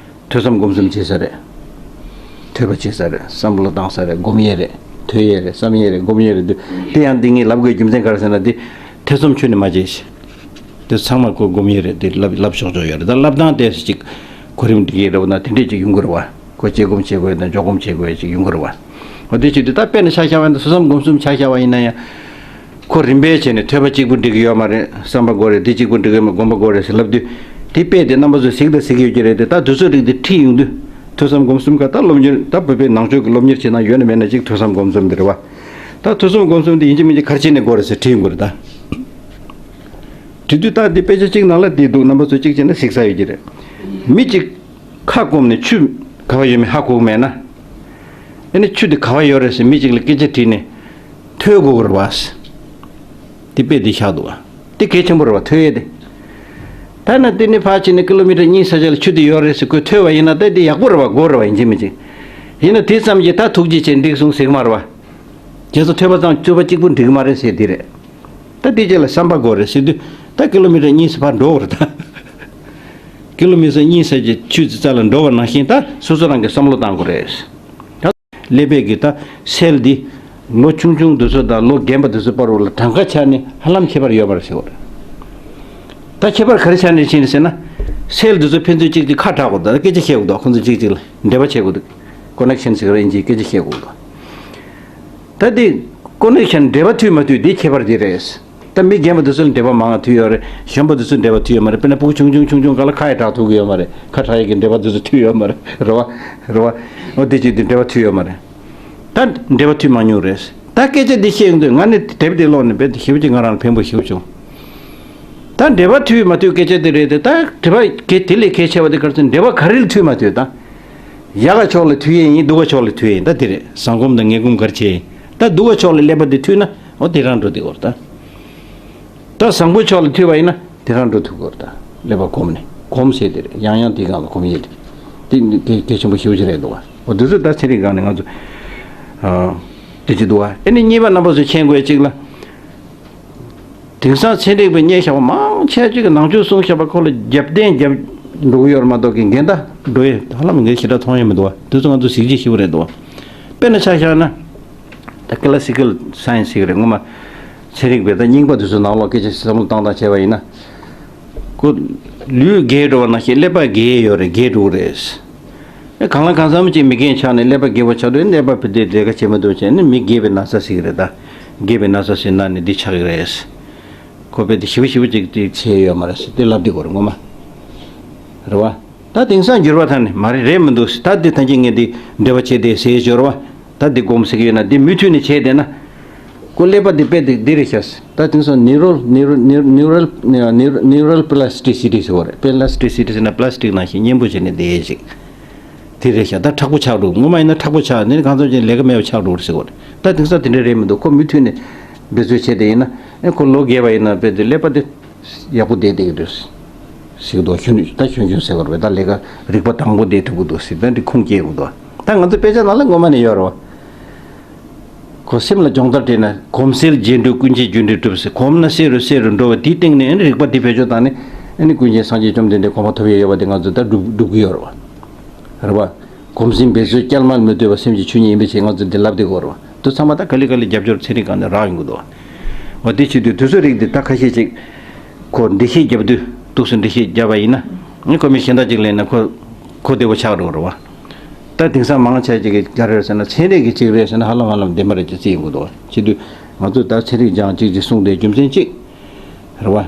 ཐོས་བསམ་སྒོམ་གསུམ་བྱེད་ས་རེད། ཐོས་པ་བྱེད་ས་རེད། བསམ་བློ་བཏང་ས་རེད། སྒོམ་ཡས་རེད། ཐོས་ཡས་རེད། བསམ་ཡས་རེད། སྒོམ་ཡས་རེད། དེ་དེ་ཡང་འདི་ངས་ལབ་དགོས་རྒྱུ་མཚན་ག་རེ་ཟེར་ན། འདི་ཐེ་ཚོམ་ཁྱོན་ནས་མ་བྱེད་ཤིག་དེ་ཚང་མ་ཁོ་སྒོམ་ཡས་རེད། དེ་ལབ་ལབ་ཆོག་ཆོག་ཡོད་རེད། ད་ལབ་སྟངས་དེ་ཅིག་གོ་རིམ་འགྲིག་གི་རེད་བ་ན་དེ་འདྲས་ཅིག་ཡོང་གི་རེད་བ། ཁོ་དཔྱད་སྒོམ་བྱེད་དགོས་དང་འཇོག་སྒོམ་བྱེད་དགོས་ཅིག་ཡོང་གི་རེད་བ། འོ་དེ་ཅིག་དུས་ད་དཔེར་ན་ཆ་བཞག་པ་ཡིན་ན་ཐོས་བསམ་སྒོམ་གསུམ་ཆ་བཞག་པ་ཡིན་ན་ཡང་། ཁོ་རིམ་པས་བྱས་ནས་ཐོས་པ་གཅིག་པུ་འགྲིག་གི་ཡོད་མ་རེད། བསམ་པ་དགོས་རེད། འདི་གཅིག་པུ་འགྲིག་གི་ཡོད་མ་རེད། སྒོམ་པ་དགོས་རེད་ཟེར་ལབ་དུས། དེ་དཔེ་དེ་རྣམ་པ་ཚོས་གཟིགས་དང་གཟིགས་ཡོད་ཀྱི་རེད་དེ། ད་དུས་ཚོད་རིགས་དེ་ཁྲིད་ཡོང་དུས། ཐོས་བསམ་སྒོམ་གསུམ་ཀ་ད་སློབ་གཉེར་ད་བོད་པའི་ནང་ཆོས་ཀྱི་སློབ་གཉེར་བྱེད་སྟངས་ཡོད་ན་མེད་ན་གཅིག་ཐོས་བསམ་སྒོམ་གསུམ་དེ་རེད་བ། ད་ཐོས་བསམ་སྒོམ་གསུམ་དེ་ཡིན་གཅིག་མིན་གཅིག་ག་རེ་བྱས་ནས་དགོས་རེད་ཟེར་ཁྲིད་ཡོང་གི་རེད་ད། དེ་དུས་ད་འདི་དཔེ་ཆ་གཅིག་ནང་ལ་དེ་འདུག་རྣམ་པ་ཚོས་གཅིག་བྱས་ན་གཟིགས་ས་ཡོད་ཀྱི་རེད། མི་གཅིག་ཁ་སྐོམ་ནས་ཆུ་ག་བ་ཡོད་མེད་ཧ་གོ་གི་མེད་ན། ཨ་ནི་ཆུ་དེ་ག་བ་ཡོད་རེད་ཟེར་མི་གཅིག་ལ་སྐད་ཆ་དྲིས་ནས་ཐོས་དགོས་ཀྱི་རེད་བ། དེ་དཔེ་དེ་བཞག་འདུག་བ། དེ་གལ་ཆེན་པོ་རེད་བ། ཐོས་ཡས་དེ། ད་ན་དེ་ནི་ཕར་ཕྱིན་ནས་ཀི་ལོ་མི་ཊར་གཉིས་ས་ཆ་ལ་ཆུ་དེ་ཡོད་རེད་ཟེར་ཁོས་ཐོས་པ་ཡིན་ན་ད་དེ་ཡག་པོ་རེད་བ། དགོས་རེད་བ། ཡིན་གཅིག་མིན་གཅིག་ཡིན་ན་དེ་ཙམ་གྱིས་ད་ཐུགས་རྗེ་ཆེ་འགྲིག་སོང་ཟེར་གི་མ་རེད་བ། རྗེས་སུ་ཐོས་པ་ཙམ་རྩོད་པ་གཅིག་པུ་འགྲིག་གི་མ་རེད་ཟེར་དེ་རེད། ད་དེ་རྗེས་ལ་བསམ་པ་དགོས་རེད་ཟེར་དུས། ད་ཀི་ལོ་མི་ཊར་གཉིས་ཙམ་ཕར་འགྲོ་བ་རེད་ད། ཀི་ལོ་མི་ཊར་གཉིས་ཙམ་གྱི་ཆུ་ཙི་ཙ་ལ་འགྲོ་བ་ནང་བཞིན་ད་སོ་སོ་རང་གིས་བསམ་བློ་བཏང་དགོས་རེད། ད་ཀླད་པའི་གི་ད་སེལ་འདི་ལོ་ཆུང་ཆུང་དེ་ཚོ་དང་ལོ་རྒན་པ་དེ་ཚོ་བར་ལ་གྲངས་ཀ་ཆ་ནས་ཧ་ལམ་ཁྱད་པར་ཡོད་མ་རེད་ཟེར་བ་རེད། ད་ཁྱད་པར་ག་རེ་ཆ་ནས་ཕྱིན་ཟེར་ན། སེལ་དེ་ཚོ་ཕན་ཚུན་གཅིག་གཅིག་ཁ་གྲག་གོ་ད་སྐད་ཆ་བཤད་གོ་ད་ཁོ་ཚོ་གཅིག་གཅིག་ལ་འབྲེལ་བ་བྱེད་གོ་ད། ཀོ་ནེག་ཤན་ཟེར་གི་རེད། ཨིན་ཇིའི་སྐད་ཆ་བཤད་གོ་ད། ད་དེ་ཀོ་ནེག་ཤན་འབྲེལ་བ་མཐུད་མ་མཐུད་དེ་ཁྱད་པར་དེ་རེད། ད་མི་རྒན་པ་དེ་ཚོ་ལ་འབྲེལ་བ་མང་ང་མཐུད་ཡོད་རེད། གཞོན་པ་དེ་ཚོ་འབྲེལ་བ་མཐུད་ཡོད་མ་རེད། དཔེར་ན་ཕྲུ་གུ་ཆུང་ཆུང་ཆུང་ཆུང་ག་ལ་ཁ་ཡི་གྲག་ཐུབ་གི་ཡོད་མ་རེད། ཁ་གྲག་ཡི་གི་འབྲེལ་བ་དེ་ཚོ་མཐུད་ཡོད་མ་རེད། རེད་བ། རེད་བ། འོ་དེ་ཅིག་དེ་འབྲེལ་བ་མཐུད་ཡོད་མ་རེད། ད་འབྲེལ་བ་མཐུད་མ་མྱོང་རེད། ད་སྐད་ཆ་འདི་བཤད་ཡོང་དུས་ང་ནི་དེབ་དེ་ཀློག་ནས་རྦད་དེ་ཞེ་པོ་ཅིག་ང་རང་ལ་ཕན་པོ་ཞེ་པོ་བྱུང་། ད་འབྲེལ་བ་མཐུད་མ་མཐུད་སྐད་ཆ་དེ་རེད་དེ། ད་འབྲེལ་བ་གལ་དེ་ལས་གལ་ཆེ་བ་དེ་ག་རེ་ཟེར་ན་འབྲེལ་བ་ག་རེ་ལ་མཐུད་མ་མཐུད་ད། ཡག་ག་ཕྱོགས་ལ་མཐུད་ཡས་ཡིན། སྡུག་ག་ཕྱོགས་ལ་མཐུད་ཡས་ཡིན། ད་དེ་རེད། བཟང་སྒོམ་དང་ངན་སྒོམ་ག་རེ་བྱས་ཡིན། ད་སྡུག་ག་ཕྱོགས་ལ་ཀླད་པ་དེ་མཐུད་ན་འོ་དེ་རང་འགྲོ་བསྡད་ཡོད་རེད་ད། ད་བཟང་པོའི་ཕྱོགས་ལ་མཐུད་པ་ཡིན་ན་དེ་རང་འགྲོ་ཐུབ་ཀྱི་ཡོད་རེད་ད། ཀླད་པ་གོམས་ནས་གོམས་བྱས་དེ་རེད། ཡང་ཡང་དེའི་སྒང་ལ་གོམས་ཡས་དེ། དེ་གལ་གལ་ཆེན་པོ་ཞེ་པོ་ཅིག་རེད་འདུག་བ། འོ་དེ་ཚོ་ད་ཚན་རིག་སྒང་ནས་ང་ཚོ་ཨ་དེ་ཅིག་འདུག་བ། ཨ་ནི་གཉིས་པ་རྣམ་པ་ཚོས་མཁྱེན་དགོས་ཅིག་ལ། དེང་སང་ཚན་རིག་པའི་སྙན་ཞྭ་བ་མང་ཆེ་ཅིག་གིས་ནང་ཆོས་གསུང་ཞྭ་བ་ཁོ་ལ་རྒྱབ་རྟེན་རྒྱབ་འགྲོ་གི་ཡོད་རེད་མ་གཏོགས་ཀྱི་འགལ་ཟླ་འགྲོ་ཡས་ཧ་ལམ་ངས་ཞེ་དྲག་མཐོང་ཡས་མི་འདུག་བ། དེ་ཚོ་ང་ཚོ་གཟི་བརྗིད་ཞེ་པོ་རེད་འདུག་བ། དཔེར་ན་ཆ་བཞག་ན། ད་ཀི་ལ་སི་ཀལ་སའེན་སི་ཟེར་གི་རེད། ངོ་མ་ཚན་རིག་པས་ད་རྙིང་པ་དེ་ཚོ་ནང་ལོགས་སྐད་ཆ་བསམ་བློ་བཏང་སྟངས་བྱས་པ་ཡིན་ན། ཁོ་ལུས་རྒས་འགྲོ་བ་ནང་བཞིན་ཀླད་པ་རྒས་ཡས་ཡོད་རེད། རྒས་འགྲོ་གི་རེད། ཨེ་གང་ལ་གང་འཚམ་ཅིག་མི་རྒན་ཆགས་ནས་ཀླད་པ་རྒས་པོ་ཆགས་དུས་ཀླད་པ་ཕུད་དེ་ལས་ཀ་བྱེད་མི་ཐུབ་བྱས་ནས་མི་རྒས་པའི་ན་ཚ་ཟེར་གི་རེད་ད། རྒས་པའི་ན་ཚ་ཟེར་ན་ནི་འདི་ཆགས་ཀྱི་རེད། ཁོ་དཔེ་དེ་ཞེ་པོ་ཞེ་པོ་ཅིག་དེ་བྱས་ཡོད་མ་རེད་ཟེར་དེ་ལབ་དེ་གོ་རེད་ངོ་མ། རེད་བ། ད་དེང་སང་འགྱུར་བ་ཐང་ནས་མ་རེད་རེད་མི་འདུག་ཟེར། ད་དེ་ཐང་ཅིག་ངས་དེ་འབྲེལ་བ་བྱས་དེ་ཟེར་འབྱོར་བ། ད་དེ་སྒོམ་ཟེར་གི་ཡོད་ན་དེ་མུ་མཐུད་ནས་བྱས་བསྡད་ན། ཁོ་ཀླད་པ་དེ་དཔེ་དེ་འདི་རེད་ཤག་ཟེར། ད་དེང་སང་ནིའུ་རལ་ནིའུ་རལ་ནིའུ་རལ་ནིའུ་རལ་པི་ལ་སི་ཊི་སི་ཊི་ཟེར་བ་རེད། པི་ལ་སི་ཊི་སི་ཊི་ཟེར་ན་པི་ལ་སི་ཊིག་ནང་བཞིན་མཉེན་པོ་བྱས་ནས་བསྡད་ཡས་ཅིག་དེ་རེད་ཤག་ད་མཁྲེགས་པོ་ཆགས་འགྲོ། ངོ་མ་ཡིན་ན་མཁྲེགས་པོ་ཆགས་ནས་གང་འཚམ་ཅིག་ལས་ཀ་མེད་པ་ཆགས་འགྲོ་རེད་ཟེར་བ་རེད། ད་དེང་སང་དེ་འདྲ་རེད་མི་འདུག་ཁོ་མུ་མཐུད་ནས་འབད་རྩོལ་བྱས་དེ་ཡིན་ན་ཨེ་ཁོ་ལོ་རྒས་པ་ཡིན་ན་དཔེ་དེ་ཀླད་པ་དེ་ཡག་པོ་བསྡད་བསྡད་ཀྱི་འདུག་ཟེར་གྱི་འདུག་གཞོན་ད་གཞོན་གཞོན་ཟེར་བ་རེད། ད་ལས་ཀ་རིག་པ་དྭངས་པོ་བསྡད་ཐུབ་ཀྱི་འདུག་ཟེར། ད་འདི་ཁུངས་སྐྱེལ་གྱི་འདུག་ད་ང་ཚོ་དཔེ་ཆ་ནང་ལ་ངོ་མ་ནས་ཡོད་རེད་བ། ཁོ་སེམས་ལ་སྦྱོང་བརྡར་སྤྲད་ན་གོམས་སེལ་རྗེས་འགྲོ་ཀུན་མཁྱེན་རྒྱུ་འབྲས་གྲུབ་ཟེར། གོམས་ན་གསལ་རུ་གསལ་རུ་འགྲོ་བ་དེའི་སྟེང་ནས་ཨ་ནི་རིག་པ་དེ་བེད་སྤྱོད་བཏང་ནས་ཨ་ནི་ཀུན་མཁྱེན་སངས་རྒྱས་བཅོམ་ལྡན་འདས་གོ་འཕང་ཐོབ་ཡས་ཡོད་པ་དེ་ང་ཚོ་ད་སྒྲུབ་སྒྲུབ་ཀྱི་ཡོད་རེད་བ། རེད་བ། གོམས་སེམས་འབད་རྩོལ་བསྐྱལ་མ་མི་ལྟོས་པ་སེམས་ཀྱི་ཆོས་ཉིད་ཡིན་པའི་ཕྱིར་ང་ཚོ་འདི་ལབ་བསྡད་ཀྱི་ཡོད་རེད་བ། དེ་ཚང་མ་ད་ག་ལེ་ག་ལེ་རྒྱབ་སྐྱོར་ཚན་རིག་སྒང་ནས་རག་ཡོང་གི་འདུག་བ། འོ་དེ་བྱེད་དུས་དུས་ཚོད་རིགས་འདི་ད་ཁ་ཤས་ཅིག་ཁོ་འགྲེལ་བཤད་རྒྱབ་དུས་འདུག་སེ་འགྲེལ་བཤད་བརྒྱབ་པ་ཡིན་ན་ཨ་ཁོ་མི་གཞན་དག་ཅིག་ལེན་ན་ཁོ་གོ་བདེ་པོ་ཆགས་འགྲོ་གི་རེད་བ། ད་དེང་སང་མང་ཆེ་ཅིག་གིས་ག་རེ་རེད་ཟེར་ན་ཚན་རིག་གི་ཅིག་རེད་ཟེར་ན་ཧ་ལམ་ཧ་ལམ་བདེན་པ་རེད་ཅེས་བརྩི་ཡོང་གི་འདུག་བ། བྱེད་དུས་ང་ཚོས་ད་ཚན་རིག་སྦྱང་ཅིག་ཅིག་གསུངས་དེ་རྒྱུ་མཚན་གཅིག་རེད་བ།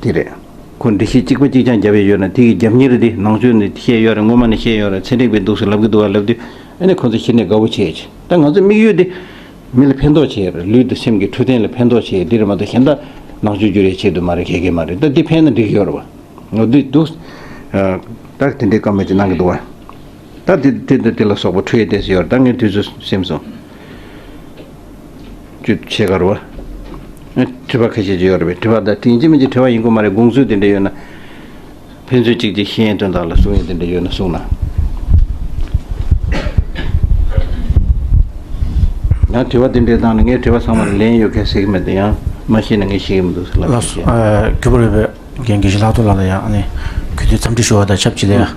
དེ་རེད། ཁོ་འགྲེལ་བཤད་གཅིག་པ་གཅིག་རྐྱང་བརྒྱབ་ཡས་ཡོད་ན་དེ་གི་རྒྱབ་གཉེར་དེ་ནང་ཆོས་ནས་བཤད་ཡོད་རེད། སྔོན་མ་ནས་བཤད་ཡོད་རེད། ཚན་རིག་པས་འདུག་སེ་ལབ་གི་འདུག་བ་ལབ་དུས་ཨ་ནི་ཁོ་ཚོ་གཞི་ནས་དགའ་བོ་བྱས་ཅིག་ད་ང་ཚོ་དམིགས་ཡུལ་དེ་མི་ལ་ཕན་ཐོགས་བྱས་རེད། ལུས་དང་སེམས་ཀྱི་འཕྲོད་བསྟེན་ལ་ཕན་ཐོགས་བྱས་དེ་རེད་མ་གཏོགས་གཞན་དག་ནང་ཆོས་བསྒྱུར་ཡས་ཆེད་དུ་མ་རེད། གལ་གལ་མ་རེད། ད་དེ་ཕན་ན་འགྲིག་གི་ཡོད་རེད་བ། ང་འདི་འདུག་ད་དེ་འདྲའི་བཀའ་མོལ་ཅིག་གནང་གི་འདུག་བ། ད་དེ་དེ་དེ་དེ་ལ་སོགས་པ་འཕྲོད་ཡས་བལྟས་སུ་ཡོད་རེད། ད་ངས་དུས་ཚོད་ཟིན་སོང་། རྒྱུ་ཆེ་གར་བ། དྲི་བ་ཁ་ཤས་ཅིག་ཡོད་རེད་པས། དྲི་བ་ད་དེ་ཡིན་གཅིག་མིན་གཅིག་དྲི་བ་ཡིན་དགོས་མ་རེད། དགོངས་ཚུལ་དེ་འདྲ་ཡོད་ན། ཕན་ཚུན་གཅིག་གཅིག་ཤེས་ཡོན་དོན་དག་ལ་གསུང་ཡོད་དེ་འདྲ་ཡོད་ན་གསུང་ན། ཡང་དྲི་བ་དེ་འདྲའི་སྟེང་ནས་ངས་དྲི་བ་ཚང་མ་ལ་ལན་ཡོད་མཁན་ཟེར་གྱི་མེད་དེ། ཡང་མ་ཤེས་ན་ངས་ཤེས་ཀྱི་མི་འདུག་ཟེར་ལབ་ལགས་སོ། ཤེས། ཨ། གུས་པ་རེད་པས། རྒན་དགེ་བཤེས་ལྷག་རྡོར་ལགས་ལ་ཡང་ཨ་ནི་གུས་འདུད་འཚམས་འདྲི་ཞུ་བ་དང་ཆབས་ཅིག་ལ་ཡང་ཨ་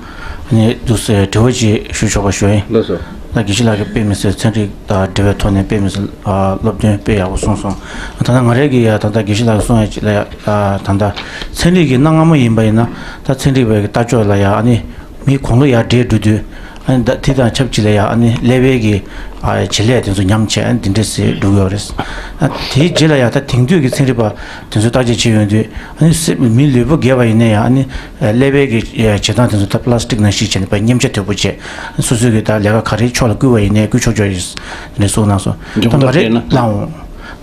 ནི་འདུག་སེ་དྲི་བ་ཅིག་ཞུ་ཆོག་པ་ཞུ་ཡིན། ལགས་སོ། ད་དགེ་བཤེས་ལགས་ཀྱིས་དཔེ་མི་སྲིད་ཚན་རིག་དང་འབྲེལ་བའི་ཐོག་ནས་དཔེ་མི་སྲིད་ཨ་སློབ་སྟོན་དཔེ་ཡག་པོ་གསུངས་སོང་། ད་ལྟ་ང་རང་གིས་ཡ་ད་ལྟ་དགེ་བཤེས་ལགས་ཀྱིས་གསུངས་ཡ་ཅིག་ལ་ཡ་ཨ་ད་ལྟ་ཚན་རིག་གི་གནའ་སྔ་མོ་ཡིན་པ་ཡིན་ན་ད་ཚན་རིག་པའི་ལྟ་ཕྱོགས་ལ་ཡ་ཨ་ནི་མི་དགུང་ལོ་ཡར་བགྲེས་འགྲོ་དུས་ཨ་ནི་ད་དེ་དང་ཆབས་ཅིག་ལ་ཡ་ཨ་ནི་ཀླད་པའི་གི་ཨ་བྱེད་ལས་དེ་ཚོ་ཉམས་བྱས་ཨ་ནི་འདི་འདྲས་སེ་འགྲོ་གི་ཡོད་རེད། ཨ་དེའི་རྗེས་ལ་ཡ་ད་དེང་དུས་ཀྱི་ཚན་རིག་པ་དེ་ཚོས་བརྟག་དཔྱད་བྱེད་ཡོང་དུས་ཨ་ནི་སེ་མི་ལུས་པོ་རྒས་པ་ཡིན་ན་ཡང་ཨ་ནི་ཀླད་པའི་གི་བྱེད་སྟངས་དེ་ཚོ་ད་པ་ལ་སི་ཊིག་ནང་བཞིན་བྱས་ནས་པ་མཉེན་ཆས་དོད་པོ་བྱས། སོ་སོའི་གི་ད་ལས་ཀ་ག་རེ་ཕྱོགས་ལ་བསྐུལ་བ་ཡིན་ནའི་བསྐུལ་ཆོག་ཆོག་ཡིན་ནས་གསུངས་གནང་སོང་། ད་ང་རེ་ལའང་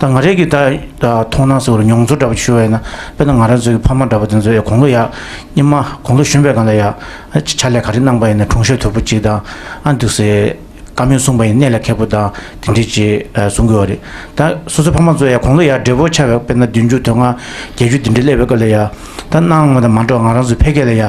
ད་ང་རེ་གི་ད་ད་མཐོང་སྣང་ཟེར་བ་མྱོང་ཚོར་འདྲ་པོ་ཞུ་བ་ཡིན་ན། དཔེར་ན་ང་རང་ཚོའི་གི་ཕ་མ་འདྲ་པོ་དེ་ཚོ་ཡ་དགུང་ལོ་ཡ་སྙེ་མ་དགུང་ལོ་གཞོན་པའི་སྒང་ལ་ཡ་ཕྱག་ལས་ག་རེ་གནང་པ་ཡིན་ན་གྲོང་ཤོས་དོད་པོ་གཅིག་དང་ཨ་འདུག་སེ། བཀའ་མོལ་གསུངས་པ་ཡིན་གནད་ལ་འཁེལ་པོ་དང་དེ་འདྲས་ཅིག་ཨ་གསུང་གི་ཡོད་རེད། ད་སོ་སོའི་ཕ་མ་ཚོ་ཡང་དགུང་ལོ་ཡར་བགྲེས་པོ་ཆགས་པའི་དཔེར་ན་བདུན་ཅུ་དོན་ལྔ་བརྒྱད་ཅུ་དེ་འདྲས་སླེབས་པའི་སྐབས་ལ་ཡ་ད་གནའ་སྔ་མོ་དང་མ་འདྲ་བ། ང་རང་ཚོ་ཕལ་སྐད་ལ་ཡ་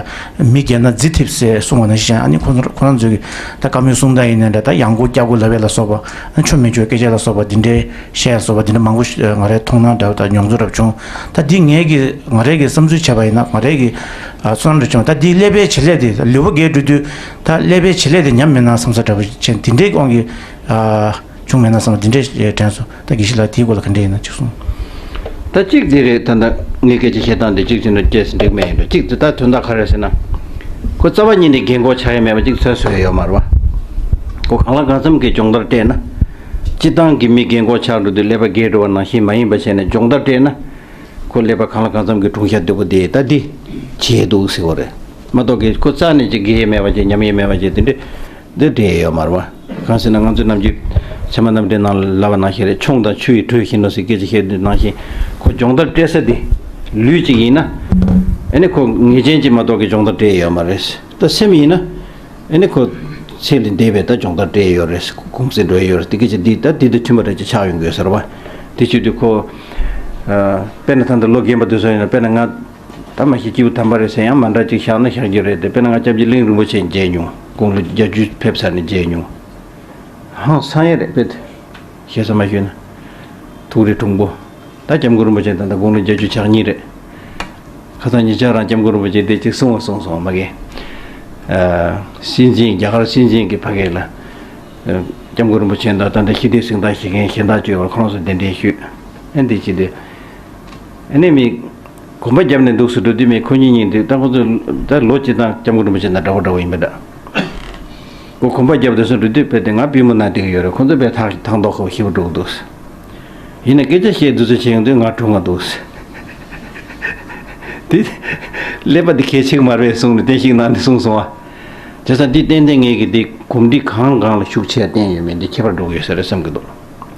མི་རྒས་ན་རྫི་ཐིབས་ཟེར་གསུངས་པ་ནང་བཞིན། ཨ་ནི་ཁོ་ཚོ་ཁོ་རང་ཚོའི་གི་ད་བཀའ་མོལ་གསུང་སྟངས་ཡིན་ན་འདྲ། ད་ཡང་སྒོ་བཀྱག་སྒོ་ལབ་ཡས་ལ་སོགས་པ། ཨ་ཆོ་མེད་ཆོའི་སྐད་ཆ་ལ་སོགས་པ་དེ་འདྲས་བཤད་ཡས་ལ་སོགས་པ་དེ་འདྲས་མང་པོ་ཞིག་ང་རའི་མཐོང་སྣང་འདྲ་བ་དང་མྱོང་ཚོར་འདྲ་བ་བྱུང་། ད་འདི་ངས་གི་ང་རའི་གི་བསམ་ཚུལ་བྱས་པ་ཡིན་ན། ང་རའི་གི་ཨ་བསམ་བློ་བྱུང་། ད་འདི་ཀླད་པའི་བྱེད་ལས་དེ་ལུས་པོ་རྒས་འགྲོ་དུས་ད་ཀླད་པའི་བྱེད་ལས་དེ་ཉམས་མེད་ན་བསམ་ས་འདྲ་པོ་ཅན་དེ་འདྲའི་དབང་གིས་ཨ་བྱུང་མེད་ན་བསམ་པ་དེ་འདྲའི་དྲན་སོང་། ད་དགེ་བཤེས་ལགས་དེའི་སྐོར་ལ་ག་འདྲ་ཡིན་ན་ཅིག་གསུངས། ད་གཅིག་དེ་རེད། ད་ལྟ་ངས་སྐད་ཆ་བཤད་སྟངས་དེ་གཅིག་བྱས་ན་སྐྱེས་སུ་འགྲིག་མེད་ཡིན་འགྲོ། གཅིག་དེ་ད་དོན་དག་ག་རེ་ཟེར་ན། ཁོ་རྩ་བ་ཉིད་ནས་རྒན་འཁོགས་ཆགས་ཡ་མེད་པ་གཅིག་ཚོད་བཟོས་ཡོད་མ་རེད་བ། ཁོ་གང་ལ་གང་འཚམ་གྱི་སྦྱོང་བརྡར་སྤྲད་ན། སྤྱིར་བཏང་གི་མི་རྒན་འཁོགས་ཆགས་འགྲོ་དུས་ཀླད་པ་རྒས་འགྲོ་བ་ནང་བཞིན་མ་ཡིན་པ་བྱས་ནས་སྦྱོང་བརྡར་སྤྲད་ན། ཁོ་ཀླད་པ་གང་ལ་གང་འཚམ་གྱི་གྲུང་ཤ་རྡོལ་པོ་དེ་ད་འདི་བྱས་འདུག་ཟེར་བ་རེད་མ་གཏོགས་ཀྱི་ཁོ་རྩ་ནས་ཅིག་རྒས་ཡས་མེད་པ་ཅིག་ཉམས་ཡས་མེད་པ་ཅིག་དེ་འདྲས་འདི་འདྲས་ཡོད་མ་རེད་བ། གང་ཟེར་ན་ང་ཚོའི་ནམ་རྒྱུན་ཚད་མ་རྣམ་འགྲེལ་ནང་ལ་ལབ་པ་ནང་བཞིན་རེད། ཆུང་དང་ཆུ་ཡི་དྲོད་བཞིན་ནོ་ཟེར་སྐད་ཆ་བཤད་དུས་ནང་བཞིན་ཁོ་སྦྱོང་བརྡར་སྤྲད་ས་འདི་ལུས་ཅིག་ཡིན་ན། ཨ་ནི་ཁོ་ངེས་ཅན་ཅིག་མ་གཏོགས་ཀྱི་སྦྱོང་བརྡར་སྤྲད་ཡོད་མ་རེད། ད་སེམས་ཡིན་ན། ཨ་ནི་ཁོ་ཚེ་ལས་འདས་པའི་ད་སྦྱོང་བརྡར་སྤྲད་ཡོད་རེད། གུང་སེང་འགྲོ་ཡི་ཡོད་རེད། དེ་སྐད་ཆ་འདི་ད་འདི་དང་མཐུན་པ་འདྲ་ཅིག་ཆགས་ཡོང་གི་ཡོད་ཟེར་བ། དེ་བྱེད་དུས་ཁོ། ཨ། དཔེར་ན་ད་ལྟ་ལོ་རྒན་པ་དེ་ཚོ་ཡིན་ན། དཔེར་ན་ང་ད་མ་གཞི་སྐྱེས་བུ་དམ་པ་རེད་ཟེར་ཡང་མ་འདྲ་ཅིག་བཞག་ན་བཞག་རྒྱུ་རེད་དེ། དཔེར་ན་ང་སྐྱབས་རྗེ་གླིང་རིན་པོ་ཆེ་མཇལ་མྱོང་། དགུང་ལོ་བརྒྱད་ཅུ་ཕེབས་ཚར་ནས་མཇལ་མྱོང་། ཧང་སང་ཡས་རེད་དཔེ་དེ། ཞེ་ས་མ་ཞུས་ན། ཐུགས་རེ་དྲུང་པོ། ད་སྐྱབས་མགོན་རིན་པོ་ཆེ་ད་ལྟ་དགུང་ལོ་བརྒྱད་ཅུ་གྱ་གཉིས་རེད། ཁ་སང་ཉེ་ཆར་རང་སྐྱབས་མགོན་རིན་པོ་ཆེ་དེ་གཅིག་གསུང་བ་གསུངས་སོང་མ་གི། ཨ། སྲིད་འཛིན། རྒྱ་གར་སྲིད་འཛིན་གྱི་ཕ་གི་ལ། ཨ། སྐྱབས་མགོན་རིན་པོ་ཆེ་དང་ད་ལྟ་ཞི་བདེ་གཟེངས་རྟགས་བཞེས་མཁན་གཞན་དག་བཅས་པར་ཁོ་རང་ཚོ་གདན་འདྲེན་ཞུས། ཨ་འདི་བྱས་ཏེ། ཨ་ནི་མི། གོམ་པ་བརྒྱབ་ནས་འདུག་སེ་འགྲོ་དུས་མི་ཁོ་གཉིས་གཉིས་འདུག་ད་ཁོ་ཚོ་ད་ལོ་གཅིག་དང་སྐྱབས་མགོན་རིན་པོ་ཆེ་དང་འདྲ་བོ་འདྲ་བོ་ཡིན་པ་འདྲ། ཁོ་གོམ་པ་བརྒྱབ་དུས་སུ་འགྲོ་དུས་དཔེ་དེ་ང་པུས་མོ་ན་བསྡད་ཀྱི་ཡོད་རེད། ཁོ་ཚོ་དཔེ་ཐག་ཐག་མདོག་ཁ་པོ་ཞེ་པོ་འགྲོ་གི་འདུག་ཡིན་ན་སྐད་ཆ་བཤད་དུས་ཚོད་ཆེ་ཡོང་དུས་ང་གྲུང་ང་འདུག་དེ། ཀླད་པ་འདི་གལ་ཆེ་གི་མ་རེད་གསུངས་ནས་བསྟན་བཤིག་གནང་ནས་གསུངས་སོང་བ། བྱས་ཙང་འདི་ཏན་ཏན་ངེད་ཀྱི་འདི་གོམས་འདྲིས་གང་གང་ལ་ཤུགས་ཆེ་བསྟན་ཡོད་མེད་འདི་ཁྱད་པར་འགྲོ་གི་ཡོད་ས་རེད་བསམ་གྱི་འདུག་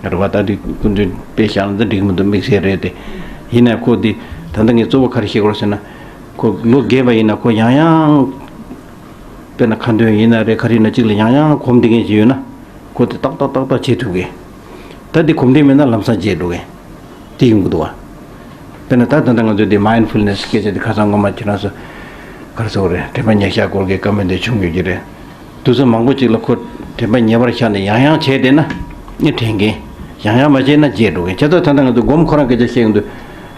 རེད་བ། ད་འདི་སྐུ་མདུན་དཔེ་བཞག་ན་འདི་འགྲིག་མི་འདུག་དམིགས་བསལ་རེད་དེ། ཡིན་ན་ཁོ་འདི་ད་ལྟ་ངས་གཙོ་བོ་ག་རེ་བཤད་དགོས་རེད་ཟེར་ན། ཁོ་ལོ་རྒས་པ་ཡིན་ན་ཁོ་ཡང་ཡང་། དཔེར་ན་ཁ་འདོན་ཡིན་ན་རེད། ག་རེ་ཡིན་ན་གཅིག་ལ་ཡང་ཡང་གོམས་བསྡད་མཁན་ཅིག་ཡོད་ན། ཁོ་དེ་ཏག་ཏག་ཏག་ཏག་བྱེད་ཐུབ་གི། ད་དེ་གོམས་འདྲིས་མེད་ན་ལམ་སང་བརྗེད་འགྲོ་གི། དེ་ཡོང་གི་འདུག་བ། དཔེར་ན་ད་ད་ལྟ་ང་ཚོས་དེ་མའིན་ཌ་ཕུལ་ནེས་སྐད་ཆ་དེ་ཁ་སང་སྔོན་མ་ཁྱེད་རང་ཚོ་ག་རེ་ཟེར་དགོས་རེད། དྲན་པ་ཉེར་བཞག་སྐོར་གྱི་བཀའ་མོལ་དེ་བྱུང་ཡོད་ཀྱི་རེད། དུས་ཚོད་མང་པོ་ཅིག་ལ་ཁོ་དྲན་པ་ཉེ་བར་བཞག་ནས་ཡང་ཡང་བྱས་བསྡད་ན་ནི་དྲན་གི། ཡང་ཡང་མ་བྱས་ན་བརྗེད་འགྲོ་གི། བྱས་ཙང་ད་ལྟ་ང་ཚོ་སྒོམ་ཁོ་རང་སྐད་ཆ་བཤད་ཡོང་དུས།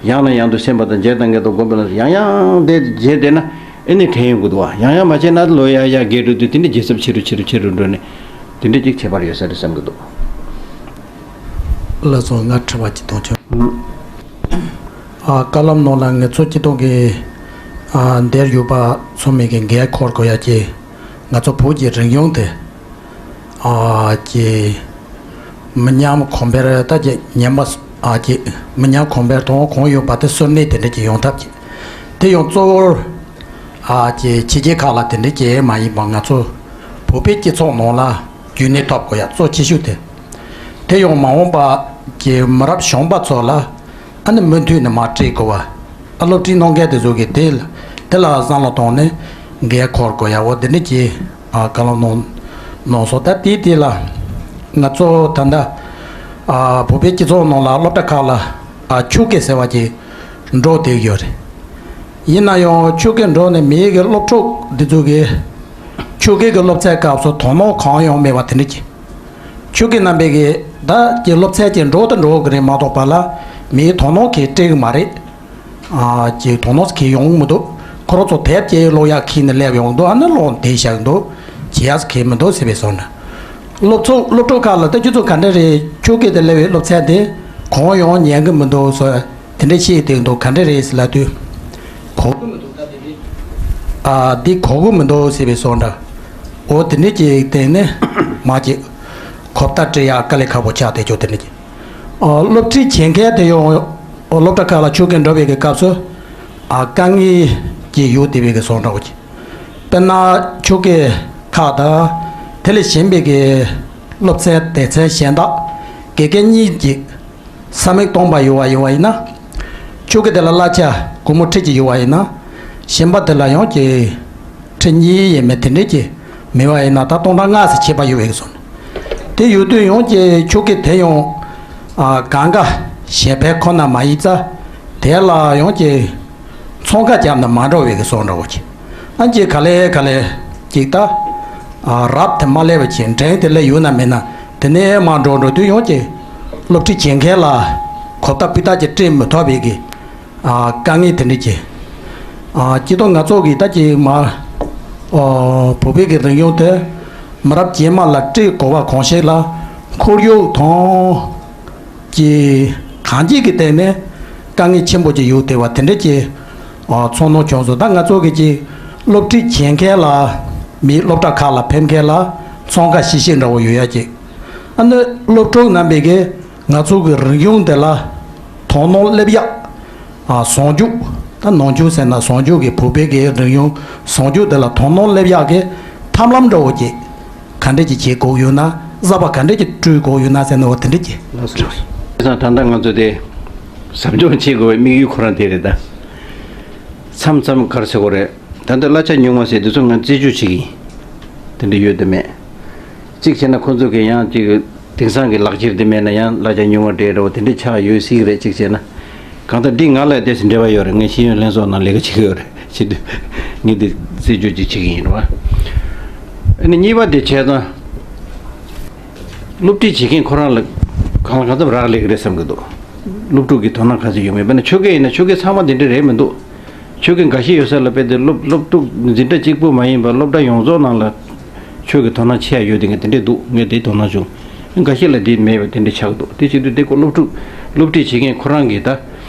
ཡང་ནས་ཡང་དུ་སེམས་པ་དང་རྗེས་དང་ངེས་དང་སྒོམ་པ་ལ་ཡང་ཡང་དེ་བརྗེད་བསྡད་ན། ཨེ་ནི་དྲན་ཡོང་གི་འདུག་བ། ཡང་ཡང་མ་བྱས་ན་ལོ་ཡར་ཡར་རྒས་འགྲོ་དུས་དེ་ནི་ལྗིད་ཚབས་ཆེ་རུ་ཆེ་རུ་ཆེ་རུ་འགྲོ་ནས་དེ་འདྲ་ཅིག་ཁྱད་པར་ཡོད་ས་རེད་བསམ་གྱི་འདུག་ལགས་སོ། ང་དྲི་བ་ཅིག་གཏོང་ཆོག་ཨ། བཀའ་སློབ་ནང་ལ་ངེད་ཚོ་སྤྱི་ཚོགས་ཀྱི་ཨ་འདིར་ཡོད་པ་ཚང་མས་ཀྱི་འགན་འཁུར་དགོས་ཡ་ཅིག་ང་ཚོ་བོད་ཀྱི་རིག་གཞུང་དེ། ཨ་ཀྱི་མི་ཉམས་གོང་འཕེལ་ད་ཀྱི་ཉམས་པ་ཨ་ཀྱི་མི་ཉམས་གོང་འཕེལ་དང་གོང་ཡོད་པ་དེ་གསོན་གནས་དེ་འདྲ་ཀྱི་ཡོང་ཐབས་ཀྱི་དེ་ཡང་གཙོ་བོར་ཨ་ཀྱི་ཕྱི་རྒྱལ་ཁག་ལ་དེ་འདྲ་ཀྱི་མ་ཡིན་པ་ང་ཚོ་བོད་པའི་སྤྱི་ཚོགས་ནང་ལ་རྒྱུན་གནས་ཐོབ་དགོས་ཡ་གཙོ་ཆེ་ཤོས་དེ། དེ་ཡང་མ་འོངས་པ་ཀྱི་མི་རབས་གཞོན་པ་ཚོ་ལ། ཨ་ནི་མུ་མཐུད་ནས་མར་སྤྲད་དགོས་པ། ཨ་སློབ་ཁྲིད་གནང་མཁན་དེ་ཚོ་གིས་དེ་ལ་དེ་ལ་བསམ་བློ་བཏང་ནས་འགན་འཁུར་དགོས་ཡ་འོ་དེ་འདྲ་ཀྱི་ཨ་བཀའ་སློབ་གནང་གནང་སོང་། ད་དེའི་དེ་ལ་ང་ཚོ་ད་ལྟ་ ཨ། བོད་པའི་སྤྱི་ཚོགས་ནང་ལ་སློབ་གྲྭ་ཁག་ལ། ཨ། ཆོས་སྐད་ཟེར་བ་ཅིག་འགྲོ་བསྡད་ཡོད་རེད། ཡིན་ན་ཡང་ཆོས་སྐད་འགྲོ་ནས་མིའི་གི་སློབ་ཕྲུག་འདི་ཚོ་གི་ཆོས་སྐད་ཀྱི་སློབ་ཚན་སྐབས་སུ་དོ་སྣང་གང་ཡང་མེད་པ་དེ་འདྲ་ཅིག་ཆོས་སྐད་རྣམ་པའི་གི་ད་ཀྱི་སློབ་ཚན་ཅིག་འགྲོ་དང་འགྲོ་གི་རེད་མ་གཏོགས་པ་ལ་མིའི་དོ་སྣང་གིས་སྤྲད་གི་མ་རེད། ཨ། ཅིག་དོ་སྣང་གིས་ཡོང་གི་མི་འདུག་ཁོ་རང་ཚོ་དེབ་ཀྱི་ཀློག་ཡག་ཁྱེར་ནས་སླེབས་ཡོང་འདུག་ཨ་ནི་ཀློག་བསྡད་བཞག་འདུག་བྱེད་ཡག་གི་མི་འདུག་ཟེར་བའི་བཟོ་འདྲ། སློབ་ཚོགས་སློབ་ཕྲུག་ཁག་ལ་ད་ཁྱོད་ཚོ་ག་འདྲ་རེད། ཆོས་སྐད་དེ་སླེབས་པའི་སློབ་ཚན་དེ་གང་ཡང་ཉན་གི་མི་འདུག་ཟེར་དེ་འདྲ་བཤད་བསྡད་འདུག་ག་འདྲ་རེད་ཟེར་ལབ་དུས། གོ་གི་མི་འདུག་ད་དེ་རེད། ཨ། འདི་གོ་གི་མི་འདུག་ཟེར་བའི་བཟོ་འདྲ། འོ་དེ་འདྲ་ཅིག་བསྟན་ནས་མ་ཅིག་གོ་བརྡ་སྤྲད་ཡག་དཀའ་ལས་ཁག་པོ་ཆགས་བསྡད་ཆོག་དེ་འདྲ་ཅིག་ཨ། སློབ་ཁྲིད་བྱེད་མཁན་དེ་ཡང་སློབ་གྲྭ་ཁག་ལ་ཆོས་སྐད་འགྲོ་བའི་གི་སྐབས་སུ། ཨ། དཀའ་ངལ་གྱི་ཡོད་བསྡད་པའི་གི་བཟོ་འདྲ་བོ་ཅིག་དཔེར་ན་ཆོས་སྐད་ཁག་དང་དེ་ལས་གཞན་པའི་གི་སློབ་ཚན་སྡེ་ཚན་གཞན་དག་དགེ་རྒན་གཉིས་ཀྱིས་ས་མིག་སྟོང་པ་ཡོད་པ་ཡིན་པ་ཡིན་ན། ཆོས་སྐད་དེ་ལ་གླ་ཆ་སྒོར་མོ་ཁྲི་གཅིག་ཡོད་པ་ཡིན་ན། གཞན་པ་དེ་ལ་ཡང་གི་ཁྲི་གཉིས་ཡས་མས་དེ་འདྲས་ཀྱི་མེད་པ་ཡིན་ན་ད་སྟོང་ཕྲག་ལྔ་ཙམ་ཁྱད་པར་ཡོད་པའི་བཟོ་འདྲ། དེ་ཡོད་དུས་ཡང་གི་ཆོས་སྐད་དེ་ཡང་། ཨ། གང་ག་གཞན་ཕན་ཁོ་ན་མ་ཡིན་ཙང་དེ་ལ་ཡང་གི་ཚོང་ཁ་བརྒྱབ་ན་མ་འགྲོ་བའི་གི་བཟོ་འདྲ་བོ་ཅིག་ཨ། ཅིག་ག་ལེ་ག་ལེ་ཅིག་ད། ཨ། རབ་དེ་མ་སླེབས་པ་ཅིག་འགྲན་དེ་སླེབས་ཡོད་ན་མེད་ན་དེ་ནས་མ་འགྲོ་འགྲོ་དུས་ཡང་གི་སློབ་ཁྲིད་བྱེད་མཁན་ལ་གོ་བརྡ་སྤུས་དག་ཅིག་སྤྲད་མི་ཐུབ་པའི་གི་ཨ། དཀའ་ངལ་དེ་འདྲ་ཅིག་ཨ། སྤྱིར་བཏང་ང་ཚོ་གི་ད་ཅིག་མ། ཨོ། བོད་པའི་གི་རིག་གཞུང་དེ་མི་རབས་རྗེས་མ་ལ་སྤྲད་དགོས་པ་གང་ཞིག་ལ་ཁོར་ཡུག་དང་། གི་གང་ཅིའི་གི་སྟེང་ནས་དཀའ་ངལ་ཆེན་པོ་ཅིག་ཡོད་བསྡད་པ་དེ་འདྲ་ཅིག་ཨ། ཚོར་སྣང་བྱུང་སོང་། ད་ང་ཚོ་གི་ཅིག་སློབ་ཁྲིད་བྱེད་མཁན་ལ་མི་སློབ་གྲྭ་ཁག་ལ་ཕེབས་མཁན་ལ་ཚོང་ཁ་ཤིག་ཤིག་འདྲ་བོ་ཡོད་ཡ་ཅིག་ཨ་ནི་སློབ་ཕྲུག་རྣམ་པས་གི་ང་ཚོ་གི་རིག་གཞུང་དེ་ལ་དོ་སྣང་སླེབས་ཡག་ཨ། ཟུང་འཇུག་ད་ནང་ཆོས་ཟེར་ན་ཟུང་འཇུག་གི་བོད་པའི་གི་རིག་གཞུང་ཟུང་འཇུག་དེ་ལ་དོ་སྣང་སླེབས་ཡག་གི་ཐབས་ལམ་འདྲ་བོ་ཅིག་ག་འདྲ་ཅིག་བྱེད་དགོས་ཡོད་ན། གསར་པ་ག་འདྲ་ཅིག་བསྐྲུན་དགོས་ཡོད་ན་ཟེར་ན་འོ་དེ་འདྲ་ཅིག་ལགས་སོ། བྱས་ཙང་ད་ལྟ་ང་ཚོ་དེ་ཟབ་སྦྱོང་བྱེད་དགོས་པའི་དམིགས་ཡུལ་ཁོ་རང་དེ་རེད་ད། མཚམས་མཚམས་ག་རེ་ཟེར་དགོས་རེད། ད་ལྟ་གླ་ཆ་ཉུང་བ་ཟེར་དེ་ཚོ་ང་རྩད་གཅོད་བྱེད་ཀྱི་ཡིན། དེ་འདྲ་ཡོད་དམ་མེད། གཅིག་བྱས་ན་ཁོ་ཚོ་གི་ཡང་གཅིག་དེང་སང་གི་ལག་འཁྱེར་དེ་མེད་ན་ཡང་གླ་ཆ་ཉུང་བ་སྤྲད་འདྲ་བོ་དེ་འདྲ་ཆགས་ཡོད་སྲིད་ཀྱི་རེད། གཅིག་བྱས་ན། གང་ལྟར་འདི་ང་ལ་དེ་འབྲེལ་བ་ཡོད་རེད། ངས་ཤེས་ཡོན་ལྷན་ཚོགས་ནང་ལས་ཀ་བྱེད་ཀྱི་ཡོད་རེད། བྱེད་དུས་ངས་འདི་རྩད་གཅོད་ཅིག་བྱེད་ཀྱི་ཡིན་རེད་བ། ཨ་ནི་གཉིས་པ་དེ་བྱས་ཙང་། སློབ་ཁྲིད་བྱེད་མཁན་ཁོ་རང་ལ་གང་ལ་གང་འཚམ་རག་ལས་ཀྱི་རེད་བསམ་གྱི་འདུག་སློབ་ཕྲུག་གི་དོ་སྣང་ག་ཚོད་ཡོང་མེད་པ་ན་ཆོས་སྐད་ཡིན་ན་ཆོས་སྐད་ཚང་མ་དེ་འདྲ་རེད་མི་འདུག་ཆོས་སྐད་འགའ་ཤས་ཡོད་ས་ལ་དཔེ་དེ་སློབ་སློབ་ཕྲུག་འཛིན་གྲྭ་གཅིག་པུ་མ་ཡིན་པར་སློབ་གྲྭ་ཡོངས་རྫོགས་ནང་ལ་ཆོས་ཀྱི་དོ་སྣང་ཆེ་ཡ་ཡོད་དེ་ངས་དེ་འདྲས་འདུག་ངས་དེའི་དོ་སྣང་བྱུང་། འགའ་ཤས་ལ་དེ་མེད་པ་དེ་འདྲས་ཆགས་འདུག་དེ་བྱེད་དུས་དེ་ཀོ་སློབ་ཕྲུག་སློབ་ཁྲིད་བྱེད་མཁན་ཁོ་རང་གིས་ད་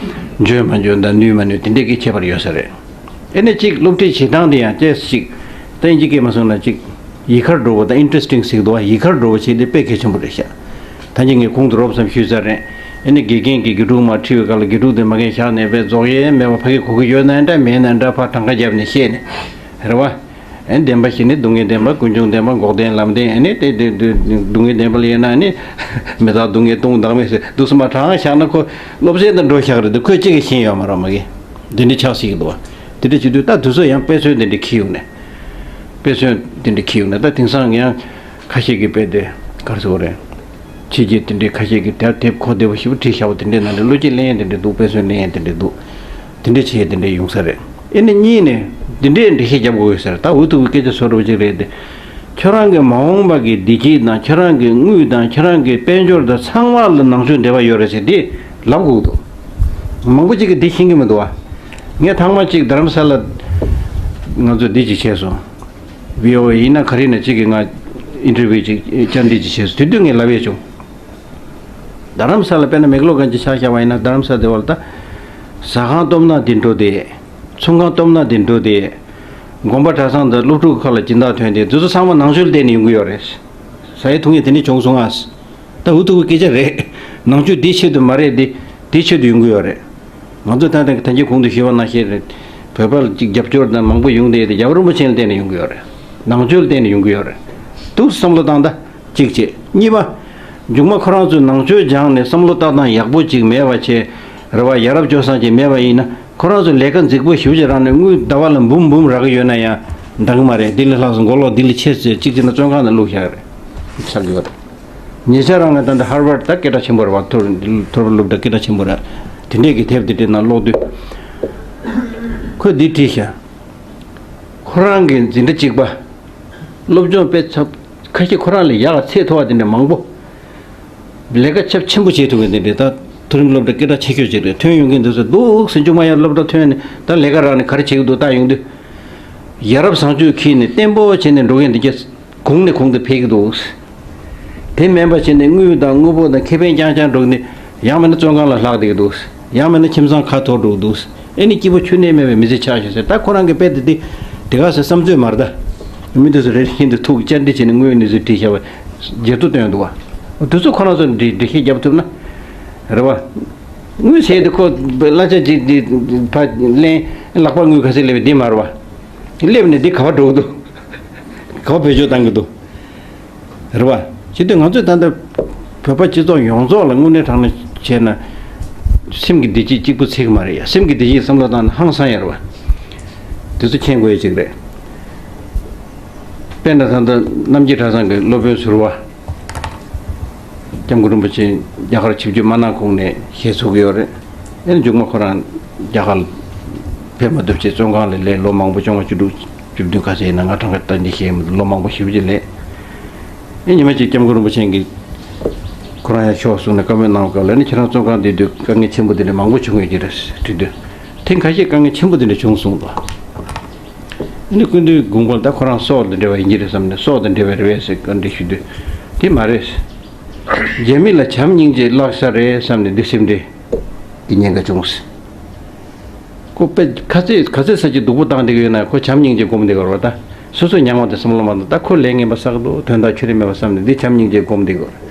འཇོན་མ་འཇོན་དང་ནུས་མ་ནུས་དེ་འདྲས་ཀྱི་ཁྱད་པར་ཡོད་ས་རེད། ཨེ་ནས་གཅིག་སློབ་ཁྲིད་བྱེད་སྟངས་དེ་ཡང་ཅེས་ཤིག་ད་ཨིན་ཇི་སྐད་མ་སོང་ན་གཅིག་ཡིད་ཁར་འགྲོ་བ་དང་ཨིན་ཊི་རེ་སི་ཊིང་ཟེར་གྱི་འདུག་བ། ཡིད་ཁར་འགྲོ་བ་བྱེད་དེ་དཔེ་གལ་ཆེན་པོ་རེད་ཤག་ད་ཅི་ངས་གོང་དུ་རོབ་ཙམ་ཞུས་ཚར་རེད། ཨེ་ནས་དགེ་རྒན་གྱིས་དགེ་ཕྲུག་མར་ཁྲིད་པའི་སྐབས་ལ་དགེ་ཕྲུག་དེ་མ་གན་བཞག་ནས་དཔེ་རྫོགས་ཡས་མེད་པ་ཕ་གི་གོ་གི་ཡོད་ན་འདྲ་མེད་ན་འདྲ་ཕར་གྲངས་ཀ་བརྒྱབ་ནས་བཤད་ནས་རེད་བ། ཨེ་བདེན་པ་བཞི་ནི་སྡུག་བསྔལ་བདེན་པ་ཀུན་འབྱུང་བདེན་པ་འགོག་བདེན་ལམ་བདེན། ཨེ་ནི་དེ་དེ་དེ་སྡུག་བསྔལ་བདེན་པ་ལ་ཡོད་ན་ཨེ་ནི་མི་རྟག་སྡུག་བསྔལ་སྟོང་བདག་མེད་ཟེར་འདུག་སེ་མར་གྲངས་བཞག་ན་ཁོ་སློབ་ཚན་དང་འགྲོ་བཞག་རེད་འདུག་ཁོས་གཅིག་གིས་ཤེས་ཡོད་མ་རེད་མ་གི། འདི་འདྲ་ཆགས་སྲིད་ཀྱི་འདུག་བ། དེ་འདྲ་བྱེད་དུས་ད་དུས་ཚོད་ཡང་དཔེ་མཚོན་དེ་འདྲ་འཁེལ་ཡོང་ནས། དཔེ་མཚོན་དེ་འདྲ་འཁེལ་ཡོང་ནས་ད་དེང་སང་ཡང་ཁ་ཤས་ཀྱིས་དཔེ་དེ་ག་རེ་ཟེར་དགོས་རེད། ཕྱི་རྒྱལ་དེ་འདྲའི་ཁ་ཤས་ཀྱིས་དེབ་དེབ་གོ་བདེ་པོ་ཞེ་པོ་བྲིས་བཞག་པ་དེ་འདྲའི་ནང་ནས་བློ་སྐྱེད་ལེན་ཡས་དེ་འདྲ་འདུག་དཔེ་མཚོན་ལེན་ཡས་དེ་འདྲ་འདུག་དེ་འདྲ་བྱས་དེ་འདྲ་ཡོང་ས་རེད། ཨེ་ནི་གཉིས་ནས་དེ་འདྲའི་འགྲེལ་བཤད་རྒྱབ་དགོས་ཡོད་ས་རེད། ད་འུ་ཐུག་གི་སྐད་ཆ་བཟོ་འདྲ་པོ་ཅིག་རེད་དེ། ཁྱོད་རང་གི་མ་འོངས་པ་གི་བདེ་སྐྱིད་དང་ཁྱོད་རང་གི་དངུལ་དང་ཁྱོད་རང་གི་དཔལ་འབྱོར་དང་ཚང་མ་ལ་ནང་ཆོས་འབྲེལ་བ་ཡོད་རེད་ཟེར་དེ་ལབ་དགོས་འདུག་མང་པོ་ཅིག་གིས་འདི་ཤེས་ཀྱི་མི་འདུག་བ། ངས་ཐེངས་མ་གཅིག་རྡ་རམ་ས་ལ་ང་ཚོ་འདི་ཅིག་བྱས་སོང་། བྷི་ཨོ་ཨེ་ཡིན་ན་ག་རེ་ཡིན་ན་གཅིག་གིས་ང་ཨིན་ཊར་བིའུ་ཅིག་བཅར་འདྲི་ཅིག་བྱས་སོང་། དེ་དུས་ངས་ལབ་ཡས་བྱུང་། རྡ་རམ་ས་ལ་དཔེར་ན་མེག་ལོར་གན་ཇི་ཆ་བཞག་པ་ཡིན་ན་རྡ་རམ་ས་ལ་དེ་བར་ད་ཟ་ཁང་སྟོབས་ན་དེ་འགྲོ་དེ། ཚོང་ཁང་སྟོབས་ན་དེ་འགྲོ་དེ། དགོན་པ་གྲྭ་ཚང་དང་སློབ་ཕྲུག་ཁག་ལ་སྦྱིན་བདག་ཐོན་དེ་དེ་ཚོ་ཚང་མ་ནང་ཆོས་ལ་བརྟེན་ནས་ཡོང་གི་ཡོད་རེད། ཟ་ཡས་འཐུང་ཡས་དེ་འདྲ་བྱུང་སོང་ཨ། ད་འུ་ཐུག་གི་སྐད་ཆ་རེད། ནང་ཆོས་འདི་ཆེད་དུ་མ་རེད་དེ། དེ་ཆེད་དུ་ཡོང་གི་ཡོད་རེད། ང་ཚོ་ད་ལྟ་ད་གིན་གོང་དུ་ཞུས་པ་ནང་བཞིན་རེད། བོད་པ་ལ་ཅིག་རྒྱབ་སྐྱོར་དང་མང་པོ་ཡོང་བསྡད་དེ་རྒྱལ་བ་རིན་པོ་ཆེ་ལ་བརྟེན་ནས་ཡོང་གི་ཡོད་རེད། ནང་ཆོས་ལ་བརྟེན་ནས་ཡོང་གི་ཡོད་རེད། འདུག་བསམ་བློ་བཏང་ད། གཅིག་བྱས། གཉིས་པ། མཇུག་མ་ཁོ་རང་ཚོས་ནང་ཆོས་སྦྱངས་ནས་བསམ་བློ་བཏང་སྟངས་ཡག་པོ་ཅིག་མེད་པ་བྱས། རེ་བ་ཡ་རབས་སྤྱོད་བཟང་ཅིག་མེད་པ་ཡིན་ན་ཁོ་རང་ཚོས་ལས་ཀ་རྫིག་པོ་ཞེ་པོ་ཅིག་རག་ནས་དངུལ་ཟླ་བ་ལ་འབུམ་འབུམ་རག་གི་ཡོད་ན་ཡང་འདང་གི་མ་རེད། འདི་ལས་ལྷག་སོང་མགོ་ལོག་འདི་ལས་ཆེ་ཟེར་གཅིག་བྱས་ན་བཙོན་ཁང་ནང་བླུགས་བཞག་གི་རེད། ཆགས་ཀྱི་ཡོད་རེད། ཉེ་ཆར་རང་ང་ད་ལྟ་ཧར་ཝར་ཌ་ད་སྐད་གྲགས་ཆེན་པོ་རེད་བ། མཐོ་མཐོ་རིམ་སློབ་གྲྭ་སྐད་གྲགས་ཆེན་པོ་རེད། དེ་འདྲས་ཀྱི་དེབ་དེ་འདྲའི་ནང་ཀློག་དུས། ཁོས་འདི་བྲིས་ཤག་ཁོ་རང་གི་འཛིན་གྲྭ་གཅིག་པ། སློབ་སྦྱོང་དཔེ་ཚབ་ཁ་ཤས་ཁོ་རང་ལས་ཡག་ཚད་མཐོ་བ་དེ་འདྲ་མང་པོ། ལས་ཀ་ཚབས་ཆེན་པོ་བྱེད་ཐུབ་མཁན་དེ་འདྲ་ད་མཐོ་རིམ་སློབ་གྲྭ་སྐད་གྲགས་ཆེ་ཤོས་ཅིག་རེད། ཐོན་ཡོང་མཁན་དེ་ཚོ་འདུག་སེ་མཇུག་མ་ཡར་སློབ་གྲྭ་ཐོན་ནས་ད་ལས་ཀ་རག་ནས་ག་རེ་བྱེད་ཀྱི་འདུག་ལྟ་ཡོང་དུས། ཡ་རབས་བཟང་སྤྱོད་འཁྱེར་ནས་བརྟན་པོ་བྱས་ནས་འགྲོ་མཁན་དེ་གྱ་གོང་ནས་གོང་དུ་འཕེལ་གྱི་འདུག་དེ་མིན་པ་བྱས་ནས་དངུལ་དང་དངོས་པོ་དང་ཁེ་ཕན་རྐྱང་རྐྱང་འགྲོ་ནས་ཡང་མིན་ན་བཙོན་ཁང་ལ་ལྷག་བསྡད་ཀྱི་འདུག་ཡང་མིན་ན་ཁྱིམ་ཚང་ཁ་འཐོར་འགྲོ་གི་འདུག་ཨེ་ནི་སྐྱིད་པོ་ཆུ་ནས་མེད་པའི་མི་ཚེ་ཆགས་ཤག་ཟེར། ད་ཁོ་རང་གི་དཔེ་དེ་དེ་དེ་ག་ཟེར་བསམ་ཚོད་མ་རེད་ད། མི་དེ་ཚོ་རེ་རེ་བཞིན་དུ་ཐུག་བཅར་འདྲི་བྱས་ནས་དངོས་ཡོད་གནས་ཚུལ་དྲིས་བཞག་པ་བརྗེད་ཐོ་བཏོན་འདུག་བ། དེ་ཚོ་ཁོ་རང་ཚོ་འདྲི་འདྲི་བཤད་རྒྱབ་ཐུབ་ན་རེད་བ། དངུལ་ཟེར་དེ་ཁོ་གླ་ཆ་ཅིག་འདི་ཕ་ལེན་ལག་པ་དངུལ་ག་ཚད་སླེབས་པའི་འདི་མ་རེད་བ། སླེབས་ནས་འདི་ག་པར་འགྲོ་གི་འདུག་ག་པར་བེད་སྤྱོད་བཏང་གི་འདུག་རེད་བ། ཇི་སྟེ་ང་ཚོས་ད་ལྟ་བོད་པ་སྤྱི་ཚོགས་ཡོངས་རྫོགས་ལ་དངོས་གནས་དྲང་གནས་བྱས་ན། སེམས་ཀྱི་བདེ་སྐྱིད་གཅིག་པུ་ཚད་ཀྱི་མ་རེད་ཡ། སེམས་ཀྱི་བདེ་སྐྱིད་བསམ་བློ་བཏང་ན་ཧང་སང་ཡ་རེད་བ། དེ་ཚོ་མཁྱེན་དགོས་ཡ་གཅིག་རེད། དཔེར་ན་ད་ལྟ་རྣམ་རྒྱལ་གྲྭ་ཚང་གི་སློབ་དཔོན་ཟུར་པ། སྐྱབས་མགོན་རིན་པོ་ཆེ་རྒྱ་གར་ཆིབས་བསྒྱུར་མ་གནང་གོང་ནས་ཞལ་ཚུགས་ཀྱི་ཡོད་རེད། ཨེ་ནི་མཇུག་མ་ཁོ་རང་རྒྱ་གར་ཕེབས་མ་ཐུབ་ཆེད་བཙོན་ཁང་ལ་ལས་ལོ་མང་པོ་བཅོ་ལྔ་བཅུ་དྲུག་བཅུ་བདུན་ག་ཚད་ཡིན་ན་ང་གྲངས་ཀ་ལྟ་འདི་ཤེས་མི་འདུག་ལོ་མང་པོ་ཞེ་པོ་ཅིག་ལས། ཨེ་ཉི་མ་གཅིག་སྐྱབས་མགོན་རིན་པོ་ཆེ་གིས་ཁོ་རང་ཡང་ཤོག་གསུངས་ནས་བཀའ་མོལ་གནང་སྐབས་ལ་ནི་ཁྱེད་རང་བཙོན་ཁང་བསྡད་དུས་དཀའ་ངལ་ཆེན་པོ་དེ་འདྲ་མང་པོ་བྱུང་ཡོད་ཀྱི་རེད་དྲིས་དུས། ཐེངས་ཁ་ཤས་དཀའ་ངལ་ཆེན་པོ་དེ་འདྲ་བྱུང་གསུངས་འདུག་ཨ་ནི་སྐུ་མདུན་དགོངས་པ་ད་ཁོ་རང་སྲོག་དང་འབྲེལ་བ་ཡིན་གྱི་རེད་བསམ་ནས་སྲོག་དང་འབྲེལ་བ་རེད་པས་ཟེར་བཀའ་འདྲི་ཞུ་དུས། དེ་མ་རེད། རྒྱ་མི་ལ་བྱམས་སྙིང་རྗེ་བརླག་ས་རེད་བསམ་ནས་འདི་སེམས་ཁྲལ་གྱི་ཉེན་ཁ་བྱུང་ཟེར། ཁོ་དཔེ་ཁ་ཚིག་ག་ཚོད་ས་ཀྱི་སྡུག་པོ་བཏང་བསྡད་ཀྱི་ཡོད་ན་ཁོ་བྱམས་སྙིང་རྗེ་སྒོམ་བསྡད་ཀྱི་རེད་བ། ད་སོ་སོ་མྱངས་པ་དེ་བསམ་བློ་མ་བཏང་། ད་ཁོ་ལས་ངན་པ་བསགས་འདུག་དོན་དག་ཆུ་རེ་མེད་པ་བསམ་ནས་འདི་བྱམས་སྙིང་རྗེ་སྒོམ་བསྡད་ཀྱི་རེད།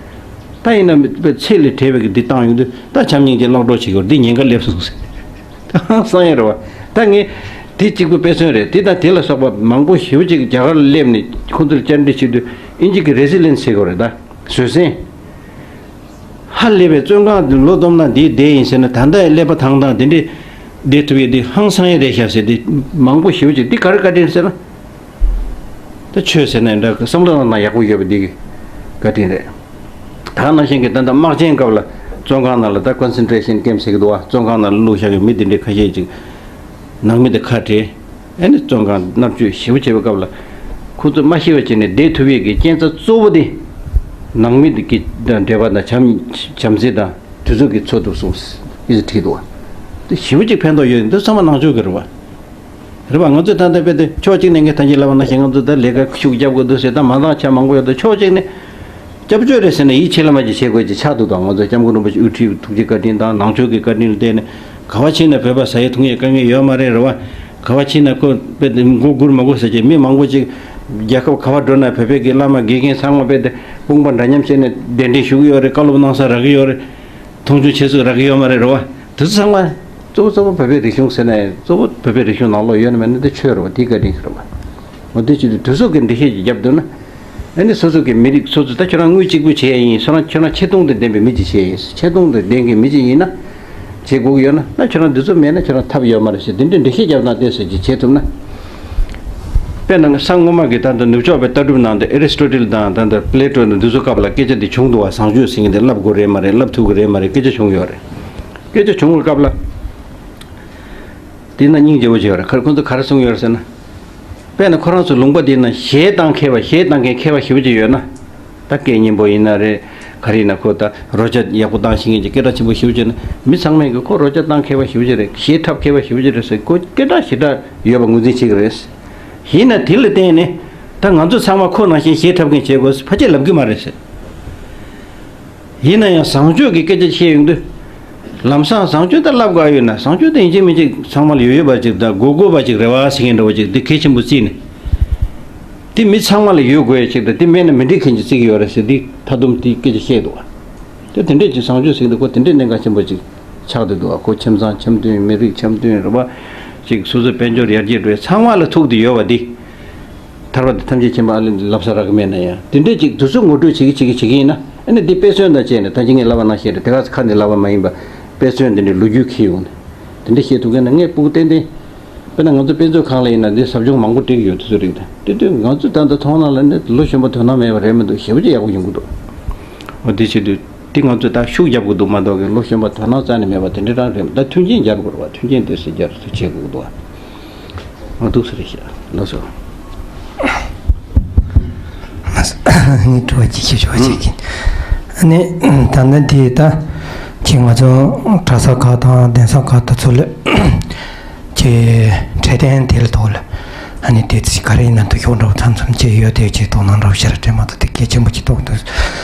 ད་ཡིན་ན་དཔེ་ཚེ་ལས་བྲལ་བའི་གི་འདི་བཏང་ཡོང་དུས་ད་བྱམས་སྙིང་རྗེ་བརླག་འགྲོ་བྱེད་ཀྱི་རེད། འདི་ཉེན་ཁ་སླེབས་སོང་ཟེར། ད་ཧང་སང་ཡ་རེད་བ། ད་ངས་དེ་གཅིག་པུ་དཔེ་མཚོན་རེད། དེ་དང་དེ་ལ་སོགས་པ་མང་པོ་ཞེ་པོ་ཅིག་རྒྱ་གར་ལ་སླེབས་ནས་ཁོང་ཚོར་བཅར་འདྲི་བྱེད་དུས་ཨིན་ཇི་གི་རེ་སི་ལེན་སི་ཟེར་གྱི་རེད། ད་བཟོད་བསྲན། ཧ་ལས་པའི་བཙོན་ཁང་དུ་ལོ་བསྡོམས་ན་འདིའི་བསྡད་ཡིན་ཟེར་ན་ད་ལྟ་ཀླད་པ་ཐང་ཐང་དེ་འདྲས་བསྡད་ཐུབ་ཡས་འདི་ཧང་སང་ཡས་རེད་ཤག་ཟེར། འདི་མང་པོ་ཞེ་པོ་ཅིག་འདི་ག་རེ་བཀའ་དྲིན་ཟེར་ན། ད་ཆོས་ཟེར་ན་འདྲ་བསམ་བློ་གཏོང་ན་ཡག་པོ་ཡོད་པ་འདི་གི་བཀའ་དྲིན་རེད། ད་ནང་བཞིན་གྱི་ད་ལྟ་དམག་ཆེན་སྐབས་ལ་བཙོན་ཁང་ནང་ལ་ད་ཀོན་སེན་ཊྲེ་ཤན་ཀེམ་ཟེར་གྱི་འདུག་བ། བཙོན་ཁང་ནང་ལ་བླུགས་བཞག་གི་མི་འདི་འདྲའི་ཁ་ཤས་ཅིག་ནང་མི་དེ་ཁ་བྲལ། ཨེ་ནི་བཙོན་ཁང་མནར་གཅོད་ཞེ་པོ་བྱས་པའི་སྐབས་ལ། ཁོ་ཚོས་མ་ཤི་བ་བྱས་ནས་བསྡད་ཐུབ་ཡས་ཀྱི་རྐྱེན་རྩ་གཙོ་བོ་དེ། ནང་མི་དེ་གི་དང་འབྲེལ་བ་དང་བྱམས་བྱམས་བརྩེ་དང་དུས་ཚོད་ཀྱི་འཚོ་ཐུབ་སོང་ཟེར་བྲིས་འདུག་བ། དེ་ཞེ་པོ་ཅིག་ཕན་ཐོགས་ཡོད། འདི་ཚང་མ་ནང་ཆོས་ཀྱི་རེད་བ། རེད་བ། ང་ཚོས་ད་ལྟ་དཔེ་དེ་ཕྱོགས་གཅིག་ནས་ངས་ད་གིན་ལབ་པ་ནང་བཞིན་ང་ཚོ་ད་ལས་ཀ་ཤུགས་རྒྱབ་དགོས་འདུག་ཟེར། ད་མ་འདང་ཆ་མང་པོ་ཡོད། ད་ཕྱོགས་གཅིག་ནས། སྐྱབས་བཅོལ་རེད་ཟེར་ན་ཡིད་ཆེས་ལ་མ་ཅིག་བྱེད་དགོས་ཅིག་ཆགས་འདུག་ད་ང་ཚོ་སྐྱབས་མགོན་རིན་པོ་ཆེ་དབུ་ཁྲིད་ཐུགས་རྗེ་བཀའ་དྲིན་དང་ནང་ཆོས་ཀྱི་བཀའ་དྲིན་ལ་བརྟེན་ནས་ག་བ་ཕྱིན་ན་བོད་པ་ཟ་ཡས་འཐུང་ཡས་དཀའ་ངལ་ཡོད་མ་རེད། རེད་བ། ག་བ་ཕྱིན་ན་ཁོ་དཔེ་དེ་མགོ་སྒུར་མ་དགོས་ཟེར་གྱི་མི་མང་པོ་ཅིག་རྒྱལ་ཁབ་ག་བ་འགྲོ་ན་བོད་པའི་གི་བླ་མ་དགེ་རྒན་ཚང་མ་དཔེ་དེ་དཔུང་པ་འདྲ་མཉམ་བྱས་ནས་གདན་འདྲེན་ཞུ་གི་ཡོད་རེད། བཀའ་སློབ་གནང་ས་རག་གི་ཡོད་རེད། མཐོང་ཆུང་བྱེད་ས་རག་གི་ཡོད་མ་རེད། རེད་བ། དེ་ཚོ་ཚང་མ་གཙོ་བོ་གཙོ་བོ་བོད་པའི་རིག་གཞུང་ཟེར་ནས་གཙོ་བོ་བོད་པའི་རིག་གཞུང་ནང་ལོགས་ཡོད་ན་མེད་ན་དེ་ཆོས་རེད་བ། དེའི་བཀའ་དྲིན་ཟེར་བ། འོ་དེ་བྱེད་དུས་དུས་ཚོད་ཀྱི་འགྲེལ་བཤད་ཅིག་བརྒྱབ་འདུག་ན། ཨ་ནི་སོ་སོ་གི་མི་རིགས་སོ་སོ་ད་ཁྱོད་རང་དངུལ་གཅིག་པུ་བྱས་ཡིན། སོ་རང་ཁྱོད་རང་ཆེ་མཐོང་དང་ལྡན་པའི་མི་ཅིག་བྱས་ཡིན། ཆེ་མཐོང་དང་ལྡན་གྱི་མི་ཅིག་ཡིན་ན། བྱེད་དགོས་ཀྱི་ཡོད་ན་ན་ཁྱོད་རང་དུས་ཚོད་མེད་ན་ཁྱོད་རང་ཐབས་ཡོད་མ་རེད་ཟེར། དེ་འདྲའི་འགྲེལ་བཤད་བརྒྱབ་ན་བལྟས་ཟེར་གྱི་བྱེད་ཐུབ་ན། དཔེར་ན་ས་སྔོན་མ་གི་ད་ལྟ་ནུབ་ཕྱོགས་པའི་ལྟ་གྲུབ་ནང་དུ་ཨེ་རི་སི་ཊོ་ཊལ་དང་ད་ལྟ་པི་ལེ་ཊོ་དང་འདི་ཚོ་སྐབས་ལ་སྐད་ཆ་འདི་བྱུང་འདུག་བ། བཟང་སྤྱོད་ཟེར་མཁན་དེ་བསླབ་དགོས་རེད་མ་རེད། བསླབ་ཐུབ་ཀྱི་རེད་མ་རེད། སྐད་ཆ་བྱུང་བའི་སྐབས་ལ། དེ་ན་སྙིང་རྗེ་བོ་ཅིག་ཡོད་རེད། ཁ་ཁོ་ཚོ་ག་རེ་གསུངས་ཡོད་རེད་ཟེར་ན། དཔེར་ན་ཁོ་རང་ཚོ་ལུང་པ་དེ་ན་གཞས་བཏང་མཁས་པ། གཞས་བཏང་མཁན་མཁས་པ་ཞེ་པོ་ཅིག་ཡོད་ན། ད་སྐད་སྙན་པོ་ཡིན་ན་རེད། ག་རེ་ཡིན་ན་ཁོ་ད་རོལ་ཆ་ཡག་པོ་བཏང་ཤེས་མཁན་གྱི་སྐད་གྲགས་ཆེན་པོ་ཞེ་པོ་ཅིག་ཡོད་ན་མི་ཚང་མས་གི་ཁོ་རོལ་ཆ་བཏང་མཁས་པ་ཞེ་པོ་ཅིག་རེད། གཞས་འཁྲབ་མཁས་པ་ཞེ་པོ་ཅིག་རེད་ཟེར་ཁོ་སྐད་གྲགས་ཞེ་དྲག་ཡོད་པ་ངོས་འཛིན་བྱེད་ཀྱི་རེད། ཡིན་ན་དེ་ལ་བརྟེན་ནས་ད་ང་ཚོ་ཚང་མ་ཁོ་ནང་བཞིན་གཞས་འཁྲབ་མཁན་བྱེད་དགོས་ཕལ་ཆེར་ལབ་ཀྱི་མ་རེད་ཟེར། ཡིན་ན་ཡང་བཟང་སྤྱོད་ཀྱི་སྐད་ཆ་བཤད་ཡོང་དུས། ལམ་སང་བཟང་སྤྱོད་ད་བསླབ་དགོས་ཡོད་ན་བཟང་སྤྱོད་དེ་ཡིན་གཅིག་མིན་གཅིག་ཚང་མ་ལ་ཡོད་ཡོད་པ་ཅིག་དང་དགོས་དགོས་པ་ཅིག་རེད་བ་ཟེར་མཁན་འདྲ་བོ་ཅིག་འདི་གལ་ཆེན་པོ་བརྩིས་ནས། འདི་མི་ཚང་མ་ལ་ཡོད་དགོས་ཡ་ཅིག་དང་འདི་མེད་ན་མི་འགྲིག་མཁན་ཅིག་བརྩི་གི་ཡོད་རེད་ཟེར་འདི་མཐའ་སྡོམ་འདི་སྐད་ཆ་བཤད་འདུག་བ། དེ་དེ་འདྲས་ཅིག་བཟང་སྤྱོད་ཟེར་འདུག་ཁོ་དེ་འདྲས་གནད་འགག་ཆེན་པོ་ཅིག་ཆགས་བསྡད་འདུག་བ། ཁོ་ཁྱིམ་ཚང་འཆམ་མཐུན་མི་རིགས་འཆམ་མཐུན་རེད་བ། ཅིག་སོ་སོའི་དཔལ་འབྱོར་ཡར་རྒྱས་འགྲོ་ཡ་ཚང་མ་ལ་ཐུག་བསྡད་ཡོད་བ་འདི། ཐར་པ་དང་ཐམས་ཅད་མཁྱེན་པ་ཨ་ལས་ལབ་ས་རག་གི་མེད་ན་ཡང་དེ་འདྲས་ཅིག་དུས་ཚོད་ངོ་སྤྲོད་བྱེད་ཀྱི་བྱེད་ཀྱི་བྱེད་ཀྱི་ཡིན་ན་ཨ་ནི་འདི་དཔེ་མཚོན་དང་བཅས་ནས་ད་ཅི་ངས་ལབ་པ་ནང་བཞིན་རེད། དེ་ག་ཁ་ནས་ལབ་པ་མ་ཡིན་པ་དཔེ་མཚོན་འདི་འདྲའི་ལོ་རྒྱུས་འཁྱེར་ཡོང་ནས་དེ་འདྲས་བཤད་ཐུབ་མཁན་ན་ངས་སྤུ་གུ་ཏན་ཏན། དཔེར་ན་ང་ཚོ་དཔེ་མཛོད་ཁང་ལ་ཡིན་ན་འདི་ཟབ་སྦྱོང་མང་པོ་སྤྲད་ཀྱི་ཡོད། དེ་ཚོ་རིགས་དང་དེ་དུས་ང་ཚོ་ད་ལྟ་མཐོང་སྣང་ལ་ནི་ལོ་གཞོན་པ་དོ་སྣང་མེད་པ་རེད་མི་འདུག་ཞེ་པོ་ཅིག་ཡག་པོ་ཡོང་གི་འདུག་འོ་དེ་བྱེད་དུས་དེ་ང་ཚོས་ད་ཤུགས་རྒྱབ་དགོས་འདུག་མ་གཏོགས་ཀྱི་ལོ་གཞོན་པ་དོ་སྣང་རྩ་ནས་མེད་པ་དེ་འདྲ་རང་རེད། ད་མཐུན་རྐྱེན་སྦྱར་དགོས་རེད་བ། མཐུན་རྐྱེན་དེ་སྲིད་སྦྱར་ཚུལ་བྱེད་དགོས་འདུག་བ། ང་འདུག་ས་རེད་ཤག་ལགས་སོ། ངས་དྲི་བ་གཅིག་ཞིག་ཞུ་བ་ཞིག་ཡིན། ཨ་ནི་ད་ལྟ་འདི་ད་ཅིག་ང་ཚོ་གྲྭ་ས་ཁག་དང་གདན་ས་ཁག་དང་ཚོ་ལ་ཅིག་འཕྲོད་བསྟེན་དེ་ལ་ཐོག་ལ་ཨ་ནི་དེ་ཚིག་ག་རེ་ཡིན་ན་འདུག་ཤོག་འདྲ་བོ་མཚམས་མཚམས་ཅིག་ཡོད་དེ་ཅིག་དོ་སྣང་འདྲ་བོ་ཞེ་དྲག་སྤྲད་མ་ཐུབ་དེ་གལ་ཆེན་པོ་ཅིག་མཐོང་འདུག་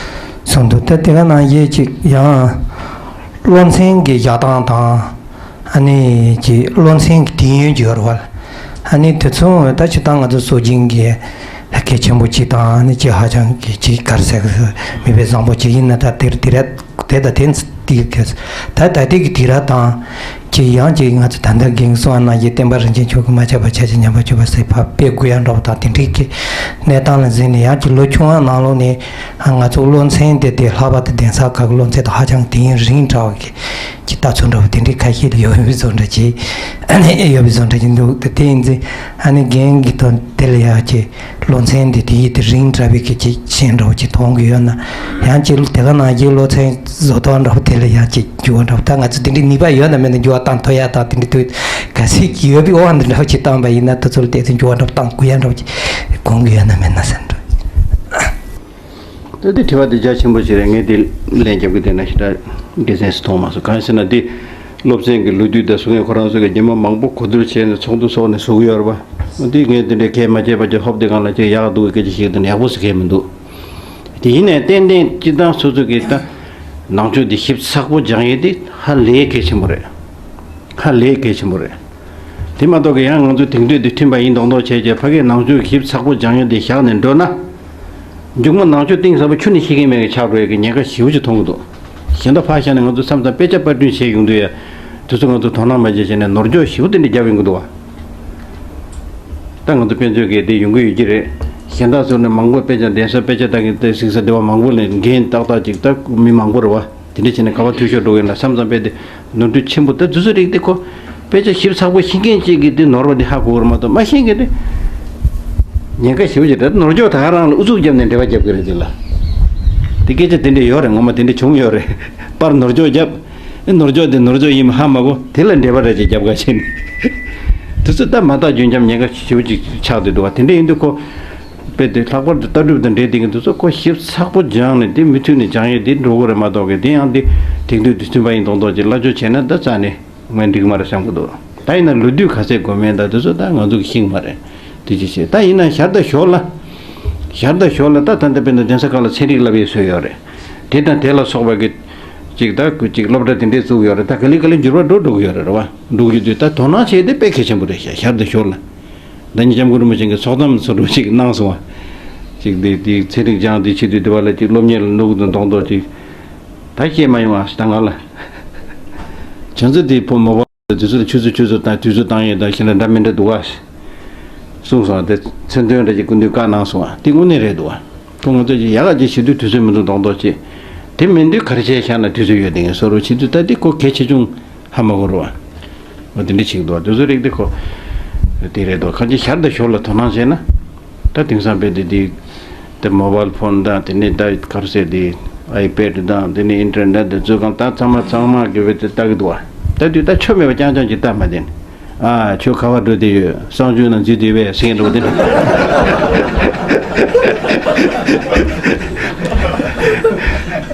གསུངས་འདུག་ད་དེ་ག་ནང་བཞིན་ཅིག་ཡང་སློབ་ཚན་གྱི་བཞག་སྟངས་དང་། ཨ་ནི་ཀྱི་སློབ་ཚན་གྱི་དུས་ཡུན་གྱི་ཡོད་རེད་བ། ཨ་ནི་དེ་ཚོ་ད་སྤྱིར་བཏང་ང་ཚོ་སྲོལ་རྒྱུན་གྱི་ལྷ་སྐལ་ཆེན་པོ་གཅིག་དང་ཨ་ནི་ཀྱི་ཧ་ཅང་གི་ཅིག་ག་རེ་ཟེར་གི་མི་དཔེ་བཟང་པོ་གཅིག་ཡིན་ན། ད་དེར་དེ་ར་དེ་ད་དེ་དེ་གི་ད་ད་ལྟའི་གི་དུས་རབས་དང་ཀྱི་ཡང་ཅིག་ང་ཚོ་ད་ལྟ་གིང་གསུང་བ་ནང་བཞིན་བསྟན་པ་རིན་ཆེན་མཆོག་གིས་མ་ཆག་པ་ཆག་ཅིང་ཉམས་པར་གྱུར་པ་ཟེར་ཕར་དཔེ་དགོས་ཡ་འདྲ་བོ་དང་དེ་འདྲའི་གི་གནས་སྟངས་ལ་གཟིགས་ནས་ཡང་ཅིག་ལོ་ཆུང་བ་ནང་ལོགས་ནས་ང་ཚོ་སློབ་ཚན་དེ་དེ་ལྷག་པར་དུ་གདན་ས་ཁག་གི་སློབ་ཚན་དང་ཧ་ཅང་དུས་ཡུན་རིང་དྲགས་པ་གི་ཀྱི་ལྟ་ཚུལ་འདྲ་བོ་དེ་འདྲའི་ཁ་ཤས་ལ་ཡོད་པའི་བཟོ་འདྲ་ཅིག་ཨ་ནི་ཡོད་པའི་བཟོ་འདྲ་ཅིག་འདུག་དེ་དེ་ཡིན་ཚེ་ཨ་ནི་རྒན་གྱི་དོན་དེ་ལ་ཡང་ཅིག་སློབ་ཚན་དེ་དེ་ཡིད་དེ་རིང་དྲགས་པའི་གི་ཅིག་ཤེས་འདྲ་བོ་ཅིག་མཐོང་གི་ཡོད་ན། ཡང་ཅིག་དེ་ག་ནང་བཞིན་སློབ་ཚན་བཟོ་སྟངས་འདྲ་བོ་དེ་ལ་ཡང་ཅིག་འགྱུར་བ་འདྲ་བོ། ད་ང་ཚོ་དེ་འདྲའི་ནུས་པ་ཡོད་ན་མེད་ན་འགྱུར་བ་བཏང་ཐུབ་ཡ་དང་དེ་འདྲའི་དུས་ག་ཚད་ཀྱི་ཡོད་པའི་དབང་དུ་འདྲ་བོ་ཅིག་བཏང་པ་ཡིན་ན་དེ་ཚོ་ལ་བལྟས་ཚེ་འགྱུར་བ་འདྲ་བོ་བཏང་དགོས་ཡ་འདྲ་བོ་ཅིག་དགོངས་ཀྱི་ཡོད་ན་མེད་ན་བསམ་འདྲ། ད་དེ་དྲི་བ་དེ་རྒྱ་ཆེན་པོ་ཞིག་རེད། ངས་དེ་ལན་རྒྱབ་གི་བསྡད་ན་ཞེ་དྲག་དགེ་མཚན་ཞིག་མཐོང་མ་སོང་། གང་ཡིན་ཟེར་ན་དེ་སློབ་ཚན་གྱི་ལོ་དུས་དང་སོ་ངས་ཁོ་རང་ཚོ་གི་རྗེས་མ་མང་པོ་གོ་བསྡུར་བྱས་ནས་ཚོགས་འདུ་ཚོགས་ནས་བཟོ་གི་ཡོད་རེད་པ། དེ་ངས་དེ་འདྲའི་གལ་མ་བྱས་པ་ཅིག་ཧོབ་དེ་གང་ལ་ཅིག་ཡག་འདུག་གི་སྐད་ཆ་ཞིག་དེ་ནི་ཡག་པོ་ཟེར་མཁན་མི་འདུག་དེ་ཡིན་ནའི་ཏན་ཏན་སྤྱིར་བཏང་སོ་སོ་གི་ད་ནང་ཆོས་འདི་ཞིབ་ཚགས་པོ་སྦྱང་ཡས་དེ་ཧ་ལས་གལ་ཆེན་པོ་རེད། ཧ་ལས་གལ་ཆེན་པོ་རེད། དེ་མ་གཏོགས་ཀྱི་ཡང་ང་ཚོ་དེང་དུས་འདི་མཐུན་པ་ཡིན་མདོག་མདོག་བྱས་རྗེས་ཕ་གིའི་ནང་ཆོས་ཞིབ་ཚགས་པོ་སྦྱང་ཡས་དེ་བཞག་ནས་འགྲོ་ན། མཇུག་མ་ནང་ཆོས་གཏིང་ཟབ་པོ་ཆུ་ནས་ཤེས་ཀྱི་མེད་པའི་ཆགས་འགྲོ་ཡས་ཀྱི་ཉེན་ཁ་ཞེ་པོ་ཅིག་མཐོང་གི་འདུག་གཞན་དག་ཕར་བཞག་ནས་ང་ཚོ་མཚམས་མཚམས་དཔེ་ཆ་པར་སྐྲུན་བྱས་ཡོང་དུས་ཡ། དེ་ཚོ་ང་ཚོ་དོ་སྣང་མ་བྱས་བྱས་ནས་ནོར་འཁྱོག་ཞེ་པོ་དེ་འདྲ་བརྒྱབ་ཡོང་གི་འདུག་བ། ད་ང་ཚོ་དཔེ་མཛོད་ཀྱི་དེ་ཡོང་གི་ཡོད་ཀྱི་རེད། གཞན་དག་ཚོ་ནས་མང་པོ་དཔེ་ཆ་གདན་ས་དཔེ་ཆ་ལྟ་གི་དེ་གཟིགས་ས་དེ་བ་མང་པོ་ལས་འགན་ཏག་ཏག་ཅིག་ད་མི་མང་པོ་རེད་བ། དེ་འདྲ་བྱས་ནས་ག་པར་འཐུས་ཤོར་འགྲོ་གི་ཡིན་ལ་བསམ་བསམ་པས་དེ་ནོར་འཁྲུལ་ཆེན་པོ་ད་དེ་ཚོ་རིགས་དེ་ཁོ་དཔེ་ཆ་ཞིབ་ཚགས་པོ་ཤེས་མཁན་ཅིག་གིས་དེ་ནོར་བ་དེ་ཧ་གོ་གི་རེད་མ་གཏོགས་མ་ཤེས་མཁན་དེ་ཉེན་ཁ་ཞེ་པོ་ཅིག་རེད། ནོར་འཁྱོག་ད་ག་རང་ལ་ཨུ་ཚུགས་བརྒྱབ་ནས་འབྲེལ་བ་རྒྱབ་གི་རེད་དེ་ལ། དེ་སྐད་ཆ་དེ་འདྲ་ཡོད་རེད། ངོ་མ་དེ་འདྲ་བྱུང་ཡོད་རེད། པར་ནོར་འཁྱོག་བརྒྱབ། ཨེ་ནོར་འཁྱོག་དེ་ནོར་འཁྱོག་ཡིན་པ་ཧ་མ་གོ་དེ་ལ་འབྲེལ་བ་རེ་ཅིག་རྒྱབ་ག་བྱས་ནས། དེ་ཚོ་ད་མ་དག་རྒྱུན་འབྱམས་ཉེན་ཁ་ཞེ་པོ་ཅིག་ཆགས་བསྡད་འདུག་བ། དེ་འདྲ་ཡིན་དུས་ཁོ། དཔེ་དེ་ལྷག་པར་དུ་ལྟ་གྲུབ་དང་འབྲེལ་བསྡད་མཁན་དེ་ཚོ་ཁོ་ཞིབ་ཚགས་པོ་སྦྱངས་ནས་དེ་མུ་མཐུད་ནས་སྦྱང་ཡས་དེ་འགྲོ་གི་རེད་མ་གཏོགས་གི་དེ་ཡང་དེ་དེང་དུས་དུས་ཚོད་པ་ཡིན་མདོག་མདོག་ཅིག་སླ་བཅོས་བྱས་ན་ད་རྩ་ནས་ངས་འགྲིག་མ་རེད་བསམ་གི་འདུག་ད་ཡིན་ན་ལོ་དུས་ག་ཚད་འགོར་མིན་ད་དེ་ཚོ་ད་ང་ཚོ་གི་ཤེས་ཀྱི་མ་རེད། དེ་ཅི་བྱེད་ད་ཡིན་ན་ཞར་དང་ཞོར་ལ། ཞར་དང་ཞོར་ལ་ད་ད་ལྟ་དཔེར་ན་གདན་ས་ཁག་ལ་ཚན་རིག་བསླབ་ཡས་བཟོས་ཡོད་རེད། དེ་དང་དེ་ལ་སོགས་པ་གི་ཅིག་ད་ཀུ་ཅིག་སློབ་གྲྭ་དེ་འདྲས་བཙུགས་ཡོད་རེད། ད་ག་ལེ་ག་ལེ་འགྱུར་བ་འགྲོ་འགྲོ་གི་ཡོད་རེད། རེད་བ། འགྲོ་གི་ཡོད་དུས་ད་དོ་སྣང་བྱས་ཏེ་དཔེ་གལ་ཆེན་པོ་རེད་ཤག་ཞར་དང་ཞོར་ལ། ཟླ་ཉི་སྐྱབས་མགོན་རིན་པོ་ཆེ་གི་ཚོགས་གཏམ་ཚོ་འགྲོ་ཅིག་གནང་སོང་བ། ཅིག་འདི་འདི་ཚན་རིག་སྦྱངས་འདི་བྱེད་དུས་འདི་བ་ལ་ཅིག་སློབ་གཉེར་ལ་ནུག་དང་གདོང་མདོག་ཅིག་ད་སྐྱེས་མ་ཡོང་ཨ་ཞེ་ད་ང་ལ། བྱང་ཚེ་འདི་ཕོ་མོ་པ་དུས་ཚོད་ཆུ་ཚོད་ཆུ་ཚོད་དང་དུས་ཚོད་བཏང་ཡས་དང་ཞེ་ལ་འདྲ་མི་འདྲ་འདུག་ཨ། གསུངས་སོང་དེ་མཚན་དོན་འདྲ་ཅིག་སྐུ་མདུན་བཀའ་གནང་སོང་ཨ། དེ་དངོས་གནས་རེད་འདུག་ཨ། ཁོ་ང་ཚོ་ཅིག་ཡག་ག་ཅིག་བྱེད་དུས་དུས་ཚོད་མི་འདུག་གདོང་མདོག་ཅིག་དེ་མིན་དུས་ག་རེ་བྱས་བཞག་ན་དུས་ཚོད་ཡོད་དེ་ངས་བཟོ་རོགས་བྱེད་དུས་ད་འདི་ཁོ་གལ་ཆེ་ཆུང་། ཧ་མ་གོ་རུ་བ། འོ་དེ་འདྲ་ཞིག་འདུག་དེ་ཚོ་རིགས་དེ་ཁོ། དེ་རེད་དོ། གང་ཅི་ཞར་དང་ཞོར་ལ་དོ་སྣང་བྱས་ན། ད་དེང་སང་དཔེ་དེ་དེ། དེ་མོ་བལ་ཕོན་དང་དེ་ནས་ད་གར་སེ་དེ། ཨའི་པེ་ཌི་དང་དེ་ནས་ཨིན་ཊར་ནེ་ཊ་དེ་ཚོ་གང་ད་ཚང་མ་ཚང་མ་གི་བེ་དེ་ལྟ་གི་འདུག་བ། ད་དུས་ད་ཆོ་མེད་པ་རྐྱང་རྐྱང་ཅིག་ལྟ་མ་བདེན། ཨ་ཆོ་ག་བ་འགྲོ་དེ་ཡོད་གསང་སྤྱོད་ནང་འཛུལ་དེ་བས་སེང་འགྲོ་དེ་འགྲོ།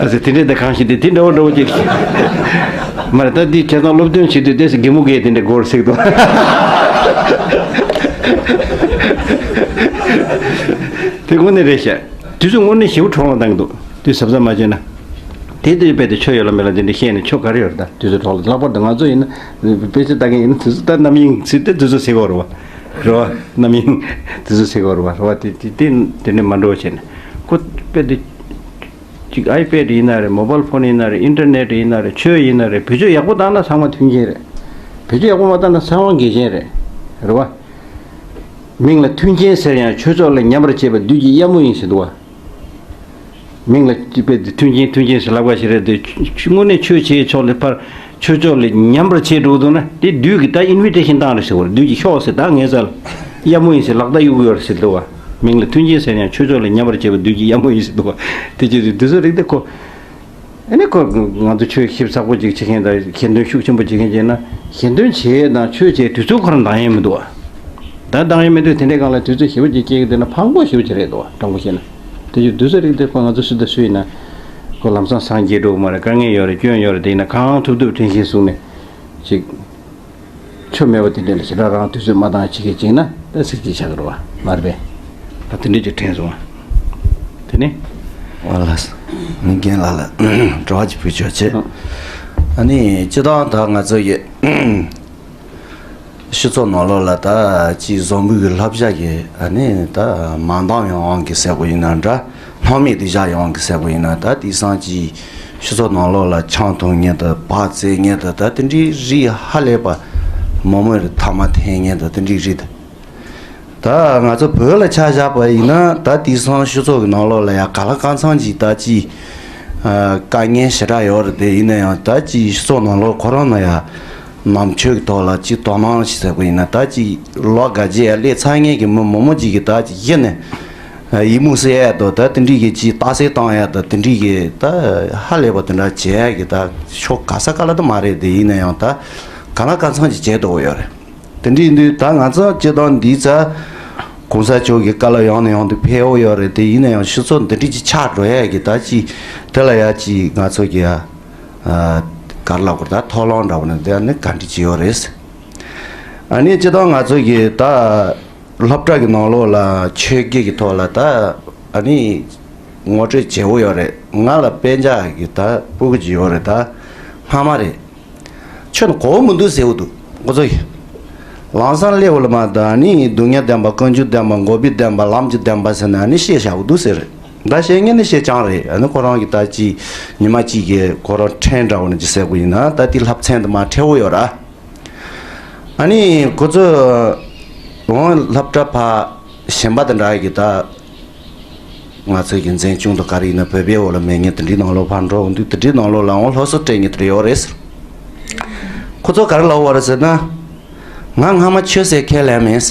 ཨ་ཙི་དེ་འདྲས་ད་གང་ཞིག་དེ་དེ་འདྲ་བོ་འདྲ་བོ་ཅིག་མ་རེད་ད་འདི་ཁྱེད་ཚང་སློབ་སྟོན་བྱེད་དུས་ཏེ་སི་གི་མུ་གེ་དེ་འདྲས་སྒོར་སིག་དོ། དེ་དངོས་གནས་རེད་ཤག་དུས་ཚོད་དངོས་གནས་ཞེ་པོ་འཕྲོ་བརླག་བཏང་གི་འདུག་དུས་གཟབ་གཟབ་མ་བྱས་ན། དེ་དུས་དཔེ་དེ་ཆོས་ཡོད་ལ་མེད་ལ་དེ་འདྲས་བཤད་ནས་ཆོ་ག་རེ་ཡོད་རེད། ད་དུས་ཚོད་འཕྲོ་བརླག་ལྷག་པར་དུ་ང་ཚོ་ཡིན་ན་དཔེ་ཆ་ལྟ་མཁན་ཡིན་ན་དུས་ཚོད་ད་རྣམ་གཡེང་ཚིག་དེ་དུས་ཚོད་ཟེར་གོ་རེད་བ། རེད་བ། རྣམ་གཡེང་དུས་ཚོད་ཟེར་གོ་རེད་བ། རེད་བ། དེ་དེ་དེ་དེ་འདྲས་མ་འགྲོ་བྱས་ནས་ཁོ་དཔེ་དེ། ཅིག་ཨའི་པེ་ཌི་ཡིན་ན་རེད། མོ་བལ་ཕོན་ཡིན་ན་རེད། ཨིན་ཊར་ནེ་ཊི་ཡིན་ན་རེད། ཆོས་ཡིན་ན་རེད། བེད་སྤྱོད་ཡག་པོ་བཏང་ན་ཚང་མ་མཐུན་རྐྱེན་རེད། བེད་སྤྱོད་ཡག་པོ་མ་བཏང་ན་ཚང་མ་འགལ་རྐྱེན་རེད། རེད་བ། མིང་ལ་མཐུན་རྐྱེན་ཟེར་ཡང་ཆོས་ཕྱོགས་ལ་ཉམས་པར་བྱེད་པ་བདུད་ཀྱི་གཡབ་མོ་ཡིན་ཟེར་འདུག་བ། མིང་ལ་ཅི་དཔེ་དེ་མཐུན་རྐྱེན་མཐུན་རྐྱེན་ཟེར་ལབ་པ་ཞིག་རེད་དེ། དངོས་གནས་ཆོས་བྱེད་ཕྱོགས་ལ་ཕར་ཆོས་ཕྱོགས་ལ་ཉམས་པར་བྱེད་འགྲོ་འདུག་ན་དེ་བདུད་ཀྱི་ད་ཨིན་བི་ཊེ་ཤན་བཏང་རེད་ཟེར་བ་རེད། བདུད་ཀྱི་ཤོག་ཟེར་ད་ངས་ཟེར་ལ་གཡབ་མོ་ཡིན་ཟེར་ལག་བརྡ་གཡུག་གི་ཡོད་རེད་ཟེར་འདུག་བ། མིང་ལ་མཐུན་རྐྱེན་ཟེར་ཡང་ཆོས་ཕྱོགས་ལ་ཉམས་པར་བྱེད་པ་བདུད་ཀྱི་གཡབ་མོ་ཡིན་ཟེར་འདུག་བ། དེ་ཅི་རེད་དེ་ཚོ་རིགས་དེ་ཁོ། ཨ་ནི་ཁོ་ང་ཚོ་ཆོས་ཞིབ་ཚགས་པོ་ཅིག་བྱེད་མཁན་དང་ཞལ་འདོན་ཤུགས་ཆེན་པོ་བྱེད་མཁན་བྱས་ན་ཞལ་འདོན་བྱེད་ཡས་དང་ཆོས་བྱེད་ཡས་དུས་ཚོད་ཁོ་རང་འདང་ཡས་མི་འདུག་བ། ད་འདང་ཡས་མི་འདུག་དེ་འདྲའི་སྒང་ལ་དུས་ཚོད་ཞེ་པོ་ཅིག་སྐྱེལ་གི་འདུག་ན་ཕངས་པོ་ཞེ་པོ་ཅིག་རེད་འདུག་བ། དྲང་པོ་བཤད་ན། དེ་ཅིག་དུས་ཚོད་རིགས་དེ་ཁོ་ང་ཚོ་སུ་དང་སུ་ཡིན་ན་ཁོ་ལམ་སང་སངས་རྒྱས་འགྲོ་གི་མ་རེད། དཀའ་ངལ་ཡོད་རེད། སྐྱོན་ཡོད་རེད། དེ་ཡིན་ན་གང་ཐུབ་ཐུབ་དྲན་ཤེས་བཟུང་ནས་ཅིག་ཆོ་མེད་པ་དེ་འདྲ་ལ་ཞེ་དྲག་རང་དུས་ཚོད་མ་འདང་བྱེད་མཁན་ཅིག་ན་ད་ཚིག་གཅིག་ཆགས་ཀྱི་རེད་བ། མ་རེད་པས། ད་དེ་འདྲ་ཅིག་དྲན་སོང་བ། དེ་ནི། ཨོ་ལགས། མི་རྒན་ལགས་ལ་དྲི་བ་ཅིག་ཕུལ་ཆོག་བྱེད། ཨ་ནི་སྤྱིར་བཏང་ད་ང་ཚོ་ཡི་སྤྱི་ཚོགས་ནང་ལོགས་ལ་ད་ཅིག་བཟང་པོའི་གི་བསླབ་བྱ་གི་ཨ་ནི་ད་མ་འདང་ཡོང་ཡོང་གི་ཟེར་བ་ཡིན་ན་འདྲ། སྣང་མེད་དུ་བཞག་ཡོང་གི་ཟེར་བ་ཡིན་ན་ད་དེང་སང་ཅིག་སྤྱི་ཚོགས་ནང་ལོགས་ལ་ཆང་འཐུང་མཁན་དང་བག་བཙོང་མཁན་དང་ད་དེ་འདྲའི་རིགས་ཧ་ལས་པ་མང་མོས་རེད། ཐ་མག་འཐེན་མཁན་དང་དེ་འདྲའི་རིགས་དང་། ད་ང་ཚོ་བོད་ལ་ཆ་བཞག་པ་ཡིན་ན་ད་དེང་སང་སྤྱི་ཚོགས་ཀྱི་ནང་ལོགས་ལ་ཡང་གང་ལ་གང་འཚམ་ཅིག་ད་ཅིག་དཀའ་ངལ་ཞེ་དྲག་ཡོད་རེད། དེ་ཡིན་ན་ཡང་ད་ཅིག་སྤྱི་ཚོགས་ནང་ལོགས་ཁོ་རང་ན་ཡང་ནང་ཆོས་ཀྱི་ཐོག་ལ་ཅིག་དོ་སྣང་ཞིག་ཟེར་བ་ཡིན་ན་ད་ཅིག་ལོ་འགའ་རྗེས་ཡང་སླེབས་ཚར་མཁན་གྱི་མི་མང་མང་ཅིག་གིས་ད་ཅིག་གཞི་ནས་ཡིག་རྨོངས་སེལ་ཡ་དང་ད་དེ་འདྲའི་གི་ཅིག་རྟགས་གསལ་བཏང་ཡ་དང་དེ་འདྲའི་གི་ད་ཧ་ལས་པ་དེ་འདྲ་བྱེད་ཡ་གི་ད་ཕྱོགས་ག་ས་ག་ལ་ད་མ་རེད། དེ་ཡིན་ན་ཡང་ད་གང་ལ་གང་འཚམ་ཅིག་བྱེད་དགོས་ཡོད་རེད། དེ་འདྲ་ཡིན་དུས་ད་ང་ཚོ་སྤྱིར་བཏང་འདིའི་ཚ་གོང་ས་མཆོག་གི་བཀའ་སློབ་ཡང་ནས་ཡང་དུ་ཕེབས་འོ་ཡོད་རེད། དེ་ཡིན་ན་ཡང་སྤྱི་ཚོགས་འདི་འདྲ་ཅིག་ཆགས་འགྲོ་ཡ་གི་ད་ཅིག་དེ་ལ་ཡ་ཅིག་ང་ཚོ་གི་ཡ་ག་རེ་ལབ་དགོས་རེད། ད་ཐོག་ལམ་འདྲ་བོ་ནས་དེ་ནི་ག་འདྲ་ཅིག་ཡོད་རེད། ཨ་ནི་སྤྱིར་བཏང་ང་ཚོ་གི་ད་སློབ་གྲྭ་གི་ནང་ལོགས་ལ་ཆོས་བརྒྱུད་ཀྱི་ཐོག་ལ་ད་ཨ་ནི་ངོ་སྤྲོད་བྱེད་འོ་ཡོད་རེད། ང་ལ་དཔེ་ཆ་གི་ད་སྤུ་གུ་ཅིག་ཡོད་རེད། ད་སྔ་མ་རེད། ཆོས་ནི་གོ་བོ་མི་འདུག་ཟེར་བ་འདུག་ཁོ་ཚོ་ཡིས། ལམ་སང་སླེབས་པ་ལ་མ་ད་ནི་སྡུག་བསྔལ་བདེན་པ། ཀུན་འབྱུང་བདེན་པ། འགོག་པའི་བདེན་པ། ལམ་གྱི་བདེན་པ་ཟེར་ནས་ནི་བཤད་བཞག་པ་འདུག་ཟེར། ད་བཤད་མཁན་ནི་བཤད་རྐྱང་རེད། ཨ་ནི་ཁོ་རང་གི་ད་ཅི་ཉི་མ་གཅིག་གི་ཁོ་རང་ཕྲན་འདྲ་བོ་ནི་ཅི་ཟེར་དགོས་ཡིན་ན་ད་དེ་ལྷབ་ཚན་དུ་མ་ཁྲེལ་བོ་ཡོད་ར། ཨ་ནི་ཁོ་ཚོ་འོང་སློབ་གྲྭ་ཕ་གཞན་པ་དེ་འདྲ་གི་ད། ང་ཚོའི་གི་འཛིན་སྐྱོང་དང་ག་རེ་ཡིན་ན་བོད་པའི་འོག་ལ་མེད་མཁན་དེ་འདྲའི་ནང་ལོགས་ཕར་འགྲོ་འོང་དུས་དེ་འདྲའི་ནང་ལོགས་ལའང་སློབ་གསོ་སྤྲད་མཁན་དེ་འདྲ་ཡོད་རེད། ཁོ་ཚོ་ག་རེ་ལབ་པ་རེད་ཟེར་ན། ང་སྔ་མ་ཆོས་ཟེར་ཁས་ལེན་མེད།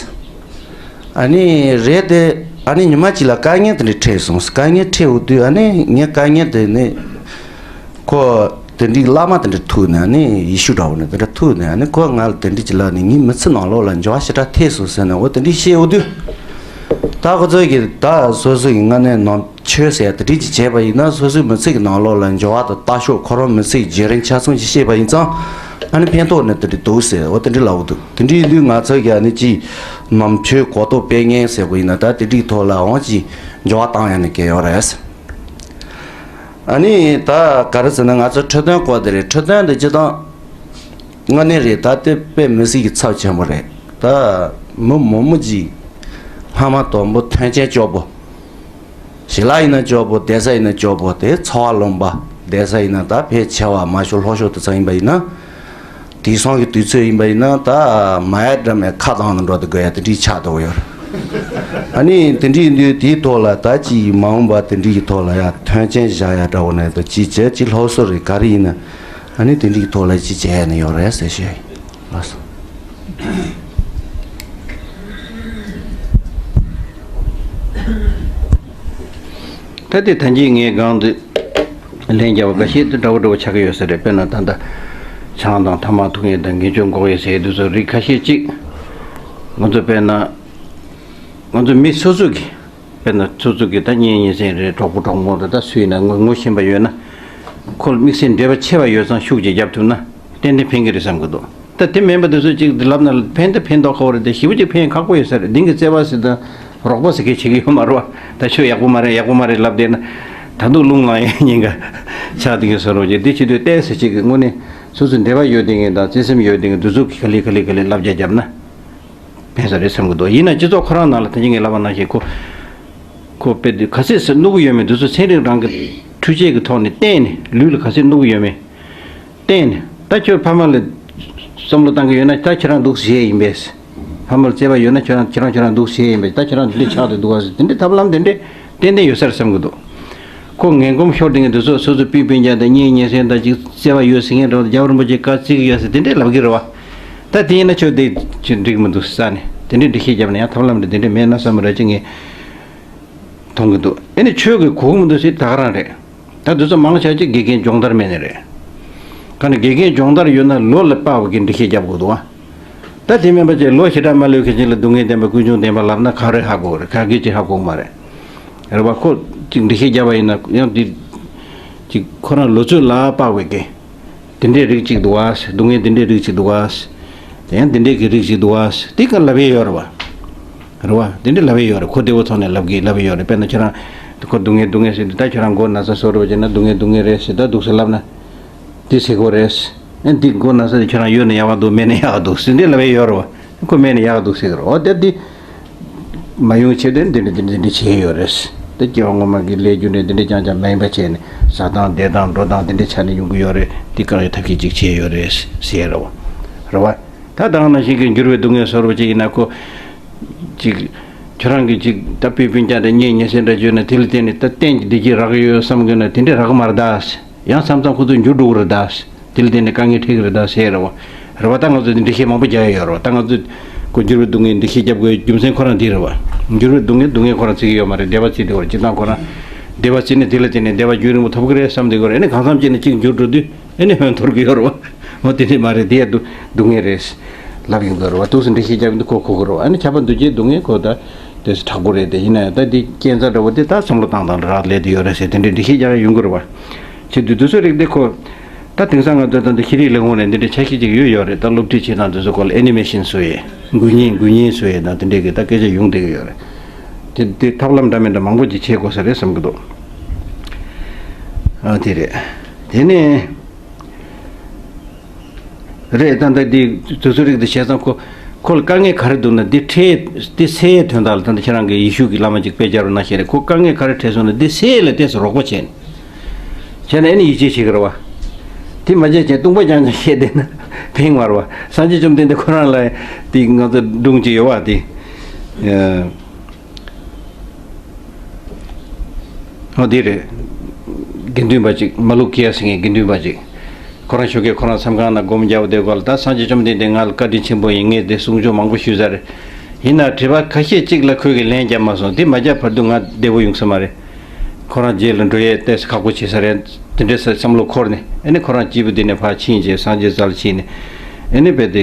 ཨ་ནི་རེད་དེ། ཨ་ནི་ཉི་མ་གཅིག་ལ་དཀའ་ངལ་དེ་འདྲ་འཕྲད་སོང་། དཀའ་ངལ་འཕྲད་འོང་དུས་ཨ་ནི་ངས་དཀའ་ངལ་དེ་ནི། ཁོ་དེ་འདྲའི་བླ་མ་དེ་འདྲ་ཐུག་ནས་ནི་ཡེ་ཤུ་འདྲ་བོ་ནས་དེ་འདྲ་ཐུག་ནས་ནི་ཁོ་ང་ལ་དེ་འདྲ་ཅིག་ལབ་ནས་ངའི་མི་ཚེ་ནང་ལོགས་ལ་འགྱུར་བ་ཞེ་དྲག་ཐེབས་སོང་ཟེར་ནས་འོ་དེ་འདྲ་བཤད་འོ་དུས། ད་ཁོ་ཚོ་གིས་ད་སོ་སོ་ཡི་སྔ་ནས་ནང་ཆོས་ཟེར་དེ་འདྲ་ཅིག་བྱས་པ་ཡིན་ན་སོ་སོའི་མི་ཚེ་གི་ནང་ལོགས་ལ་འགྱུར་བ་དང་ལྟ་ཕྱོགས་ཁོ་རང་མི་ཚེ་གི་བརྗེ་རེས་ཆ་ཚང་ཅིག་བཤད་པ་ཡིན་ཙང་ཨ་ནི་ཕན་ཐོགས་ནི་དེ་འདྲ་འདུག་ཟེར་འོ་དེ་འདྲ་ལབ་འོ་དུས་དེ་འདྲ་ཡིན་དུས་ང་ཚོ་གིས་ཨ་ནི་ཅིག་ནང་ཆོས་གོ་རྟོགས་སྤེལ་མཁན་ཟེར་དགོས་ཡིན་ན་ད་དེ་འདྲའི་ཐོག་ལ་འོང་ཅིག་འགྱུར་བ་བཏང་ཡ་ནི་གལ་ཡོད་རེད། ཨ་ནི་ད་ག་རེ་ཟེར་ན་ང་ཚོ་ཁྲི་སྟོན་སྐོར་དེ་རེད། ཁྲི་སྟོན་དེ་སྤྱིར་བཏང་དངོས་གནས་རེད། ད་དེ་དཔེ་མི་སྲིད་ཀྱི་ཚབས་ཆེན་པོ་རེད། ད་མི་མང་པོ་ཅིག་སྔ་མ་དང་པོ་མཐུན་རྐྱེན་སྐྱོ་པོ། ཞི་ལ་ཡིན་ན་སྐྱོ་པོ། བསྡད་ས་ཡིན་ན་སྐྱོ་པོ། དེ་འཚོ་བ་རློན་པ། བསྡད་ས་ཡིན་ན་ད་ཕལ་ཆེ་བ་མ་ཤོར་ལྷོ་ཤོར་དུ་ཚང་ཡིན་པ་ཡིན་ན། དེང་སང་གི་དུས་ཚོད་ཡིན་པ་ཡིན་ན་ད་མ་ཡ་འདྲ་མའི་ཁ་གདང་དུ་འགྲོ་དུ་དགོས་ཡ་དེ་འདྲའི་ཆགས་འདུག་ཡོད། ཨ་ནི་དེ་འདྲའི་ཡིན་དུས་དེའི་ཐོག་ལ་ད་ཅིག་མ་འོངས་པ་དེ་འདྲའི་གི་ཐོག་ལ་ཡ་མཐུན་རྐྱེན་བཞག་ཡ་འདྲ་བོ་ནས་ད་ཅིག་བྱས་ཅིག་སློབ་གསོ་རེད་ག་རེ་ཡིན་ན་ཨ་ནི་དེ་འདྲའི་གི་ཐོག་ལ་ཅིག་བྱས་ཡ་ནི་ཡོད་རེད་ཟེར་ཞུ་ཡ་ཡིན། ལགས་སོ། ད་ལྟའི་ད་གིན་ངས་སྒང་དུ་ལན་རྒྱབ་པ་འགའ་ཤས་དེ་འདྲ་བོ་འདྲ་བོ་ཆགས་ཀྱི་ཡོད་ས་རེད། དཔེར་ན་ད་ལྟ་ཆང་དང་ཐ་མག་འཐུང་ཡས་དང་ངན་སྤྱོད་འགོག་ཡས་ཟེར་ཡས་དེ་ཚོ་རིགས་ཁ་ཤས་ཅིག་ང་ཚོ་དཔེར་ན་ང་ཚོ་མི་སོ་སོ་གི་དཔེར་ན་སོ་སོ་གི་ད་གཉེན་ཉེ་ཚན་རེད། གྲོགས་པོ་གྲོགས་མོ་རེད། ད་སུ་ཡིན་ན་ངོ་ངོ་ཤེས་པ་ཡོད་ན་ཁོ་ལ་དམིགས་བསལ་འབྲེལ་བ་ཆེ་བ་ཡོད་ཙང་ཤུགས་ཀྱིས་རྒྱབ་ཐུབ་ན་ཏན་ཏན་ཕན་གི་རེད་བསམ་གི་འདུག་ད་དེ་མིན་པ་དེ་ཚོ་གཅིག་དེ་ལབ་ན་ཕན་ད་ཕན་ཐོགས་ཁག་པོ་རེད་དེ་ཞེ་པོ་ཅིག་ཕན་ཁག་པོ་ཡོད་ས་རེད། འདི་གི་བརྩེ་བ་ཟེར་དང་རོགས་པ་ཟེར་མཁན་བྱེད་ཀྱི་ཡོད་མ་རེད་བ། ད་ཆོས་ཡག་པོ་མ་རེད་ཡག་པོ་མ་རེད་ལབ་བསྡད་ན་ད་དུང་རླུང་ལངས་ཡས་ཉེན་ཁ་ཆགས་བསྡད་ཀྱི་བཟོ་འདྲ་ཅིག་འདི་བྱེད་དུས་ཏོག་ཙམ་ཅིག་གི་དངོས་གནས་སོ་སོ་འབྲེལ་བ་ཡོད་བསྡད་མཁན་དང་བརྩེ་སེམས་ཡོད་བསྡད་མཁན་དེ་ཚོ་གི་ག་ལེ་ག་ལེ་ག་ལེ་བསླབ་བྱ་བརྒྱབ་ན་ཕན་ས་རེད་བསམ་གི་འདུག་ཡིན་ན་སྤྱི་ཚོགས་ཁོ་རང་ནང་ལ་ད་གིན་ངས་ལབ་པ་ནང་བཞིན་ཁོ་ཁོ་དཔེ་དེ་ག་ཚོད་ཟེར་གནོད་གི་ཡོད་མེད་དེ་ཚོ་ཚན་རིག་རང་གི་འཕྲུལ་ཆས་ཀྱི་ཐོག་ནས་བལྟས་ནས་ལུས་ལ་ག་ཚོད་གནོད་གི་ཡོད་མེད། བསྟན་ནས་ད་ཁྱོད་ཕ་མ་ལ་བསམ་བློ་བཏང་གི་ཡོད་ན་ད་ཁྱེད་རང་འདུག་ཟེར་ཡས་ཡིན་པས། ཕ་མ་ལ་བརྩེ་བ་ཡོད་ན་ཁྱོད་རང་ཁྱེད་རང་ཁྱོད་རང་འདུག་ཟེར་ཡས་ཡིན་པས། ད་ཁྱེད་རང་འདི་འདྲ་ཆགས་ཏེ་འདུག་བ་ཟེར་དེ་འདྲའི་ཐབས་ལམ་དེ་འདྲས་ཏན་ཏན་ཡོད་ས་རེད་བསམ་གི་འདུག་ཁོ་ངན་གོམས་ཤོར་དེ་ངས་འདི་ཚོ་སོ་སོ་སྤུན་སྤུན་ཀྱག་དང་གཉེན་ཉེ་ཚན་དང་ཅིག་བརྩེ་བ་ཡོད་ཟེར་མཁན་འདྲ་བོ་རྒྱལ་བ་རིན་པོ་ཆེ་བཀའ་བརྩི་གི་ཡོད་ཟེར་དེ་འདྲས་ལབ་གི་རེད་བ། ད་དེ་ཡིན་ན་ཁྱོད་དེ་ཅིག་འགྲིག་མི་འདུག་ས་ནས་དེ་འདྲས་འགྲེལ་བཤད་བརྒྱབ་ན་ཡང་ཐབས་ལམ་དེ་འདྲས་མེད་ན་བསམ་པ་རེད་ཅེས་ངས་མཐོང་གི་འདུག་ཨེ་ནི་ཆོས་ཀྱི་གོ་གི་མི་འདུག་ཟེར་ད་ག་རང་རེད། ད་ ཡང་དུས་ཚོད་མང་ཆ་ཅིག་དགེ་རྒན་སྦྱོང་བརྡར་མེད་ནི་རེད། ག་ནི་དགེ་རྒན་སྦྱོང་བརྡར་ཡོད་ན་ལོ་ལ་དཔག་པའི་འགྲེལ་བཤད་རྒྱབ་དགོས་འདུག་ཨ། ད་དེ་མིན་པ་ཅིག་ལོ་ཞེ་དྲག་མ་ལོན་མཁན་ཅིག་ལ་སྡུག་བསྔལ་བདེན་པ་ཀུན་འབྱུང་བདེན་པ་ལབ་ན་ག་རེ་ཧ་གོ་རེད། ག་གེ་ཅིག་ཧ་གོ་མ་རེད། རེད་བ། ཁོ་ཅིག་འགྲེལ་བཤད་རྒྱབ་པ་ཡིན་ན་ཡང་དེ་ཅིག་ཁོ་རང་ལོ་ཚོད་ལ་དཔག་པའི་གི་དེ་འདྲའི་རིགས་ཅིག་འདུག་བ། སྡུག་བསྔལ་དེ་འདྲའི་རིགས་ཅིག་འདུག་བ། དེ་ཡང་དེ་འདྲའི་གི་རིགས་ཅིག་འདུག་བ། དེ་ག་ལབ་ཡས་ཡོད་རེད་བ། རེད་བ། དེ་འདྲའི་ལབ་ཡས་ཡོད་རེད། ཁོ་བདེ་བོ་ཐོག་ནས་ལབ་གི་ལབ་ཡས་ཡོད་རེད། དཔེར་ན་ཁྱོད་རང་ཁོ་སྡུག་བསྔལ་སྡུག་བསྔལ་ཟེར་དུས་ད་ཁྱོད་རང་མགོ་ན་ཚ་གསོ་རེད་བ་བྱས་ན་སྡུག་བསྔལ་སྡུག་བསྔལ་རེད་ཟེར། ད་འདུག་སེ་ལབ་ན། འདི་ཟེར་གོ་རེད། ཨེ་འདི་མགོ་ན་ཚ་དེ་ཁྱོད་རང་ཡོད་ན་ཡག་ག་འདུག་མེད་ན་ཡག་ག་འདུག་ཟེར་འདི་ལབ་ཡས་ཡོད་རེད་བ། ཁོ་མེད་ན་ཡག་ག་འདུག་ཟེར་གི་རེད། འོ་དེ་འདི་མ་ཡོང་ཆེད་དུ་འདི་འདྲ་འདི་འདྲ་འདི་འདྲ་བྱས་ཡོད་རེད། དེ་སྐྱེ་བ་སྔོན་མ་གི་ལས་རྒྱུ་འབྲས་འདི་འདྲ་རྐྱང་རྐྱང་མ་ཡིན་པ་བྱས་ནས་ཟ་སྟངས་བསྡད་སྟངས་འགྲོ་སྟངས་འདི་འདྲ་ཆ་ནས་ཡོང་གི་ཡོད་རེད། འདི་བཀག་ཡའི་ཐབས་ཤེས་ཅིག་བྱས་ཡོད་རེད་ཟེར་རེད་བ། རེད་བ། ད་ད་ག་ནང་བཞིན་གི་འགྱུར་བའི་སྡུག་བསྔལ་བཟོ་འདྲ་ཅིག་ཡིན་ན་ཁོ་ཅིག་ཁྱོད་རང་གིས་ཅིག་ད་སྤུན་སྤུན་ཀྱག་དང་གཉེན་ཉེ་ཚན་འདྲ་བརྗོད་ན་དེ་ལ་བརྟེན་ནས་ད་གཏན་གྱི་བདེ་སྐྱིད་རག་གི་ཡོད་བསམ་གི་ན་དེ་འདྲས་རག་གི་མ་རེད་ད། ཡང་མཚམས་མཚམས་ཁོ་ཚོ་འགྱུར་འགྲོ་གི་རེད་ད། དེ་ལ་བརྟེན་ནས་དཀའ་ངལ་འཕྲད་ཀྱི་རེད་ད་ཟེར་རེད་བ། རེད་བ། ད་ང་ཚོ་འདི་འགྲེལ་བཤད་མང་པོ་རྒྱག་ཡ་ཡོད་རེད་བ། ད་ང་ཚོ་ཁོ་འགྱུར་བའི་སྡུག་བསྔལ་འགྲེལ་བཤད་རྒྱབ་དགོས་རྒྱུ་མཚན་ཁོ་རང་འདི་རེད་བ། འགྱུར་བའི་སྡུག་བསྔལ་སྡུག་བསྔལ་ཁོ་རང་བརྩི་གི་ཡོད་མ་རེད། བདེ་བ་བརྩི་བསྡད་ཡོད་རེད། སྤྱིར་བཏང་ཁོ་རང་བདེ་བ་བརྩིས་ནས་དེ་ལ་བརྟེན་ནས་བདེ་བ་རྒྱུན་རིང་པོ་ཐོབ་ཀྱི་རེད་བསམ་བསྡད་ཀྱི་ཡོད་རེད། ཨ་ནི་གང་འཚམ་ཅིག་ནས་གཅིག་འགྱུར་འགྲོ་དུས་ཨ་ནི་ཧོན་འཐོར་གྱི་ཡོད་རེད་བ། འོ་དེ་འདྲས་མ་རེད། དེ་ཡ་སྡུག་སྡུག་བསྔལ་རེད་ལབ་ཡོང་གི་ཡོད་རེད་བ། འདུག་སེ་འགྲེལ་བཤད་རྒྱབ་ཡོང་དུས་ཁོ་གོ་གི་རེད་བ། ཨ་ནི་ཁྱབ་པ་འདུ་བྱེད་སྡུག་བསྔལ་ཁོ་ད་དེ་དྲག་པོ་རེད། དེ་ཡིན་ན་ཡང་ད་འདི་རྐྱེན་རྩ་འདྲ་བོ་དེ་ད་བསམ་བློ་བཏང་སྟངས་ལ་རག་ལས་དེ་ཡོད་རེད་ཟེར་དེ་འདྲས་འགྲེལ་བཤད་རྒྱག་ཡ་ཡོང་གི་རེད་བ། བྱེད་དུས་དེ་ཚོའི་རིགས་དེ་ཁོ། ད་དེང་སང་ང་ཚོ་ད་ལྟ་ཤེས་རིག་ལས་ཁུངས་ནས་འདི་འདྲའི་འཆར་གཞི་ཅིག་ཡོད་ཡོད་རེད། ད་སློབ་ཁྲིད་བྱེད་སྟངས་དེ་ཚོ་སྐོར་ལ་ཨེ་ནི་མེ་ཤིན་བཟོ་ཡས། འགུལ་བརྙན་འགུལ་བརྙན་བཟོ་ཡས་དང་དེ་འདྲའི་གི་ད་སྐད་ཆ་ཡོང་བསྡད་ཀྱི་ཡོད་རེད། དེ་དེ་ཐབས་ལམ་འདྲ་མི་འདྲ་མང་པོ་ཅིག་བྱེད་དགོས་ས་རེད་བསམ་གྱི་འདུག་ཨ་དེ་རེད། དེ་ནས། རེད། ད་ལྟ་འདི་དུས་ཚོད་རིགས་འདི་བྱས་ཙང་ཁོ་ཁོ་ལ་དཀའ་ངལ་ག་རེ་འདུག་ན་འདི་འཕྲད་འདི་སེལ་ཡས་དོན་དག་ལ་ད་ལྟ་ཁྱེད་རང་གི་ཡེ་ཤུ་གི་བླ་མ་ཅིག་དཔེ་སྦྱར་བ་ནང་བཞིན་རེད། ཁོ་དཀའ་ངལ་ག་རེ་འཕྲད་སོང་ན་འདི་སེལ་ཡས་ལ་ཏོག་ཙམ་རོགས་པ་བྱས་ནས། བྱས་ན་ཨེ་ནི་ཡིད་ཆེས་བྱེད་ཀྱི་རེད་བ། དེ་མ་བྱས་ཀྱང་ལྟུང་བ་རྐྱང་རྐྱང་བཤད་བསྡད་ན་ཕན་མ་རེད་བ། སངས་རྒྱས་བཅོམ་ལྡན་འདས་ཁོ་རང་ལ་དེ་ང་ཚོ་སྒྲུང་ཅིག་ཡོད་བ་དེ། ཨ། ཨོ་དེ་རེད། དགེ་འདུན་པ་ཅིག་མ་ལུ་ཀི་ཡ་ཟེར་མཁན་དགེ་འདུན་པ་ཅིག་ཁོ་རང་ཞོགས་ཀས་ཁོ་རང་མཚམས་ཁང་ནང་སྒོམ་རྒྱག་པ་དེ་སྐོར་ལ་ད་སངས་རྒྱས་བཅོམ་ལྡན་འདས་ང་ལ་བཀའ་དྲིན་ཆེན་པོ་ཡིན། ངས་དེ་གསུང་ཆོས་མང་པོ་ཞུས་ཚར་རེད། ཡིན་ན་དྲི་བ་ཁ་ཤས་གཅིག་ལ་ཁོས་གི་ལན་བརྒྱབ་མ་སོང་། དེ་མ་བརྒྱབ་བར་དུ་ང་བདེ་པོ་ཡོང་ས་མ་རེད། ཁོ་རང་རྗེས་ལ་འགྲོ་ཡས་ཏོག་ཙམ་ཁག་པོ་བྱེད་ས་རེད། དེ་འདྲའི་ས་བསམ་བློ་འཁོར་ནས་ཨ་ནི་ཁོ་རང་སྐྱིད་པོ་དེ་ནས་ཕར་ཕྱིན་བྱས་སངས་རྒྱས་རྩ་ལ་ཕྱིན་ནས་ཨ་ནི་དཔེ་དེ་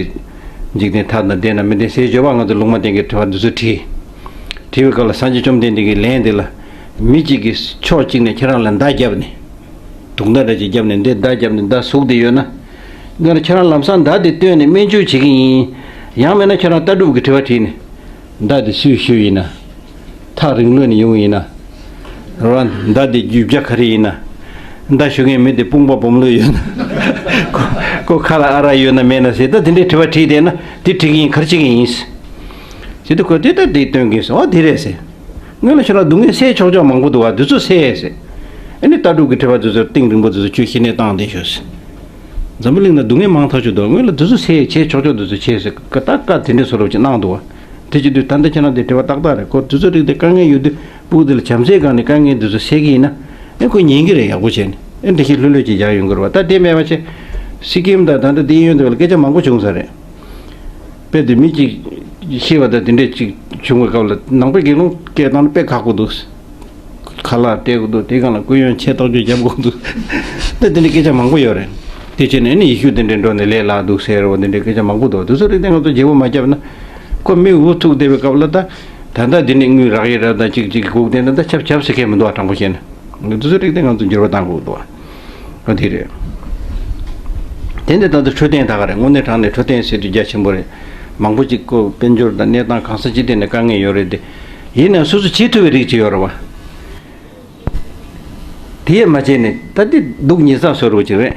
འཇིག་རྟེན་མཐའ་དང་ལྡན་ན་མི་ལྡན་ཟེར་བརྗོད་པ་ང་ཚོ་ལུང་མ་བསྟན་གྱི་དྲི་བ་འདི་ཚོ་དྲིས། དྲིས་པའི་སྐབས་ལ་སངས་རྒྱས་བཅོམ་ལྡན་འདས་ཀྱིས་ལན་འདི་ལ། མི་གཅིག་གིས་ཕྱོགས་གཅིག་ནས་ཁྱེད་རང་ལ་མདའ་བརྒྱབ་ནས། དུག་མདའ་འདྲ་ཅིག་བརྒྱབ་ནས་འདི་མདའ་བརྒྱབ་ནས་མདའ་ཟུག་བསྡད་ཡོད་ན། སྔོན་ལ་ཁྱེད་རང་ལམ་སང་མདའ་དེ་བཏོན་ནས་སྨན་བཅོས་བྱེད་ཀྱི་ཡིན། ཡང་མིན་ན་ཁྱེད་རང་ལྟ་གྲུབ་ཀྱི་དྲི་བ་དྲིས་ནས། མདའ་དེ་སུས་གཞུས་ཡིན་ན། ཐག་རིང་ལོས་ནས་ཡོང་ཡིན་ན། རོ་མདའ་དེ་རྒྱུ་ཆ་ག་རེ་ཡིན་ན། མདའ་གཞུ་མཁན་མི་དེ་དཔུང་པ་སྦོམ་ལོས་ཡོད་ན། ཁོ་ཁོ་ཁ་ལ་ཨ་རག་ཡོད་ན་མེད་ན་ཟེར་ད་དེ་འདྲའི་དྲི་བ་དྲིས་བསྡད་ན་དེ་དྲི་གི་ཡིན། ག་རེ་བྱེད་ཀྱི་ཡིན། ཟེར་དུས་ཁོས་དེ་ལྟར་དེ་སྟོན་གྱིན་སོང་། ཨོ་དེ་རེད་ཟེར། སྔོན་ལ་ཁྱོད་རང་སྡུག་བསྔལ་སེལ་ཆོག་ཆོག་མང་པོ་འདུག་བ། དེ་ཚོ་སེལ་ཟེར། ཨ་ནི་ལྟ་གྲུབ་ཀྱི་དྲི་བ་དེ་ཚོ་གཏིང་རིང་པོ་དེ་ཚོ་ཁྱོད་ཤི་ནས་བཏང་བསྡད་ཤོག་ཟེར། འཛམ་བུ་གླིང་ན་སྡུག་བསྔལ་མང་ཐག་ཆོད་འདུག་སྔོན་ལ་དེ་ཚོ་སེལ་བྱེད་ཆོག་ཆོག་དེ་ཚོ་བྱེད་ཟེར་ཀ་ཏག་ཀ་དེ་འདྲའི་བཟོ་འདྲ་ཅིག་གནང་འདུག་བ། དེ་བྱེད་དུས་ད་ལྟ་ཁྱེད་རང་དེ་དྲི་བ་ཏག་ཏག་རེད། ཁོ་དེ་ཚོ་རིགས་དེ་དཀའ་ངལ་ཡོད་དུས་སྤུ་གུ་དེ་ལ་བྱམས་བརྩེའི་སྒང་ནས་དཀའ་ངལ་དེ་ཚོ་སེལ་གྱི་ཡིན་ན་ཨ་ཁོ་ཉན་གྱི་རེད། ཡག་པོ་བྱས་ནས་ཨ་འདི་ཤི་ལྷོད་ལྷོད་ཅིག་རྒྱག་ཡོང་གི་རེད་བ། ད་དེ་མེད་པ་བྱས། སི་ཀིམ་དང་ད་ལྟ་དེ་གཡོན་དུ་བ་ལ་སྐད་ཆ་མང་པོ་བྱུང་ས་རེད། དཔེ་དེ་མི་གཅིག་ཤི་བ་དང་དེ་འདྲས་གཅིག་བྱུང་བའི་སྐབས་ལ་ནང་པའི་དགེ་སློང་སྐད་བཏང་ན་དཔེ་ཁག་པོ་འདུག་ཁ་ལག་སྟེར་དགོས་འདུག་དེ་སྒང་ལ་སྐུ་ཡོན་ཆེ་ཐག་ཆོད་རྒྱབ་དགོས་འདུག་ད་དེ་འདྲའི་སྐད་ཆ་མང་པོ་ཡོད་རེད། དེ་བྱས་ནས་ཨ་ནི་ཡེ་ཤུ་དེ་འདྲས་འགྲོ་ནས་ལས་སླ་འདུག་ཟེར་བ་དེ་འདྲའི་སྐད་ཆ་མང་པོ་འདུག་དེ་ཚོ་རིགས་དེ་ང་ཚོ་བརྗེ་པོ་མ་བརྒྱབ་ན་ཁོ་མི་འུ་ཐུག་བསྡད་པའི་སྐབས་ལ་ད་ད་ལྟ་འདི་ནས་དངུལ་རག་ཡས་རེད། ད་གཅིག་གཅིག་སྒུག་བསྡད་ན་ད་ཆབ་ཆབ་ཟེར་མཁན་མི་འདུག་ཨ་དྲང་པོ་བཤད་ན་དེ་ཚོ་རིགས་དེ་ང་ཚོ་འགྱུར་བ་གཏང་དགོས་འདུག་ཨ་དེ་རེད། དེ་འདི་ད་ལྟ་འཕྲོད་བསྟེན་ད་ག་རེད། དངོས་གནས་དྲང་གནས་འཕྲོད་བསྟེན་ཟེར་དུས་རྒྱ་ཆེན་པོ་རེད། མང་པོ་ཅིག་ཁོ་དཔལ་འབྱོར་དང་གནས་སྟངས་གང་ས་ཅི་ཐད་ནས་དཀའ་ངལ་ཡོད་རེད་དེ། ཡིན་ནའང་སོ་སོ་བྱེད་ཐུབ་པའི་རིགས་ཅིག་ཡོད་རེད་བ། དེ་ཡས་མ་བྱས་ནས་ད་དེ་སྡུག་ཉེས་བསགས་བཟོ་འདྲ་ཅིག་རེད།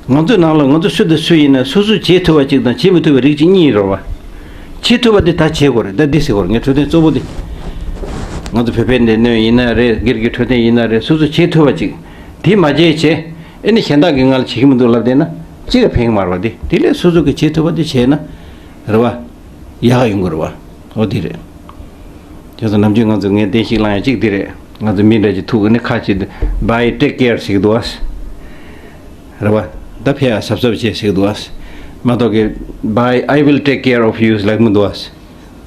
ང་ཚོའི་ནང་ལ་ང་ཚོ་སུ་དང་སུ་ཡིན་ན་སོ་སོས་བྱེད་ཐུབ་པ་ཅིག་དང་བྱེད་མི་ཐུབ་པའི་རིགས་ཅིག་གཉིས་རེད་བ། བྱེད་ཐུབ་པ་དེ་ད་བྱེད་དགོས་རེད། ད་འདི་ཟེར་དགོས་རེད། ངས་འཕྲོད་བསྟེན་གཙོ་བོ་དེ། ང་ཚོ་བོད་པའི་སྡེ་སྣོད་ཡིན་ན་རེད། སྒེར་གྱི་འཕྲོད་བསྟེན་ཡིན་ན་རེད། སོ་སོས་བྱེད་ཐུབ་པ་ཅིག་དེ་མ་བྱས་བྱས། ཨེ་ནི་གཞན་དག་གིས་ང་ལ་བྱེད་ཀྱི་མི་འདུག་ལབ་བསྡད་ན་ཅི་ལ་ཕན་གྱི་མ་རེད་བ། དེ་དེ་ལས་སོ་སོ་གིས་བྱེད་ཐུབ་པ་དེ་བྱས་ན་རེད་བ། ཡག་ག་ཡོང་གི་རེད་བ། འོ་དེ་རེད། དེ་ཚོ་ནམ་རྒྱུན་ང་ཚོ་ངས་བསྟན་བཤིག་བསླང་ཡ་གཅིག་དེ་རེད། ང་ཚོ་མི་འདྲ་ཅིག་ཐུག་གི་ནི་ཁ་ཅིག་Bye, take care ཟེར་གི་འདུག་བ། རེད་བ། ད་ཕེབས་ཡ་གཟབ་གཟབ་བྱེད་ཟེར་གི་འདུག་བ། མ་གཏོགས་གི་Bye, I will take care of you ལབ་ཀྱི་མི་འདུག་བ།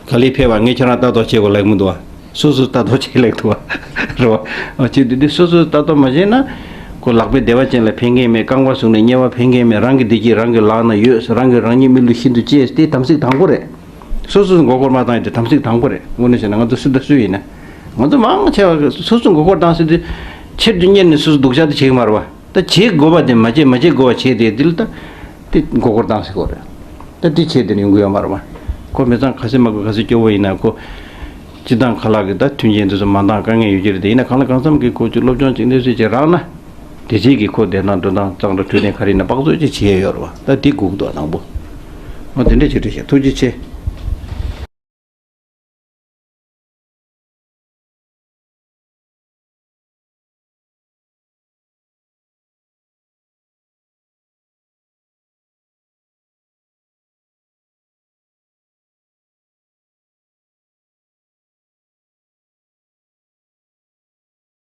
ག་ལེར་ཕེབས་པ་ངས་ཁྱེད་རང་ལྟ་རྟོག་བྱེད་དགོས་ལབ་ཀྱི་མི་འདུག་བ། སོ་སོས་ལྟ་རྟོག་བྱེད་ལེགས་ཐུབ་པ་རེད་བ། ཨ་ཅེ་དེ་དེ་སོ་སོས་ལྟ་རྟོག་མ་བྱས་ན། ཁོ་ལག་པས་བདེ་བ་ཅན་ལ་ཕན་མཁན་མེད། རྐང་པ་བཟུང་ནས་དམྱལ་བ་ཕན་མཁན་མེད། རང་གི་བདེ་སྐྱིད་རང་གི་ལག་ན་ཡོད། རང་གིས་རང་ཉིད་མི་ལུས་ཤིན་ཏུ་གཅེས། དེ་དམ་ཚིག་དང་པོ་རེད། སོ་སོས་མགོ་སྐོར་མ་བཏང་ཡ་དེ་དམ་ཚིག་དང་པོ་རེད། དངོས་གནས་བྱས་ན་ང་ཚོ་སུ་དང་སུ་ཡིན་ན། ང་ཚོ་མང་ཆེ་བ་སོ་སོས་མགོ་སྐོར་བཏང་ཟེར་དུས། ཆེད་དུ་གཉེར་ནས་སོ་སོ་སྡུག་ཅག་དེ་བྱེད་ཀྱི་མ་རེད་བ། ད་བྱེད་དགོས་པ་དེ་མ་བྱེད། མ་བྱེད་དགོས་པ་བྱེད་དེ་དེ་ལ་ད། དེ་མགོ་སྐོར་བཏང་ཟེར་གོ་རེད། ད་དེ་བྱེད་དེ་ནི་ཡོང་གི་ཡོད་མ་རེད་བ། ཁོ་མི་ཚང་ཁ་སེ་མ་གོ་ཁ་སེ་སྐྱོ་བོ་ཡིན་ན་ཁོ། སྤྱི་བཏང་ཁ་ལག་གི་ད་མཐུན་རྐྱེན་དེ་ཚོ་མ་འདང་དཀའ་ངལ་ཡོད་ཀྱི་རེད་དེ། ཡིན་ན་གང་ལ་གང་འཚམ་གྱི་ཁོ་ཚོས་སློབ་སྦྱོང་ཅིག་འདི་ཚོས་ཅིག་རག་ན། དེ་རྗེས་ཀྱི་ཁོ་བསྡད་སྟངས་འགྲོ་སྟངས་གཙང་སྦྲ་འཕྲོད་བསྟེན་ག་རེ་ཡིན་ན་དཔག་ཚོད་ཅིག་བྱེད་ཡ་ཡོད་རེད་བ། ད་དེ་སྒུག་འདུག་དང་པོ། འོ་དེ་འདྲ་ཅིག་རེད་ཤག་ཐུགས་རྗེ་ཆེ།